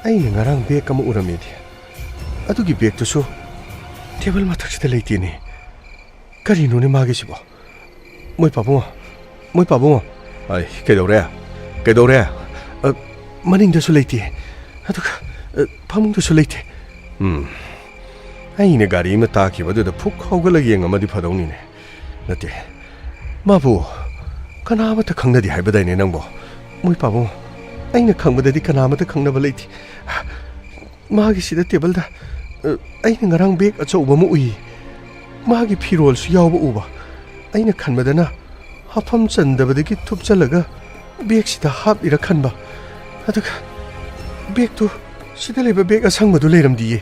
ꯑꯩꯅ ꯉꯔꯥꯡ ꯕꯦꯒ ꯑꯃ ꯎꯔꯝꯃꯤꯗꯤ, ꯑꯗꯨꯒꯤ ꯕꯦꯒꯇꯨꯁꯨ ꯇꯦꯕꯜ ꯃꯊꯛꯁꯤꯗ ꯂꯩꯇꯦꯅꯦ꯫ ꯀꯔꯤꯅꯣꯅꯦ ꯃꯥꯒꯤꯁꯤꯕꯣ? ꯃꯣꯏ ꯄꯥꯕꯨꯡ, ꯃꯣꯏ ꯄꯥꯕꯨꯡ꯫ ꯑꯩ, ꯀꯩꯗꯧꯔꯦ? ꯀꯩꯗꯧꯔꯦ? ꯑ, ꯃꯅꯤꯡꯗꯁꯨ ꯂꯩꯇꯦ꯫ ꯑꯗꯨꯒ, ꯑ, ꯐꯃꯨꯡꯗꯁꯨ ꯂꯩꯇꯦ꯫ ꯎꯝ꯫ ꯑꯩꯅ ꯒꯥꯔꯤ ꯑꯃ ꯇꯥꯈꯤꯕꯗꯨꯗ ꯐꯨꯛ ꯍꯧꯒꯠꯂꯒ ꯌꯦꯡꯉꯝꯃꯗꯤ ꯐꯗꯧꯅꯤꯅꯦ꯫ ꯅꯠꯇꯦ꯫ ꯃꯥꯕꯨ ꯀꯅꯥ ꯑꯃꯠꯇ ꯈꯪꯅꯗꯦ ꯍꯥꯏꯕꯗꯥꯏꯅꯦ ꯅꯪꯕꯣ? ꯃꯣꯏ ꯄꯥꯕꯨꯡ, ꯑꯩꯅ ꯈꯪꯕꯗꯗꯤ ꯀꯅꯥ ꯑꯃꯠꯇ ꯈꯪꯅꯕ ꯂꯩꯇꯦ꯫ ꯃꯥꯒꯤ ꯁꯤꯗ ꯇꯦꯕꯜꯗ, ꯑ, ꯑꯩꯅ ꯉꯔꯥꯡ ꯕꯦꯒ ꯑꯆꯧꯕ ꯑꯃ ꯎꯏ꯫ ꯃꯥꯒꯤ ꯐꯤꯔꯣꯜꯁꯨ ꯌꯥꯎꯕ ꯎꯕ꯫ ꯑꯩꯅ ꯈꯟꯕꯗꯅ ꯍꯥꯞꯐꯝ ꯆꯟꯗꯕꯗꯒꯤ ꯊꯨꯞꯆꯜꯂꯒ ꯕꯦꯒꯁꯤꯗ ꯍꯥꯞꯂꯤꯔ ꯈꯟꯕ꯫ ꯑꯗꯨꯒ ꯕꯦꯒꯇꯨ, ꯁꯤꯗ ꯂꯩꯕ ꯕꯦꯒ ꯑꯁꯪꯕꯗꯨ ꯂꯩꯔꯝꯗꯤꯌꯦ꯫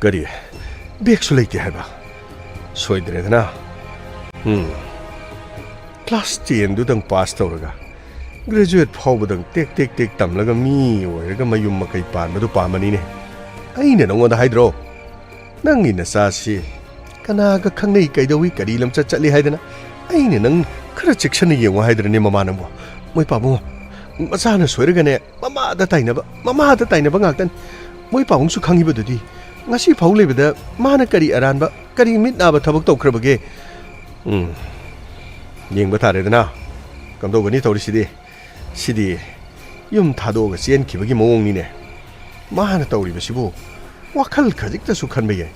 ꯀꯔꯤ? ꯕꯦꯒꯁꯨ ꯂꯩꯇꯦ ꯍꯥꯏꯕ? ꯁꯣꯏꯗ꯭ꯔꯦꯗꯅ꯫ ꯎꯝ꯫ ꯀ꯭ꯂꯥꯁ ꯇꯦꯟꯗꯨꯗꯪ ꯄꯥꯁ ꯇꯧꯔꯒ, ꯒ꯭ꯔꯦꯖꯨꯑꯦꯠ ꯐꯥꯎꯕꯗꯪ ꯇꯦꯛ ꯇꯦꯛ ꯇꯦꯛ ꯇꯝꯂꯒ ꯃꯤ ꯑꯣꯏꯔꯒ ꯃꯌꯨꯝ ꯃꯀꯩ ꯄꯥꯟꯕꯗꯨ ꯄꯥꯝꯕꯅꯤꯅꯦ꯫ ꯑꯩꯅ ꯅꯉꯣꯟꯗ ꯍꯥꯏꯗ꯭ꯔꯣ? ꯅꯪꯒꯤ ꯅꯆꯥꯁꯤ ꯀꯅꯥꯒ ꯈꯪꯅꯩ, ꯀꯩꯗꯧꯏ, ꯀꯔꯤ ꯂꯝꯆꯠ ꯆꯠꯂꯤ ꯍꯥꯏꯗꯅ? ꯑꯩꯅ ꯅꯪ ꯈꯔ ꯆꯦꯛꯁꯟꯅ ꯌꯦꯡꯉꯨ ꯍꯥꯏꯗ꯭ꯔꯅꯦ ꯃꯃꯥ ꯅꯪꯕꯣ? ꯃꯣꯏ ꯄꯥꯕꯨꯡ, ꯃꯆꯥꯅ ꯁꯣꯏꯔꯒꯅꯦ ꯃꯃꯥꯗ ꯇꯥꯏꯅꯕ, ꯃꯃꯥꯗ ꯇꯥꯏꯅꯕ ꯉꯥꯛꯇꯅꯤ꯫ ꯃꯣꯏ ꯄꯥꯕꯨꯡꯁꯨ ꯈꯪꯉꯤꯕꯗꯨꯗꯤ꯫ ꯉꯁꯤ ꯐꯥꯎ ꯂꯩꯕꯗ ꯃꯥꯅ ꯀꯔꯤ ꯑꯔꯥꯟꯕ, ꯀꯔꯤ ꯃꯤꯠ ꯅꯥꯕ ꯊꯕꯛ ꯇꯧꯈ꯭ꯔꯕꯒꯦ? ꯎꯝ, ꯌꯦꯡꯕ ꯇꯥꯔꯦꯗꯅ꯫ ꯀꯝꯗꯧꯒꯅꯤ ꯇꯧꯔꯤꯁꯤꯗꯤ? ꯁꯤꯗꯤ ꯌꯨꯝ ꯊꯥꯗꯣꯛꯑꯒ ꯆꯦꯟꯈꯤꯕꯒꯤ ꯃꯑꯣꯡꯅꯤꯅꯦ꯫ ꯃꯥꯅ ꯇꯧꯔꯤꯕꯁꯤꯕꯨ ꯋꯥꯈꯜ ꯈꯖꯤꯛꯇꯁꯨ ꯈꯟꯕ ꯌꯥꯏ꯫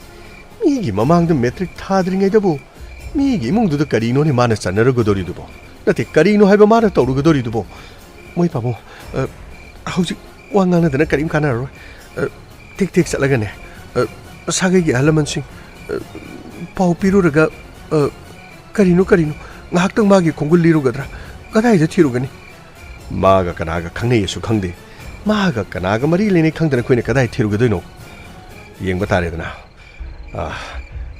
ꯃꯤꯒꯤ ꯃꯃꯥꯡꯗ ꯃꯦꯇ꯭ꯔꯤꯛ ꯊꯥꯗ꯭ꯔꯤꯉꯩꯗꯕꯨ ꯃꯤꯒꯤ ꯏꯃꯨꯡꯗꯨꯗ ꯀꯔꯤꯅꯣꯅꯦ ꯃꯥꯅ ꯆꯟꯅꯔꯨꯒꯗꯧꯔꯤꯗꯨꯕꯣ? ꯅꯠꯇꯦ, ꯀꯔꯤꯅꯣ ꯍꯥꯏꯕ ꯃꯥꯅ ꯇꯧꯔꯨꯒꯗꯧꯔꯤꯗꯨꯕꯣ? ꯃꯣꯏ ꯄꯥꯕꯨꯡ, ꯑ, ꯍꯧꯖꯤꯛ ꯋꯥ ꯉꯥꯡꯅꯗꯅ ꯀꯔꯤꯝ ꯀꯥꯟꯅꯔꯔꯣꯏ꯫ ꯑ, ꯇꯦꯛ ꯇꯦꯛ ꯆꯠꯂꯒꯅꯦ, ꯑ, ꯁꯥꯒꯩꯒꯤ ꯑꯍꯜ ꯂꯃꯟꯁꯤꯡ, ꯑ, ꯄꯥꯎ ꯄꯤꯔꯨꯔꯒ, ꯑ, ꯀꯔꯤꯅꯣ, ꯀꯔꯤꯅꯣ, ꯉꯥꯏꯍꯥꯛꯇꯪ ꯃꯥꯒꯤ ꯈꯣꯡꯒꯨꯜ ꯂꯤꯔꯨꯒꯗ꯭ꯔꯥ? ꯀꯗꯥꯏꯗ ꯊꯤꯔꯨꯒꯅꯤ? ꯃꯥꯒ ꯀꯅꯥꯒ ꯈꯪꯅꯩꯌꯦꯁꯨ ꯈꯪꯗꯦ, ꯃꯥꯒ ꯀꯅꯥꯒ ꯃꯔꯤ ꯂꯩꯅꯩ ꯈꯪꯗꯅ ꯑꯩꯈꯣꯏꯅ ꯀꯗꯥꯏ ꯊꯤꯔꯨꯒꯗꯣꯏꯅꯣ? ꯌꯦꯡꯕ ꯇꯥꯔꯦꯗꯅ꯫ ꯑꯥ,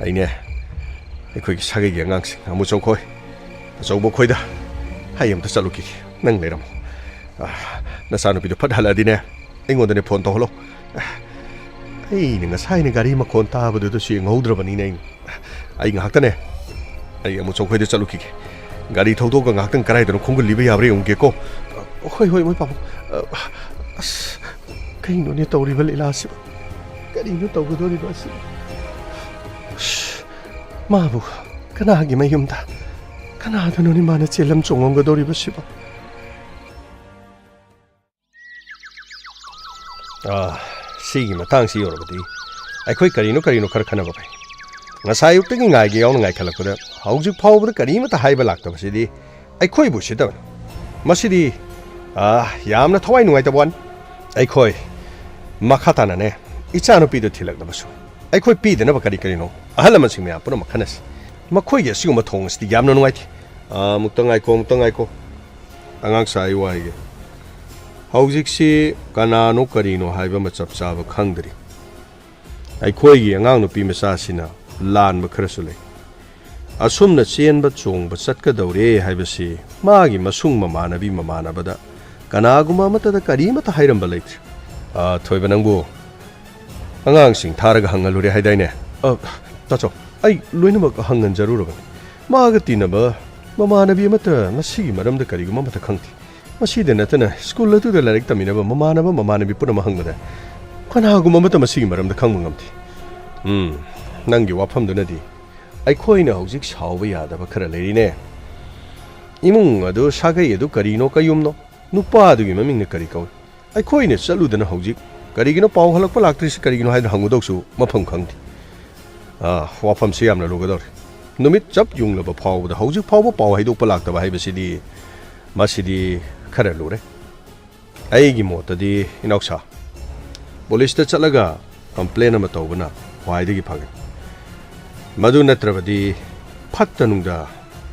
ꯑꯩꯅꯦ, ꯑꯩꯈꯣꯏꯒꯤ ꯁꯥꯒꯩꯒꯤ ꯑꯉꯥꯡꯁꯤꯡ, ꯑꯃꯨꯆꯧ ꯈꯣꯏ, ꯑꯆꯧꯕ ꯈꯣꯏꯗ ꯑꯩ ꯑꯝꯇ ꯆꯠꯂꯨꯈꯤꯒꯦ꯫ ꯅꯪ ꯂꯩꯔꯝꯃꯣ꯫ ꯑꯥ, ꯅꯆꯥꯅꯨꯄꯤꯗꯣ ꯐꯠ ꯍꯜꯂꯛꯑꯗꯤꯅꯦ, ꯑꯩꯉꯣꯟꯗꯅꯦ ꯐꯣꯟ ꯇꯧꯍꯜꯂꯣ꯫ ꯑꯥ, ꯑꯩꯅ ꯉꯁꯥꯏꯅ ꯒꯥꯔꯤ ꯃꯈꯣꯟ ꯇꯥꯕꯗꯨꯗꯁꯨ ꯌꯦꯡꯍꯧꯗ꯭ꯔꯕꯅꯤꯅꯦ ꯑꯩ꯫ ꯑꯩ ꯉꯥꯏꯍꯥꯛꯇꯅꯦ, ꯑꯩ ꯑꯃꯨꯆꯧ ꯈꯣꯏꯗ ꯆꯠꯂꯨꯈꯤꯒꯦ꯫ ꯒꯥꯔꯤ ꯊꯧꯗꯣꯛꯑꯒ ꯉꯥꯏꯍꯥꯛꯇꯪ ꯀꯗꯥꯏꯗꯅꯣ ꯈꯣꯡꯒꯨꯜ ꯂꯤꯕ ꯌꯥꯕ꯭ꯔꯥ ꯌꯦꯡꯉꯨꯒꯦꯀꯣ꯫ ꯍꯣꯏ, ꯍꯣꯏ, ꯃꯣꯏ ꯄꯥꯕꯨꯡ꯫ ꯑꯁ, ꯀꯩꯅꯣꯅꯦ ꯇꯧꯔꯤꯕ ꯂꯤꯂꯥꯁꯤꯕꯨ? ꯀꯔꯤꯅꯣ ꯇꯧꯒꯗꯧꯔꯤꯕ ꯑꯁꯤꯕꯨ? ꯑꯁ, ꯃꯥꯕꯨ ꯀꯅꯥꯒꯤ ꯃꯌꯨꯝꯗ, ꯀꯅꯥꯗꯅꯣꯅꯦ ꯃꯥꯅ ꯆꯦꯜꯂꯝ ꯆꯣꯡꯉꯝꯒꯗꯧꯔꯤꯕꯁꯤꯕꯣ? ꯑꯥ, ꯁꯤꯒꯤ ꯃꯇꯥꯡꯁꯤ ꯌꯧꯔꯕꯗꯤ ꯑꯩꯈꯣꯏ ꯀꯔꯤꯅꯣ ꯀꯔꯤꯅꯣ ꯈꯔ ꯈꯟꯅꯕ ꯐꯩ꯫ ꯉꯁꯥꯏ ꯑꯌꯨꯛꯇꯒꯤ ꯉꯥꯏꯒꯦ ꯌꯥꯎꯅ ꯉꯥꯏꯈꯠꯂꯛꯄꯗ ꯍꯧꯖꯤꯛ ꯐꯥꯎꯕꯗ ꯀꯔꯤꯃꯠꯇ ꯍꯥꯏꯕ ꯂꯥꯛꯇꯕꯁꯤꯗꯤ ꯑꯩꯈꯣꯏꯕꯨ ꯎꯁꯤꯠꯇꯕꯅꯤ꯫ ꯃꯁꯤꯗꯤ, ꯑꯥ, ꯌꯥꯝꯅ ꯊꯋꯥꯏ ꯅꯨꯡꯉꯥꯏꯇꯕ ꯋꯥꯅꯤ꯫ ꯑꯩꯈꯣꯏ ꯃꯈꯥ ꯇꯥꯅꯅꯦ, ꯏꯆꯥꯅꯨꯄꯤꯗꯨ ꯊꯤꯜꯂꯛꯅꯕꯁꯨ ꯑꯩꯈꯣꯏ ꯄꯤꯗꯅꯕ ꯀꯔꯤ ꯀꯔꯤꯅꯣ ꯑꯍꯜ ꯂꯃꯟꯁꯤꯡ ꯃꯌꯥꯝ ꯄꯨꯝꯅꯃꯛ ꯈꯟꯅꯁꯤ꯫ ꯃꯈꯣꯏꯒꯤ ꯑꯁꯤꯒꯨꯝꯕ ꯊꯧꯑꯣꯡ ꯑꯁꯤꯗꯤ ꯌꯥꯝꯅ ꯅꯨꯡꯉꯥꯏꯇꯦ꯫ ꯑꯥ, ꯑꯃꯨꯛꯇ ꯉꯥꯏꯈꯣ, ꯑꯃꯨꯛꯇ ꯉꯥꯏꯈꯣ꯫ ꯑꯉꯥꯡꯁꯥ, ꯑꯩ ꯋꯥ ꯍꯥꯏꯒꯦ꯫ ꯍꯧꯖꯤꯛꯁꯤ ꯀꯅꯥꯅꯣ ꯀꯔꯤꯅꯣ ꯍꯥꯏꯕ ꯑꯃ ꯆꯞ ꯆꯥꯕ ꯈꯪꯗ꯭ꯔꯤ꯫ ꯑꯩꯈꯣꯏꯒꯤ ꯑꯉꯥꯡ ꯅꯨꯄꯤ ꯃꯆꯥꯁꯤꯅ ꯂꯥꯟꯕ ꯈꯔꯁꯨ ꯂꯩ꯫ ꯑꯁꯨꯝꯅ ꯆꯦꯟꯕ ꯆꯣꯡꯕ ꯆꯠꯀꯗꯧꯔꯦ ꯍꯥꯏꯕꯁꯤ ꯃꯥꯒꯤ ꯃꯁꯨꯡ ꯃꯃꯥꯟꯅꯕꯤ ꯃꯃꯥꯟꯅꯕꯗ ꯀꯅꯥꯒꯨꯝꯕ ꯑꯃꯠꯇꯗ ꯀꯔꯤꯃꯠꯇ ꯍꯥꯏꯔꯝꯕ ꯂꯩꯇ꯭ꯔꯤ꯫ ꯑꯥ, ꯊꯣꯏꯕ, ꯅꯪꯕꯨ ꯑꯉꯥꯡꯁꯤꯡ ꯊꯥꯔꯒ ꯍꯪꯍꯜꯂꯨꯔꯦ ꯍꯥꯏꯗꯥꯏꯅꯦ? ꯑ, ꯇꯥꯆꯧ, ꯑꯩ ꯂꯣꯏꯅꯃꯛ ꯍꯪꯍꯟꯖꯔꯨꯔꯕꯅꯤ꯫ ꯃꯥꯒ ꯇꯤꯟꯅꯕ ꯃꯃꯥꯟꯅꯕꯤ ꯑꯃꯠꯇ ꯃꯁꯤꯒꯤ ꯃꯔꯝꯗ ꯀꯔꯤꯒꯨꯝꯕ ꯑꯃꯠꯇ ꯈꯪꯗꯦ꯫ ꯃꯁꯤꯗ ꯅꯠꯇꯅ ꯁ꯭ꯀꯨꯜ ꯑꯗꯨꯗ ꯂꯥꯏꯔꯤꯛ ꯇꯝꯃꯤꯟꯅꯕ ꯃꯃꯥꯟꯅꯕ ꯃꯃꯥꯟꯅꯕꯤ ꯄꯨꯝꯅꯃꯛ ꯍꯪꯕꯗ ꯀꯅꯥꯒꯨꯝꯕ ꯑꯃꯠꯇ ꯃꯁꯤꯒꯤ ꯃꯔꯝꯗ ꯈꯪꯕ ꯉꯝꯗꯦ꯫ ꯎꯝ, ꯅꯪꯒꯤ ꯋꯥꯐꯝꯗꯨꯅꯗꯤ ꯑꯩꯈꯣꯏꯅ ꯍꯧꯖꯤꯛ ꯁꯥꯎꯕ ꯌꯥꯗꯕ ꯈꯔ ꯂꯩꯔꯤꯅꯦ꯫ ꯏꯃꯨꯡ ꯑꯗꯨ, ꯁꯥꯒꯩ ꯑꯗꯨ ꯀꯔꯤꯅꯣ, ꯀꯌꯨꯝꯅꯣ, ꯅꯨꯄꯥ ꯑꯗꯨꯒꯤ ꯃꯃꯤꯡꯅ ꯀꯔꯤ ꯀꯧꯏ? ꯑꯩꯈꯣꯏꯅ ꯆꯠꯂꯨꯗꯅ ꯍꯧꯖꯤꯛ ꯀꯔꯤꯒꯤꯅꯣ ꯄꯥꯎ ꯍꯜꯂꯛꯄ ꯂꯥꯛꯇ꯭ꯔꯤꯁꯤ ꯀꯔꯤꯒꯤꯅꯣ ꯍꯥꯏꯗꯅ ꯍꯪꯒꯗꯧꯁꯨ ꯃꯐꯝ ꯈꯪꯗꯦ꯫ ꯑꯥ, ꯋꯥꯐꯝꯁꯤ ꯌꯥꯝꯅ ꯂꯨꯒꯗꯧꯔꯦ꯫ ꯅꯨꯃꯤꯠ ꯆꯞ ꯌꯨꯡꯂꯕ ꯐꯥꯎꯕꯗ ꯍꯧꯖꯤꯛ ꯐꯥꯎꯕ ꯄꯥꯎ ꯍꯥꯏꯗꯣꯛꯄ ꯂꯥꯛꯇꯕ ꯍꯥꯏꯕꯁꯤꯗꯤ, ꯃꯁꯤꯗꯤ ꯈꯔ ꯂꯨꯔꯦ꯫ ꯑꯩꯒꯤ ꯃꯣꯠꯇꯗꯤ, ꯏꯅꯥꯎꯁꯥ, ꯄꯨꯂꯤꯁꯇ ꯆꯠꯂꯒ ꯀꯝꯄ꯭ꯂꯦꯟ ꯑꯃ ꯇꯧꯕꯅ ꯈ꯭ꯋꯥꯏꯗꯒꯤ ꯐꯒꯅꯤ꯫ ꯃꯗꯨ ꯅꯠꯇ꯭ꯔꯕꯗꯤ ꯐꯠꯇ ꯅꯨꯡꯗ,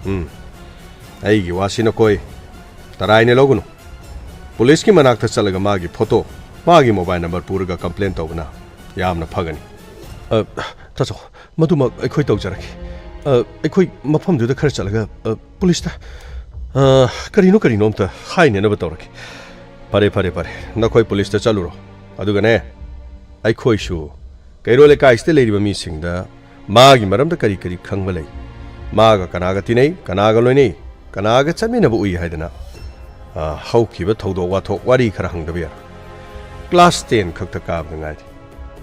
ꯎꯝ, ꯑꯩꯒꯤ ꯋꯥꯁꯤ ꯅꯈꯣꯏ ꯇꯔꯥꯏꯅ ꯂꯧꯒꯅꯨ꯫ ꯄꯨꯂꯤꯁꯀꯤ ꯃꯅꯥꯛꯇ ꯆꯠꯂꯒ ꯃꯥꯒꯤ ꯐꯣꯇꯣ, ꯃꯥꯒꯤ ꯃꯣꯕꯥꯏꯜ ꯅꯝꯕꯔ ꯄꯨꯔꯒ ꯀꯝꯄ꯭ꯂꯦꯟ ꯇꯧꯕꯅ ꯌꯥꯝꯅ ꯐꯒꯅꯤ꯫ ꯑ, ꯇꯥꯆꯧ, ꯃꯗꯨꯃꯛ ꯑꯩꯈꯣꯏ ꯇꯧꯖꯔꯒꯦ꯫ ꯑ, ꯑꯩꯈꯣꯏ ꯃꯐꯝꯗꯨꯗ ꯈꯔ ꯆꯠꯂꯒ, ꯑ, ꯄꯨꯂꯤꯁꯇ, ꯑ, ꯀꯔꯤꯅꯣ ꯀꯔꯤꯅꯣ ꯑꯝꯇ ꯍꯥꯏꯅꯅꯕ ꯇꯧꯔꯒꯦ꯫ ꯐꯔꯦ, ꯐꯔꯦ, ꯐꯔꯦ꯫ ꯅꯈꯣꯏ ꯄꯨꯂꯤꯁꯇ ꯆꯠꯂꯨꯔꯣ꯫ ꯑꯗꯨꯒꯅꯦ, ꯑꯩꯈꯣꯏꯁꯨ ꯀꯩꯔꯣꯜ ꯂꯩꯀꯥꯏꯁꯤꯗ ꯂꯩꯔꯤꯕ ꯃꯤꯁꯤꯡꯗ ꯃꯥꯒꯤ ꯃꯔꯝꯗ ꯀꯔꯤ ꯀꯔꯤ ꯈꯪꯕ ꯂꯩ, ꯃꯥꯒ ꯀꯅꯥꯒ ꯇꯤꯟꯅꯩ, ꯀꯅꯥꯒ ꯂꯣꯏꯅꯩ, ꯀꯅꯥꯒ ꯆꯠꯃꯤꯟꯅꯕ ꯎꯏ ꯍꯥꯏꯗꯅ, ꯑ, ꯍꯧꯈꯤꯕ ꯊꯧꯗꯣꯛ ꯋꯥꯊꯣꯛ ꯋꯥꯔꯤ ꯈꯔ ꯍꯪꯗꯕ ꯌꯥꯔꯣꯏ꯫ ꯀ꯭ꯂꯥꯁ ꯇꯦꯟ ꯈꯛꯇ ꯀꯥꯕꯗ ꯉꯥꯏꯔꯤ꯫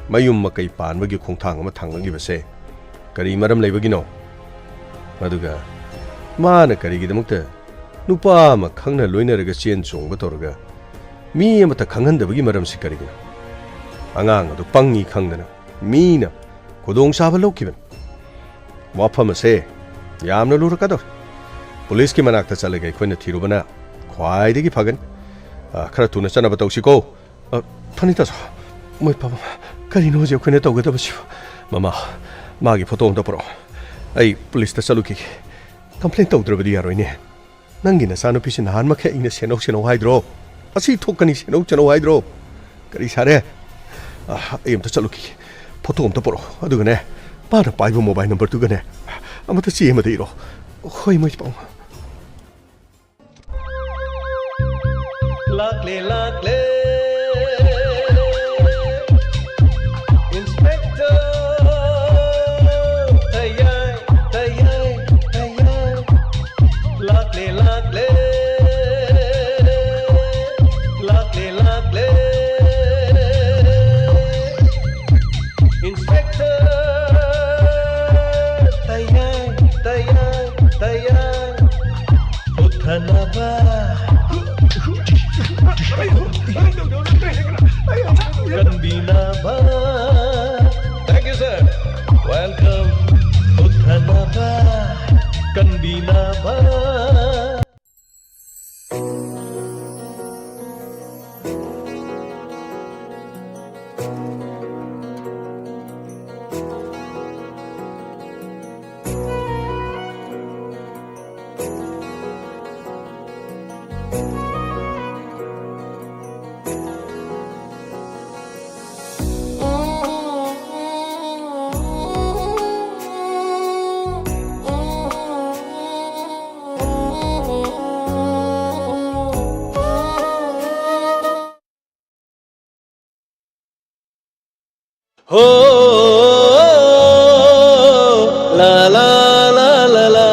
ꯃꯌꯨꯝ ꯃꯀꯩ ꯄꯥꯟꯕꯒꯤ ꯈꯣꯡꯊꯥꯡ ꯑꯃ ꯊꯥꯡꯂꯛꯂꯤꯕꯁꯦ ꯀꯔꯤ ꯃꯔꯝ ꯂꯩꯕꯒꯤꯅꯣ? ꯑꯗꯨꯒ ꯃꯥꯅ ꯀꯔꯤꯒꯤꯗꯃꯛꯇ ꯅꯨꯄꯥ ꯑꯃ ꯈꯪꯅ ꯂꯣꯏꯅꯔꯒ ꯆꯦꯟ ꯆꯣꯡꯕ ꯇꯧꯔꯒ ꯃꯤ ꯑꯃꯠꯇ ꯈꯪꯍꯟꯗꯕꯒꯤ ꯃꯔꯝꯁꯤ ꯀꯔꯤꯒꯤꯅꯣ? ꯑꯉꯥꯡ ꯑꯗꯨ ꯄꯪꯉꯤ ꯈꯪꯗꯅ ꯃꯤꯅ ꯈꯨꯗꯣꯡꯆꯥꯕ ꯂꯧꯈꯤꯕꯅꯤ꯫ ꯋꯥꯐꯝ ꯑꯁꯦ ꯌꯥꯝꯅ ꯂꯨꯔꯛꯀꯗꯧꯔꯦ꯫ ꯄꯨꯂꯤꯁꯀꯤ ꯃꯅꯥꯛꯇ ꯆꯠꯂꯒ ꯑꯩꯈꯣꯏꯅ ꯊꯤꯔꯨꯕꯅ ꯈ꯭ꯋꯥꯏꯗꯒꯤ ꯐꯒꯅꯤ꯫ ꯑ, ꯈꯔ ꯊꯨꯅ ꯆꯠꯅꯕ ꯇꯧꯁꯤꯀꯣ꯫ ꯑ, ꯊꯅꯤꯇꯥꯁꯨ, ꯃꯣꯏ ꯄꯥꯕꯨꯡ, ꯀꯔꯤꯅꯣ ꯍꯧꯖꯤꯛ ꯑꯩꯈꯣꯏꯅ ꯇꯧꯒꯗꯕꯁꯤꯕꯨ? ꯃꯃꯥ, ꯃꯥꯒꯤ ꯐꯣꯇꯣ ꯑꯝꯇ ꯄꯨꯔꯛꯑꯣ꯫ ꯑꯩ ꯄꯨꯂꯤꯁꯇ ꯆꯠꯂꯨꯈꯤꯒꯦ꯫ ꯀꯝꯄ꯭ꯂꯦꯟ ꯇꯧꯗ꯭ꯔꯕꯗꯤ ꯌꯥꯔꯣꯏꯅꯦ꯫ ꯅꯪꯒꯤ ꯅꯆꯥꯅꯨꯄꯤꯁꯤ ꯅꯍꯥꯟꯃꯈꯩ ꯑꯩꯅ "ꯁꯦꯟꯅꯧ, ꯁꯦꯟꯅꯧ" ꯍꯥꯏꯗ꯭ꯔꯣ? ꯑꯁꯤ ꯊꯣꯛꯀꯅꯤ, "ꯁꯦꯟꯅꯧ, ꯁꯦꯟꯅꯧ" ꯍꯥꯏꯗ꯭ꯔꯣ? ꯀꯔꯤ ꯁꯥꯔꯦ? ꯑ, ꯑꯩ ꯑꯝꯇ ꯆꯠꯂꯨꯈꯤꯒꯦ꯫ ꯐꯣꯇꯣ ꯑꯝꯇ ꯄꯨꯔꯛꯑꯣ꯫ ꯑꯗꯨꯒꯅꯦ, ꯃꯥꯅ ꯄꯥꯏꯕ ꯃꯣꯕꯥꯏꯜ ꯅꯝꯕꯔꯗꯨꯒꯅꯦ, ꯑꯃꯇ ꯆꯦ ꯑꯃꯗ ꯏꯔꯣ꯫ ꯍꯣꯏ, ꯃꯣꯏ ꯄꯥꯕꯨꯡ꯫ ꯂꯥꯛꯂꯦ, ꯂꯥꯛꯂꯦ, ꯏꯟꯁꯄꯦꯛꯇꯔ꯫ ꯇꯌꯥꯏ, ꯇꯌꯥꯏ, ꯇꯌꯥꯏ꯫ ꯂꯥꯛꯂꯦ, ꯂꯥꯛꯂꯦ, ꯂꯥꯛꯂꯦ, ꯂꯥꯛꯂꯦ꯫ ꯏꯟꯁꯄꯦꯛꯇꯔ꯫ ꯇꯌꯥꯏ, ꯇꯌꯥꯏ, ꯇꯌꯥꯏ꯫ ꯄꯨꯊꯅꯕ꯫ ꯀꯟꯕꯤꯅꯕ꯫ Thank you, sir. Welcome. ꯄꯨꯊꯅꯕ꯫ ꯀꯟꯕꯤꯅꯕ꯫ ꯍꯣ, ꯂꯥ, ꯂꯥ, ꯂꯥ, ꯂꯥ, ꯂꯥ꯫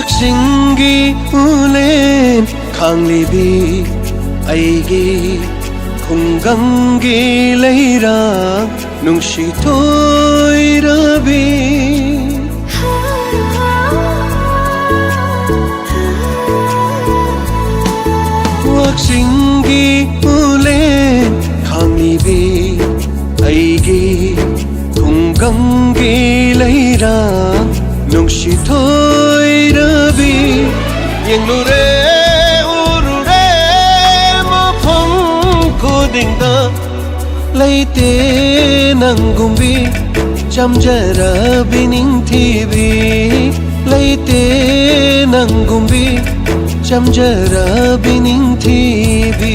ꯆꯤꯡꯒꯤ ꯎꯂꯦꯟ ꯈꯥꯡꯂꯤꯕꯤ ꯑꯩꯒꯤ ꯈꯨꯡꯒꯪꯒꯤ ꯂꯩꯔꯥꯡ ꯅꯨꯡꯁꯤ ꯊꯣꯏꯔꯕꯤ꯫ ꯋꯥꯛꯆꯤꯡꯒꯤ ꯎꯂꯦꯟ ꯈꯥꯡꯂꯤꯕꯤ ꯑꯩꯒꯤ ꯈꯨꯡꯒꯪꯒꯤ ꯂꯩꯔꯥꯡ ꯅꯨꯡꯁꯤ ꯊꯣꯏꯔꯕꯤ꯫ ꯌꯦꯡꯂꯨꯔꯦ ꯎꯔꯨꯔꯦ ꯃꯐꯝ ꯈꯨꯗꯤꯡꯗ ꯂꯩꯇꯦ ꯅꯪꯒꯨꯝꯕꯤ ꯆꯝꯖꯔꯕꯤ ꯅꯤꯡꯊꯤꯕꯤ꯫ ꯂꯩꯇꯦ ꯅꯪꯒꯨꯝꯕꯤ ꯆꯝꯖꯔꯕꯤ ꯅꯤꯡꯊꯤꯕꯤ꯫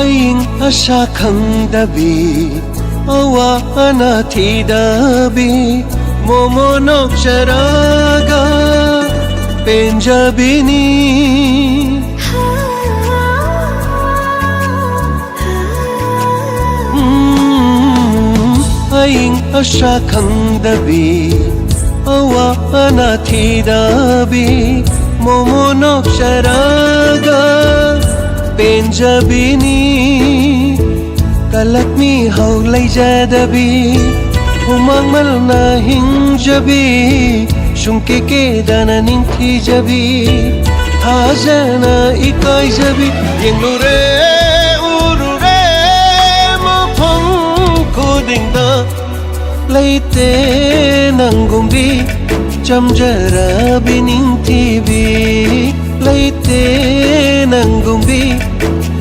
ꯑꯏꯪ ꯑꯁꯥ ꯈꯪꯗꯕꯤ ꯑꯋꯥ ꯑꯅꯥ ꯊꯤꯗꯕꯤ ꯃꯣꯃꯣ ꯅꯣꯛꯆꯔꯒ ꯄꯦꯟꯖꯕꯤꯅꯤ꯫ ꯎꯝ, ꯑꯏꯪ ꯑꯁꯥ ꯈꯪꯗꯕꯤ ꯑꯋꯥ ꯑꯅꯥ ꯊꯤꯗꯕꯤ ꯃꯣꯃꯣ ꯅꯣꯛꯆꯔꯒ ꯄꯦꯟꯖꯕꯤꯅꯤ꯫ ꯀꯂꯛ ꯃꯤꯍꯧ ꯂꯩꯖꯗꯕꯤ ꯍꯨꯃꯥꯡ ꯃꯜꯅ ꯍꯤꯡꯖꯕꯤ ꯁꯨꯡꯀꯦ ꯀꯦꯗꯅ ꯅꯤꯡꯊꯤꯖꯕꯤ ꯊꯥꯖꯅ ꯏꯀꯥꯏꯖꯕꯤ꯫ ꯌꯦꯡꯂꯨꯔꯦ ꯎꯔꯨꯔꯦ ꯃꯐꯝ ꯈꯨꯗꯤꯡꯗ ꯂꯩꯇꯦ ꯅꯪꯒꯨꯝꯕꯤ ꯆꯝꯖꯔꯕꯤ ꯅꯤꯡꯊꯤꯕꯤ꯫ ꯂꯩꯇꯦ ꯅꯪꯒꯨꯝꯕꯤ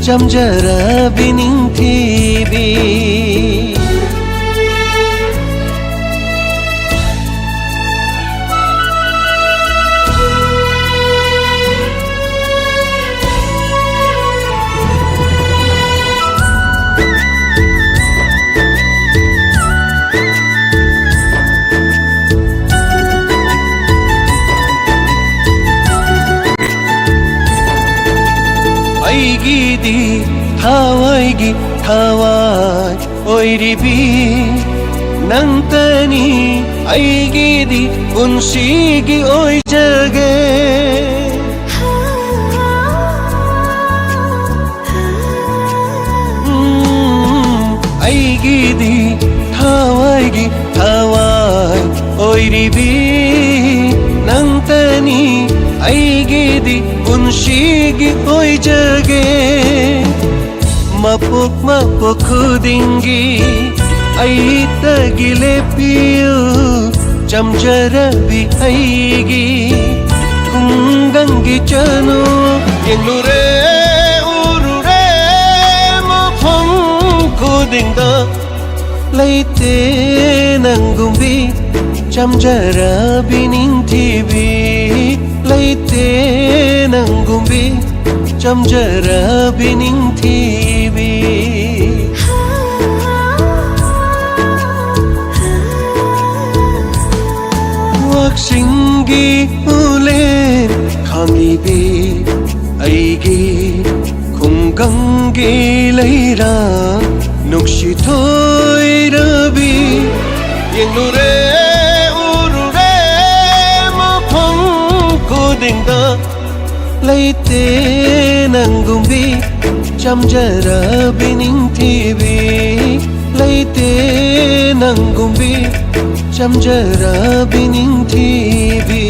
ꯆꯝꯖꯔꯕꯤ ꯅꯤꯡꯊꯤꯕꯤ꯫ ꯑꯩꯒꯤꯗꯤ ꯊꯋꯥꯏꯒꯤ ꯊꯋꯥꯏ ꯑꯣꯏꯔꯤꯕꯤ ꯅꯪꯇꯅꯤ, ꯑꯩꯒꯤꯗꯤ ꯄꯨꯟꯁꯤꯒꯤ ꯑꯣꯏꯖꯒꯦ꯫ ꯎꯝ, ꯑꯩꯒꯤꯗꯤ ꯊꯋꯥꯏꯒꯤ ꯊꯋꯥꯏ ꯑꯣꯏꯔꯤꯕꯤ ꯅꯪꯇꯅꯤ, ꯑꯩꯒꯤꯗꯤ ꯄꯨꯟꯁꯤꯒꯤ ꯑꯣꯏꯖꯒꯦ꯫ ꯃꯄꯣꯛ ꯃꯄꯣꯛ ꯈꯨꯗꯤꯡꯒꯤ ꯑꯩꯇꯒꯤ ꯂꯦꯞꯄꯤꯌꯨ, ꯆꯝꯖꯔꯕꯤ ꯑꯩꯒꯤ ꯈꯨꯡꯒꯪꯒꯤ ꯆꯅꯨ꯫ ꯌꯦꯡꯂꯨꯔꯦ, ꯎꯔꯨꯔꯦ, ꯃꯐꯝ ꯈꯨꯗꯤꯡꯗ ꯂꯩꯇꯦ ꯅꯪꯒꯨꯝꯕꯤ ꯆꯝꯖꯔꯕꯤ ꯅꯤꯡꯊꯤꯕꯤ, ꯂꯩꯇꯦ ꯅꯪꯒꯨꯝꯕꯤ ꯆꯝꯖꯔꯕꯤ ꯅꯤꯡꯊꯤꯕꯤ꯫ ꯋꯥꯛꯆꯤꯡꯒꯤ ꯎꯂꯦꯟ ꯈꯥꯡꯂꯤꯕꯤ ꯑꯩꯒꯤ ꯈꯨꯡꯒꯪꯒꯤ ꯂꯩꯔꯥ ꯅꯨꯡꯁꯤ ꯊꯣꯏꯔꯕꯤ꯫ ꯌꯦꯡꯂꯨꯔꯦ, ꯎꯔꯨꯔꯦ, ꯃꯐꯝ ꯈꯨꯗꯤꯡꯗ ꯂꯩꯇꯦ ꯅꯪꯒꯨꯝꯕꯤ ꯆꯝꯖꯔꯕꯤ ꯅꯤꯡꯊꯤꯕꯤ, ꯂꯩꯇꯦ ꯅꯪꯒꯨꯝꯕꯤ ꯆꯝꯖꯔꯕꯤ ꯅꯤꯡꯊꯤꯕꯤ꯫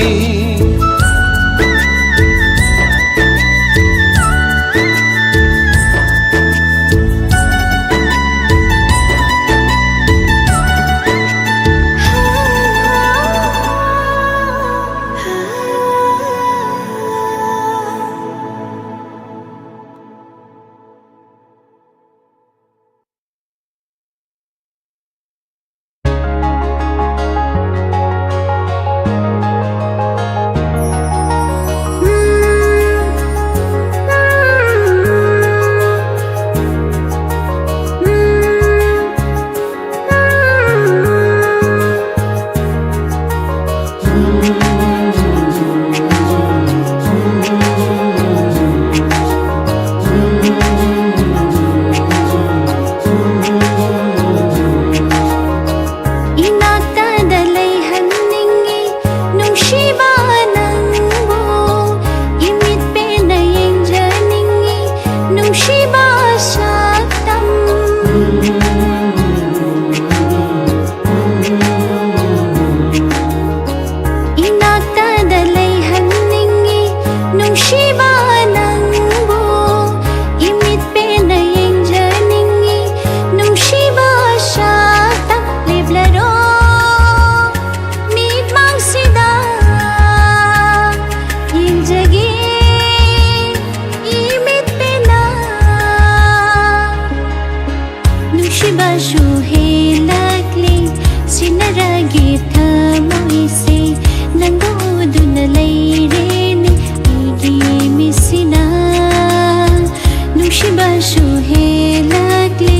ꯅꯨꯡꯁꯤꯕꯁꯨ ꯍꯦꯜꯂꯛꯂꯦ,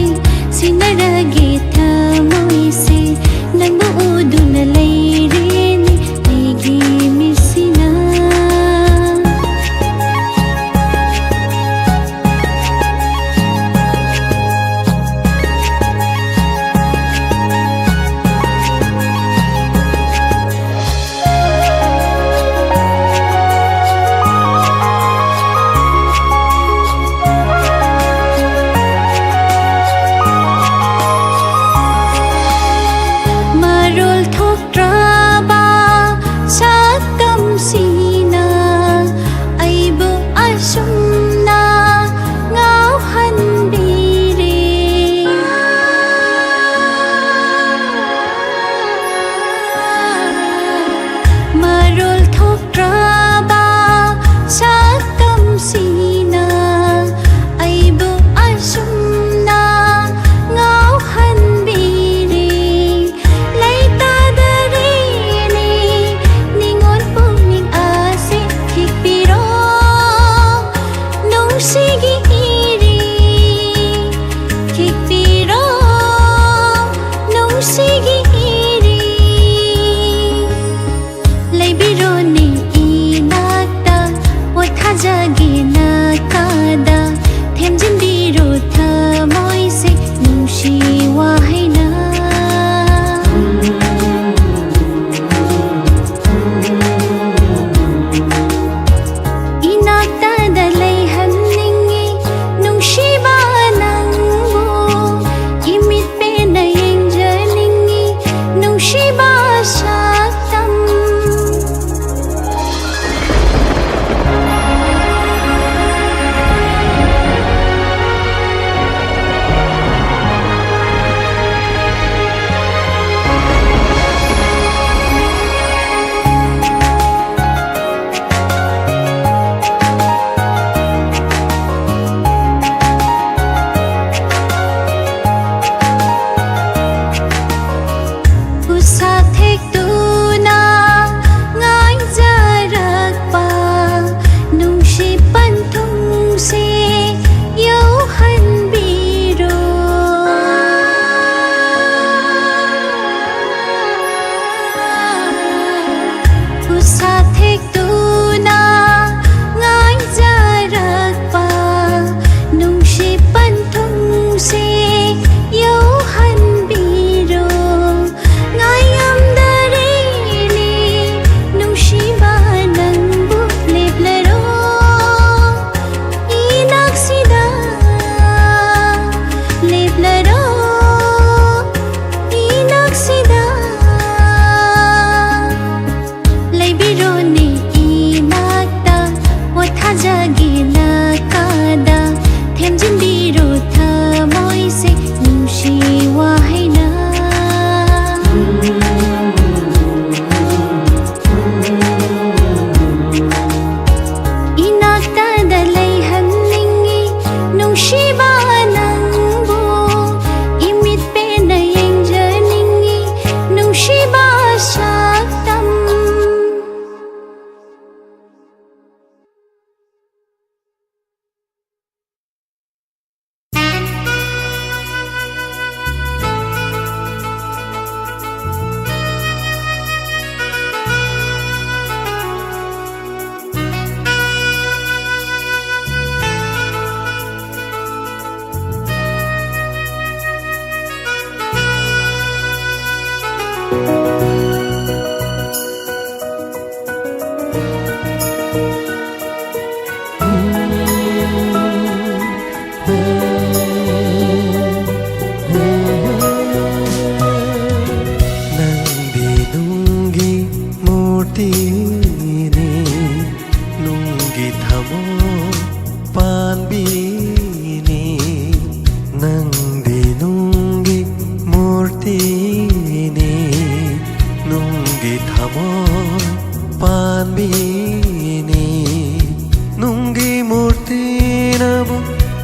ꯁꯤꯟꯅꯔꯒꯦ ꯊꯃꯣꯏꯁꯦ, ꯅꯪꯕꯨ ꯎꯗꯨꯅ ꯂꯩꯔꯦꯅꯦ ꯑꯩꯒꯤ ꯃꯤꯠꯁꯤꯅ꯫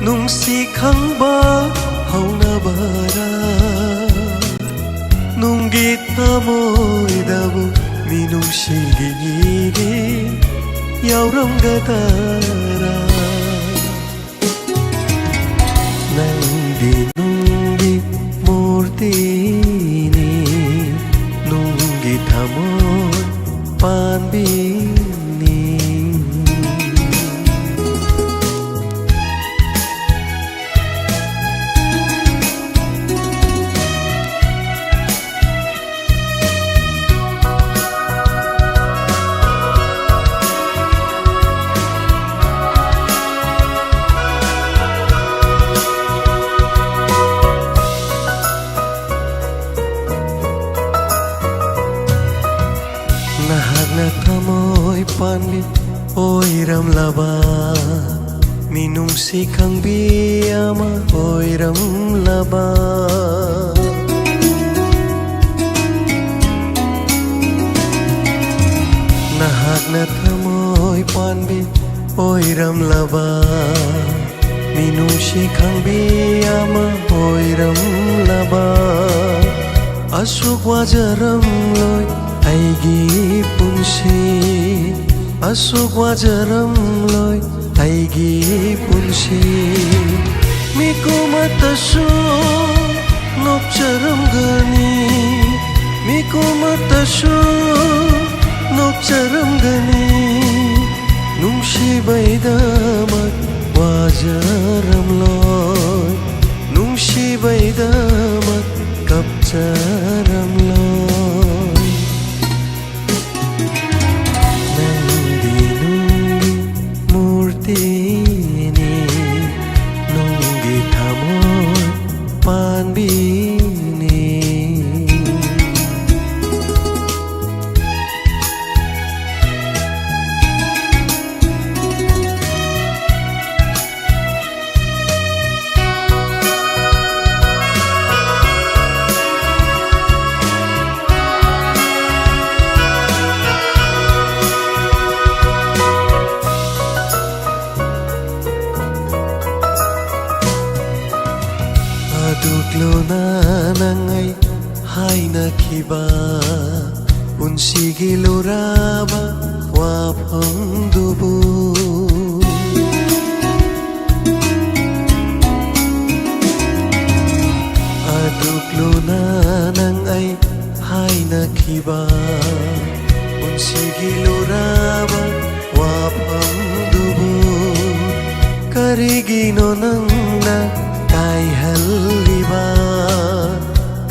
ꯅꯨꯡꯁꯤ ꯈꯪꯕ ꯍꯧꯅꯕꯔꯥ? ꯅꯨꯡꯒꯤ ꯊꯃꯣꯏꯗꯕꯨ ꯃꯤꯅꯨꯡꯁꯤꯒꯤ ꯏꯒꯤ ꯌꯥꯎꯔꯝꯒꯗꯔꯥ? ꯅꯪꯗꯤ ꯅꯨꯡꯒꯤ ꯃꯨꯔꯇꯤꯅꯤ, ꯅꯨꯡꯒꯤ ꯊꯃꯣꯏ ꯄꯥꯟꯕꯤꯅꯤ꯫ ꯅꯍꯥꯛꯅ ꯊꯃꯣꯏ ꯄꯥꯟꯕꯤ ꯑꯣꯏꯔꯝꯂꯕ, ꯃꯤꯅꯨꯡꯁꯤ ꯈꯪꯕꯤ ꯑꯃ ꯑꯣꯏꯔꯝꯂꯕ꯫ ꯅꯍꯥꯛꯅ ꯊꯃꯣꯏ ꯄꯥꯟꯕꯤ ꯑꯣꯏꯔꯝꯂꯕ, ꯃꯤꯅꯨꯡꯁꯤ ꯈꯪꯕꯤ ꯑꯃ ꯑꯣꯏꯔꯝꯂꯕ꯫ ꯑꯁꯨꯛ ꯋꯥꯖꯔꯝꯂꯣꯏ ꯑꯩꯒꯤ ꯄꯨꯟꯁꯤ, ꯑꯁꯨꯛ ꯋꯥꯖꯔꯝꯂꯣꯏ ꯑꯩꯒꯤ ꯄꯨꯟꯁꯤ꯫ ꯃꯤꯀꯨꯝ ꯑꯃꯠꯇꯁꯨ ꯅꯣꯛꯆꯔꯝꯒꯅꯤ, ꯃꯤꯀꯨꯝ ꯑꯃꯠꯇꯁꯨ ꯅꯣꯛꯆꯔꯝꯒꯅꯤ꯫ ꯅꯨꯡꯁꯤꯕꯩꯗꯃꯛ ꯋꯥꯖꯔꯝꯂꯣꯏ, ꯅꯨꯡꯁꯤꯕꯩꯗꯃꯛ ꯀꯞꯆꯔꯝꯂꯣꯏ꯫ ꯅꯪꯗꯤ ꯅꯨꯡꯒꯤ ꯃꯨꯔꯇꯤꯅꯤ, ꯅꯨꯡꯒꯤ ꯊꯃꯣꯏ ꯄꯥꯟꯕꯤꯅꯤ꯫ ꯑꯗꯨꯛ ꯂꯨꯅ ꯅꯪ ꯑꯩ ꯍꯥꯏꯅꯈꯤꯕ, ꯄꯨꯟꯁꯤꯒꯤ ꯂꯨꯔꯕ ꯋꯥꯐꯝꯗꯨꯕꯨ꯫ ꯑꯗꯨꯛ ꯂꯨꯅ ꯅꯪ ꯑꯩ ꯍꯥꯏꯅꯈꯤꯕ, ꯄꯨꯟꯁꯤꯒꯤ ꯂꯨꯔꯕ ꯋꯥꯐꯝꯗꯨꯕꯨ꯫ ꯀꯔꯤꯒꯤꯅꯣ ꯅꯪꯅ ꯀꯥꯏꯍꯜꯂꯤꯕ?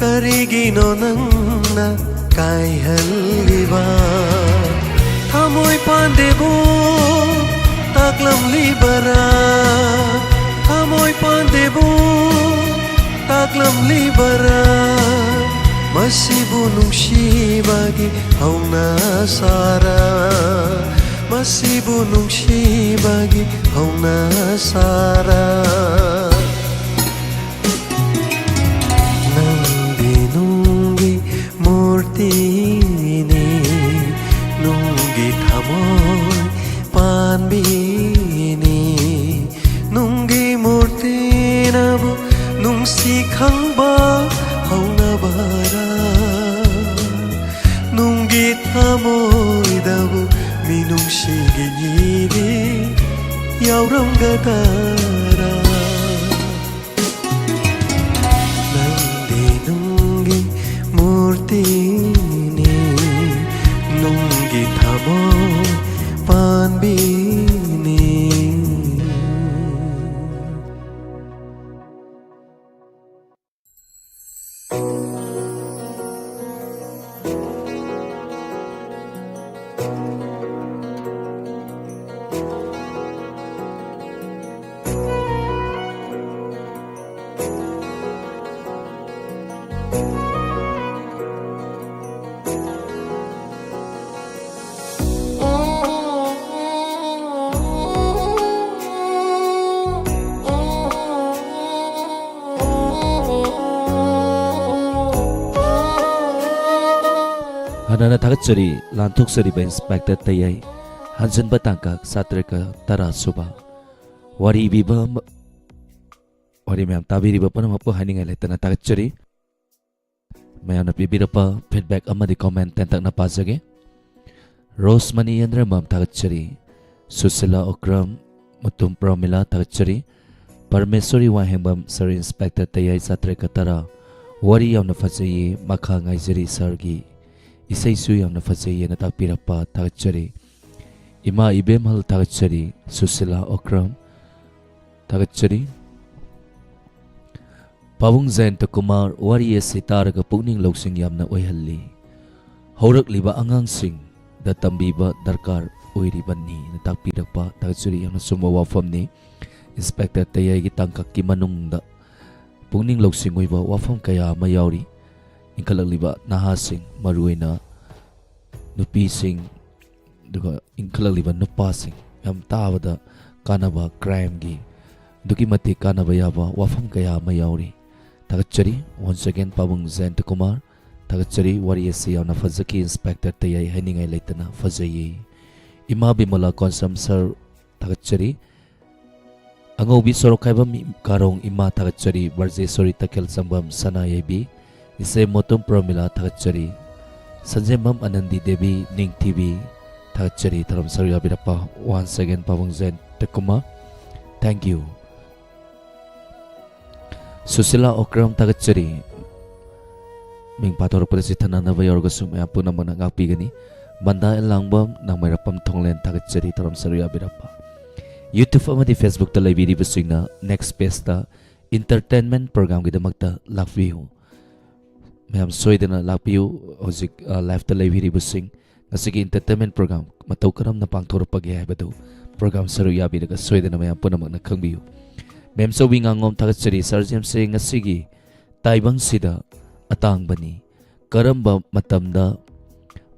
ꯀꯔꯤꯒꯤꯅꯣ ꯅꯪꯅ ꯀꯥꯏꯍꯜꯂꯤꯕ? ꯊꯃꯣꯏ ꯄꯥꯟꯗꯦꯕꯨ ꯇꯥꯛꯂꯝꯂꯤꯕꯔꯥ? ꯊꯃꯣꯏ ꯄꯥꯟꯗꯦꯕꯨ ꯇꯥꯛꯂꯝꯂꯤꯕꯔꯥ? ꯃꯁꯤꯕꯨ ꯅꯨꯡꯁꯤꯕꯒꯤ ꯍꯧꯅ ꯁꯥꯔ, ꯃꯁꯤꯕꯨ ꯅꯨꯡꯁꯤꯕꯒꯤ ꯍꯧꯅ ꯁꯥꯔ꯫ ꯅꯪꯗꯤ ꯅꯨꯡꯒꯤ ꯃꯨꯔꯇꯤꯅꯤ, ꯅꯨꯡꯒꯤ ꯊꯃꯣꯏ ꯄꯥꯟꯕꯤꯅꯤ꯫ ꯅꯨꯡꯒꯤ ꯃꯨꯔꯇꯤꯅꯕꯨ ꯅꯨꯡꯁꯤ ꯈꯪꯕ ꯍꯧꯅꯕꯔꯥ? ꯅꯨꯡꯒꯤ ꯊꯃꯣꯏꯗꯕꯨ ꯃꯤꯅꯨꯡꯁꯤꯒꯤ ꯏꯗꯤ ꯌꯥꯎꯔꯝꯒꯗꯔꯥ? ꯅꯪꯗꯤ ꯅꯨꯡꯒꯤ ꯃꯨꯔꯇꯤꯅꯤ, ꯅꯨꯡꯒꯤ ꯊꯃꯣꯏ ꯄꯥꯟꯕꯤꯅꯤ꯫ ꯍꯥꯟꯅꯅ ꯊꯥꯒꯠꯆꯔꯤ ꯂꯥꯟꯊꯣꯛꯆꯔꯤꯕ ꯏꯟꯁꯄꯦꯛꯇꯔ ꯇꯌꯥꯏ, ꯍꯟꯖꯤꯟꯕ ꯇꯥꯡꯀꯛ ꯁꯥꯇ꯭ꯔꯀ ꯇꯔꯥ ꯁꯨꯕ꯫ ꯋꯥꯔꯤ ꯏꯕꯤꯕ ꯋꯥꯔꯤ ꯃꯌꯥꯝ ꯇꯥꯕꯤꯔꯤꯕ ꯄꯨꯝꯅꯃꯛꯄꯨ ꯍꯥꯏꯅꯤꯡꯉꯥꯏ ꯂꯩꯇꯅ ꯊꯥꯒꯠꯆꯔꯤ꯫ ꯃꯌꯥꯝꯅ ꯄꯤꯕꯤꯔꯛꯄ feedback ꯑꯃꯗꯤ comment ꯇꯦꯟꯇꯛꯅ ꯄꯥꯖꯒꯦ꯫ ꯔꯣꯁꯃꯅꯤ ꯌꯦꯟꯗ꯭ꯔꯦꯝꯕꯝ ꯊꯥꯒꯠꯆꯔꯤ꯫ ꯁꯨꯁꯤꯂꯥ ꯑꯣꯀ꯭ꯔꯝ, ꯃꯨꯇꯨꯝ ꯄ꯭ꯔꯃꯤꯂꯥ ꯊꯥꯒꯠꯆꯔꯤ꯫ ꯄꯔꯃꯦꯁꯣꯔꯤ ꯋꯥꯍꯦꯡꯕꯝ, Sir Inspector ꯇꯌꯥꯏ ꯆꯥꯇ꯭ꯔꯦꯠꯀ ꯇꯔꯥ, ꯋꯥꯔꯤ ꯌꯥꯝꯅ ꯐꯖꯩꯌꯦ, ꯃꯈꯥ ꯉꯥꯏꯖꯔꯤ sirꯒꯤ꯫ ꯏꯁꯩꯁꯨ ꯌꯥꯝꯅ ꯐꯖꯩꯌꯦꯅ ꯇꯥꯛꯄꯤꯔꯛꯄ ꯊꯥꯒꯠꯆꯔꯤ꯫ ꯏꯃꯥ ꯏꯕꯦꯝꯍꯜ ꯊꯥꯒꯠꯆꯔꯤ꯫ ꯁꯨꯁꯤꯂꯥ ꯑꯣꯀ꯭ꯔꯝ ꯊꯥꯒꯠꯆꯔꯤ꯫ ꯄꯥꯕꯨꯡ ꯖꯌꯟꯇ ꯀꯨꯃꯥꯔ, ꯋꯥꯔꯤ ꯑꯁꯤ ꯇꯥꯔꯒ ꯄꯨꯛꯅꯤꯡ ꯂꯧꯁꯤꯡ ꯌꯥꯝꯅ ꯑꯣꯏꯍꯜꯂꯤ꯫ ꯍꯧꯔꯛꯂꯤꯕ ꯑꯉꯥꯡꯁꯤꯡꯗ ꯇꯝꯕꯤꯕ ꯗꯔꯀꯥꯔ ꯑꯣꯏꯔꯤꯕꯅꯤꯅ ꯇꯥꯛꯄꯤꯔꯛꯄ ꯊꯥꯒꯠꯆꯔꯤ꯫ ꯌꯥꯝꯅ ꯆꯨꯝꯕ ꯋꯥꯐꯝꯅꯤ꯫ Inspector ꯇꯌꯥꯏꯒꯤ ꯇꯥꯡꯀꯛꯀꯤ ꯃꯅꯨꯡꯗ ꯄꯨꯛꯅꯤꯡ ꯂꯧꯁꯤꯡ ꯑꯣꯏꯕ ꯋꯥꯐꯝ ꯀꯌꯥ ꯑꯃ ꯌꯥꯎꯔꯤ꯫ ꯏꯟꯈꯠꯂꯛꯂꯤꯕ ꯅꯍꯥꯁꯤꯡ, ꯃꯔꯨꯑꯣꯏꯅ ꯅꯨꯄꯤꯁꯤꯡ, ꯑꯗꯨꯒ ꯏꯟꯈꯠꯂꯛꯂꯤꯕ ꯅꯨꯄꯥꯁꯤꯡ, ꯌꯥꯝ ꯇꯥꯕꯗ ꯀꯥꯟꯅꯕ, crimeꯒꯤ ꯑꯗꯨꯛꯀꯤ ꯃꯇꯤꯛ ꯀꯥꯟꯅꯕ ꯌꯥꯕ ꯋꯥꯐꯝ ꯀꯌꯥ ꯑꯃ ꯌꯥꯎꯔꯤ꯫ ꯊꯥꯒꯠꯆꯔꯤ꯫ Once again, ꯄꯥꯕꯨꯡ ꯖꯌꯟꯇ ꯀꯨꯃꯥꯔ, ꯊꯥꯒꯠꯆꯔꯤ꯫ ꯋꯥꯔꯤ ꯑꯁꯤ ꯌꯥꯝꯅ ꯐꯖꯈꯤ꯫ Inspector ꯇꯌꯥꯏ ꯍꯥꯏꯅꯤꯡꯉꯥꯏ ꯂꯩꯇꯅ ꯐꯖꯩꯌꯦ꯫ ꯏꯃꯥ ꯕꯤꯃꯂꯥ ꯀꯣꯟꯁꯝ sir, ꯊꯥꯒꯠꯆꯔꯤ꯫ ꯑꯉꯧꯕꯤ ꯁꯣꯔꯣꯛꯈꯥꯏꯕꯝ ꯀꯥꯔꯣꯡ ꯏꯃꯥ ꯊꯥꯒꯠꯆꯔꯤ꯫ ꯕ꯭ꯔꯖꯦꯁꯣꯔꯤ ꯇꯈꯦꯜ ꯆꯪꯕꯝ ꯁꯅꯥ ꯌꯥꯏꯕꯤ, ꯏꯆꯦ ꯃꯣꯇꯨꯝ ꯄ꯭ꯔꯃꯤꯂꯥ ꯊꯥꯒꯠꯆꯔꯤ꯫ ꯁꯟꯖꯦꯝꯕꯝ ꯑꯅꯟꯗꯤ ꯗꯦꯕꯤ ꯅꯤꯡꯊꯤꯕꯤ ꯊꯥꯒꯠꯆꯔꯤ꯫ ꯊꯧꯔꯝ ꯁꯔꯨꯛ ꯌꯥꯕꯤꯔꯛꯄ once again ꯄꯥꯕꯨꯡ ꯖꯌꯟꯇ ꯀꯨꯃꯥꯔ, thank you꯫ ꯁꯨꯁꯤꯂꯥ ꯑꯣꯀ꯭ꯔꯝ ꯊꯥꯒꯠꯆꯔꯤ꯫ ꯃꯤꯡ ꯄꯥꯊꯣꯔꯛꯄꯗ ꯆꯤꯊꯅꯅꯕ ꯌꯥꯎꯔꯒꯁꯨ ꯃꯌꯥꯝ ꯄꯨꯝꯅꯃꯛꯅ ꯉꯥꯛꯄꯤꯒꯅꯤ꯫ ꯃꯟꯗꯥ ꯑꯦꯜ ꯂꯥꯡꯕꯝ, ꯅꯥꯡꯃꯩꯔꯥꯛꯄꯝ ꯊꯣꯡꯂꯦꯟ ꯊꯥꯒꯠꯆꯔꯤ꯫ ꯊꯧꯔꯝ ꯁꯔꯨꯛ ꯌꯥꯕꯤꯔꯛꯄ꯫ YouTube ꯑꯃꯗꯤ Facebookꯇ ꯂꯩꯕꯤꯔꯤꯕꯁꯤꯡꯅ next pageꯇ entertainment programꯒꯤꯗꯃꯛꯇ ꯂꯥꯛꯄꯤꯌꯨ꯫ ꯃꯌꯥꯝ ꯁꯣꯏꯗꯅ ꯂꯥꯛꯄꯤꯌꯨ꯫ ꯍꯧꯖꯤꯛ, ꯑ, liveꯇ ꯂꯩꯕꯤꯔꯤꯕꯁꯤꯡ, ꯉꯁꯤꯒꯤ entertainment program ꯃꯇꯧ ꯀꯔꯝꯅ ꯄꯥꯡꯊꯣꯔꯛꯄꯒꯦ ꯍꯥꯏꯕꯗꯨ program ꯁꯔꯨꯛ ꯌꯥꯕꯤꯔꯒ ꯁꯣꯏꯗꯅ ꯃꯌꯥꯝ ꯄꯨꯝꯅꯃꯛꯅ ꯈꯪꯕꯤꯌꯨ꯫ ꯃꯦꯝꯆꯧꯕꯤ ꯉꯥꯉꯣꯝ ꯊꯥꯒꯠꯆꯔꯤ꯫ Sir Jamesꯁꯦ ꯉꯁꯤꯒꯤ ꯇꯥꯏꯕꯪꯁꯤꯗ ꯑꯇꯥꯡꯕꯅꯤ꯫ ꯀꯔꯝꯕ ꯃꯇꯝꯗ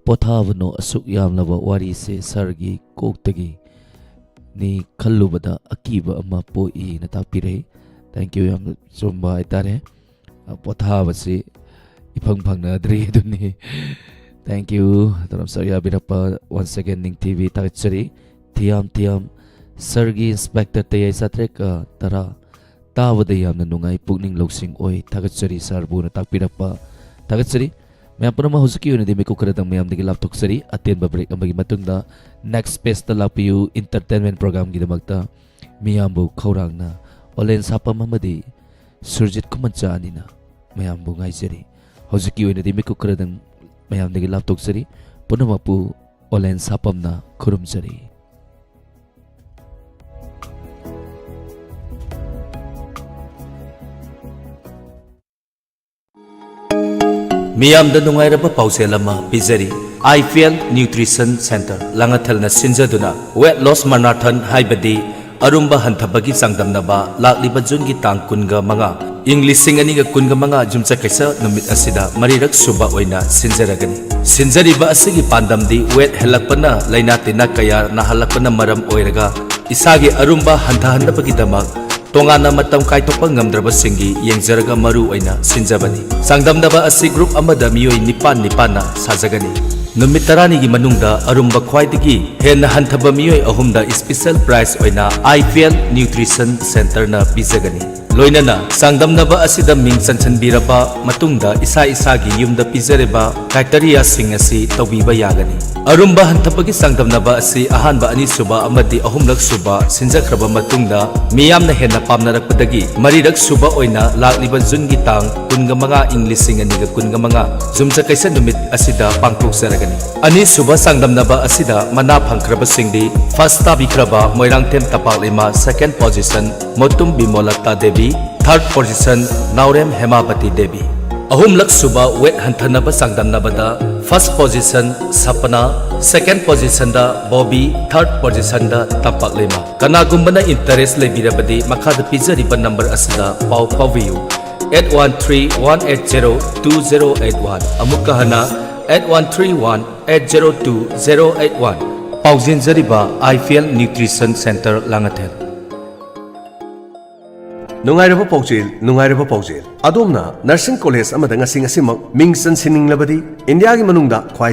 ꯄꯣꯊꯥꯕꯅꯣ? ꯑꯁꯨꯛ ꯌꯥꯝꯂꯕ ꯋꯥꯔꯤꯁꯦ sirꯒꯤ ꯀꯣꯛꯇꯒꯤ ꯅꯤ ꯈꯜꯂꯨꯕꯗ ꯑꯀꯤꯕ ꯑꯃ ꯄꯣꯛꯏꯅ ꯇꯥꯛꯄꯤꯔꯛꯏ꯫ Thank you, ꯌꯥꯝꯅ ꯆꯨꯝꯕ ꯍꯥꯏꯇꯥꯔꯦ꯫ ꯑ, ꯄꯣꯊꯥꯕꯁꯤ ꯏꯐꯪ ꯐꯪꯅꯗ꯭ꯔꯤ ꯑꯗꯨꯅꯤ꯫ Thank you꯫ ꯊꯧꯔꯝ ꯁꯔꯨꯛ ꯌꯥꯕꯤꯔꯛꯄ once again ꯅꯤꯡꯊꯤꯕꯤ ꯊꯥꯒꯠꯆꯔꯤ꯫ ꯊꯤꯌꯥꯝ ꯊꯤꯌꯥꯝ sirꯒꯤ Inspector ꯇꯌꯥꯏ ꯆꯥꯇ꯭ꯔꯦꯠꯀ ꯇꯔꯥ ꯇꯥꯕꯗ ꯌꯥꯝꯅ ꯅꯨꯡꯉꯥꯏ, ꯄꯨꯛꯅꯤꯡ ꯂꯧꯁꯤꯡ ꯑꯣꯏ꯫ ꯊꯥꯒꯠꯆꯔꯤ ꯁꯥꯔꯕꯨꯅ ꯇꯥꯛꯄꯤꯔꯛꯄ꯫ ꯊꯥꯒꯠꯆꯔꯤ꯫ ꯃꯌꯥꯝ ꯄꯨꯝꯅꯃꯛ ꯍꯧꯖꯤꯛꯀꯤ ꯑꯣꯏꯅꯗꯤ ꯃꯤꯀꯨꯞ ꯈꯔꯗꯪ ꯃꯌꯥꯝꯗꯒꯤ ꯂꯥꯞꯊꯣꯛꯆꯔꯤ꯫ ꯑꯇꯦꯟꯕ ꯕ꯭ꯔꯦꯛ ꯑꯃꯒꯤ ꯃꯇꯨꯡꯗ ꯅꯦꯛꯁ ꯄꯦꯖꯇ ꯂꯥꯛꯄꯤꯌꯨ ꯏꯟꯇꯔꯇꯦꯟꯃꯦꯟ ꯄ꯭ꯔꯣꯒ꯭ꯔꯥꯝꯒꯤꯗꯃꯛꯇ꯫ ꯃꯤꯌꯥꯝꯕꯨ ꯈꯧꯔꯥꯡꯅ ꯑꯣꯂꯦꯟ ꯁꯥꯄꯝ ꯑꯃꯗꯤ ꯁꯨꯔꯖꯤꯠ ꯈꯨꯃꯟꯆꯥ ꯑꯅꯤꯅ ꯃꯌꯥꯝꯕꯨ ꯉꯥꯏꯖꯔꯤ꯫ ꯍꯧꯖꯤꯛꯀꯤ ꯑꯣꯏꯅꯗꯤ ꯃꯤꯀꯨꯞ ꯈꯔꯗꯪ ꯃꯌꯥꯝꯗꯒꯤ ꯂꯥꯞꯊꯣꯛꯆꯔꯤ꯫ ꯄꯨꯝꯅꯃꯛꯄꯨ ꯑꯣꯂꯦꯟ ꯁꯥꯄꯝꯅ ꯈꯨꯔꯨꯝꯖꯔꯤ꯫ ꯃꯤꯌꯥꯝꯗ ꯅꯨꯡꯉꯥꯏꯔꯕ ꯄꯥꯎꯖꯦꯜ ꯑꯃ ꯄꯤꯖꯔꯤ꯫ I P L nutrition centre ꯂꯥꯡꯉꯊꯦꯜꯅ ꯁꯤꯟꯖꯗꯨꯅ ꯋꯦꯠ ꯂꯣꯁ ꯃꯔꯥꯊꯟ ꯍꯥꯏꯕꯗꯤ ꯑꯔꯨꯝꯕ ꯍꯟꯊꯕꯒꯤ ꯆꯥꯡꯗꯝꯅꯕ ꯂꯥꯛꯂꯤꯕ ꯖꯨꯟꯒꯤ ꯇꯥꯡ ꯀꯨꯟꯒ ꯃꯉꯥ, ꯏꯪ ꯂꯤꯁꯤꯡ ꯑꯅꯤꯒ ꯀꯨꯟꯒ ꯃꯉꯥ ꯌꯨꯝꯁꯀꯩꯁ ꯅꯨꯃꯤꯠ ꯑꯁꯤꯗ ꯃꯔꯤꯔꯛ ꯁꯨꯕ ꯑꯣꯏꯅ ꯁꯤꯟꯖꯔꯒꯅꯤ꯫ ꯁꯤꯟꯖꯔꯤꯕ ꯑꯁꯤꯒꯤ ꯄꯥꯟꯗꯝꯗꯤ ꯋꯦꯠ ꯍꯦꯜꯂꯛꯄꯅ ꯂꯥꯏꯅꯥ ꯇꯤꯟꯅꯥ ꯀꯌꯥ ꯅꯥꯍꯜꯂꯛꯄꯅ ꯃꯔꯝ ꯑꯣꯏꯔꯒ ꯏꯁꯥꯒꯤ ꯑꯔꯨꯝꯕ ꯍꯟꯊꯍꯟꯅꯕꯒꯤꯗꯃꯛ ꯇꯣꯉꯥꯟꯅ ꯃꯇꯝ ꯀꯥꯏꯊꯣꯛꯄ ꯉꯝꯗ꯭ꯔꯕꯁꯤꯡꯒꯤ ꯌꯦꯡꯖꯔꯒ ꯃꯔꯨ ꯑꯣꯏꯅ ꯁꯤꯟꯖꯕꯅꯤ꯫ ꯆꯥꯡꯗꯝꯅꯕ ꯑꯁꯤ ꯒ꯭ꯔꯨꯞ ꯑꯃꯗ ꯃꯤꯑꯣꯏ ꯅꯤꯄꯥꯟ ꯅꯤꯄꯥꯟꯅ ꯁꯥꯖꯒꯅꯤ꯫ ꯅꯨꯃꯤꯠ ꯇꯔꯥꯅꯤꯒꯤ ꯃꯅꯨꯡꯗ ꯑꯔꯨꯝꯕ ꯈ꯭ꯋꯥꯏꯗꯒꯤ ꯍꯦꯟꯅ ꯍꯟꯊꯕ ꯃꯤꯑꯣꯏ ꯑꯍꯨꯝꯗ ꯏꯁꯄꯤꯁꯦꯜ ꯄ꯭ꯔꯥꯏꯖ ꯑꯣꯏꯅ ꯑꯥꯏ ꯄꯤ ꯑꯦꯜ ꯅ꯭ꯌꯨꯇ꯭ꯔꯤꯁꯟ ꯁꯦꯟꯇꯔꯅ ꯄꯤꯖꯒꯅꯤ꯫ ꯂꯣꯏꯅꯅ ꯆꯥꯡꯗꯝꯅꯕ ꯑꯁꯤꯗ ꯃꯤꯡ ꯆꯟꯁꯤꯟꯕꯤꯔꯕ ꯃꯇꯨꯡꯗ ꯏꯁꯥ ꯏꯁꯥꯒꯤ ꯌꯨꯝꯗ ꯄꯤꯖꯔꯤꯕ ꯀ꯭ꯔꯥꯏꯇꯦꯔꯤꯌꯥꯁꯤꯡ ꯑꯁꯤ ꯇꯧꯕꯤꯕ ꯌꯥꯒꯅꯤ꯫ ꯑꯔꯨꯝꯕ ꯍꯟꯊꯕꯒꯤ ꯆꯥꯡꯗꯝꯅꯕ ꯑꯁꯤ ꯑꯍꯥꯟꯕ, ꯑꯅꯤꯁꯨꯕ ꯑꯃꯗꯤ ꯑꯍꯨꯝꯂꯛ ꯁꯨꯕ ꯁꯤꯟꯖꯈ꯭ꯔꯕ ꯃꯇꯨꯡꯗ ꯃꯤꯌꯥꯝꯅ ꯍꯦꯟꯅ ꯄꯥꯝꯅꯔꯛꯄꯗꯒꯤ ꯃꯔꯤꯔꯛ ꯁꯨꯕ ꯑꯣꯏꯅ ꯂꯥꯛꯂꯤꯕ ꯖꯨꯟꯒꯤ ꯇꯥꯡ ꯀꯨꯟꯒ ꯃꯉꯥ, ꯏꯪ ꯂꯤꯁꯤꯡ ꯑꯅꯤꯒ ꯀꯨꯟꯒ ꯃꯉꯥ, ꯌꯨꯝꯁꯀꯩꯁ ꯅꯨꯃꯤꯠ ꯑꯁꯤꯗ ꯄꯥꯡꯊꯣꯛꯆꯔꯒꯅꯤ꯫ ꯑꯅꯤꯁꯨꯕ ꯆꯥꯡꯗꯝꯅꯕ ꯑꯁꯤꯗ ꯃꯅꯥ ꯐꯪꯈ꯭ꯔꯕꯁꯤꯡꯗꯤ ꯐꯥꯔꯁ ꯇꯥꯕꯤꯈ꯭ꯔꯕ ꯃꯣꯏꯔꯥꯡꯊꯦꯝ ꯇꯄꯥꯛꯂꯩꯃ, ꯁꯦꯀꯦꯟ ꯄꯣꯖꯤꯁꯟ ꯃꯣꯇꯨꯝ ꯕꯤꯃꯣꯂꯇꯥ ꯗꯦꯕꯤ, ꯊꯥꯔꯠ ꯄꯣꯖꯤꯁꯟ ꯅꯥꯎꯔꯦꯝ ꯍꯦꯃꯥꯕꯇꯤ ꯗꯦꯕꯤ꯫ ꯑꯍꯨꯝꯂꯛ ꯁꯨꯕ ꯋꯦꯠ ꯍꯟꯊꯅꯕ ꯆꯥꯡꯗꯝꯅꯕꯗ ꯐꯥꯔꯁ ꯄꯣꯖꯤꯁꯟ ꯁꯄꯅꯥ, ꯁꯦꯀꯦꯟ ꯄꯣꯖꯤꯁꯟꯗ ꯕꯣꯕꯤ, ꯊꯥꯔꯠ ꯄꯣꯖꯤꯁꯟꯗ ꯇꯝꯄꯥꯛꯂꯩꯃ꯫ ꯀꯅꯥꯒꯨꯝꯕꯅ ꯏꯟꯇꯔꯦꯁ ꯂꯩꯕꯤꯔꯕꯗꯤ ꯃꯈꯥꯗ ꯄꯤꯖꯔꯤꯕ ꯅꯝꯕꯔ ꯑꯁꯤꯗ ꯄꯥꯎ ꯐꯥꯎꯕꯤꯌꯨ, eight one three one eight zero two zero eight one꯫ ꯑꯃꯨꯛꯀ ꯍꯟꯅ, eight one three one eight zero two zero eight one꯫ ꯄꯥꯎꯖꯦꯟꯖꯔꯤꯕ I P L nutrition centre Langthel. ꯅꯨꯡꯉꯥꯏꯔꯕ ꯄꯥꯎꯖꯦꯜ, ꯅꯨꯡꯉꯥꯏꯔꯕ ꯄꯥꯎꯖꯦꯜ꯫ ꯑꯗꯣꯝꯅ ꯅꯔꯁꯤꯡ ꯀꯣꯂꯦꯖ ꯑꯃꯗ ꯉꯁꯤ ꯉꯁꯤꯃꯛ ꯃꯤꯡ ꯆꯟꯁꯤꯟꯅꯤꯡꯂꯕꯗꯤ ꯏꯟꯗꯤꯌꯥꯒꯤ ꯃꯅꯨꯡꯗ ꯈ꯭ꯋꯥꯏꯗꯒꯤ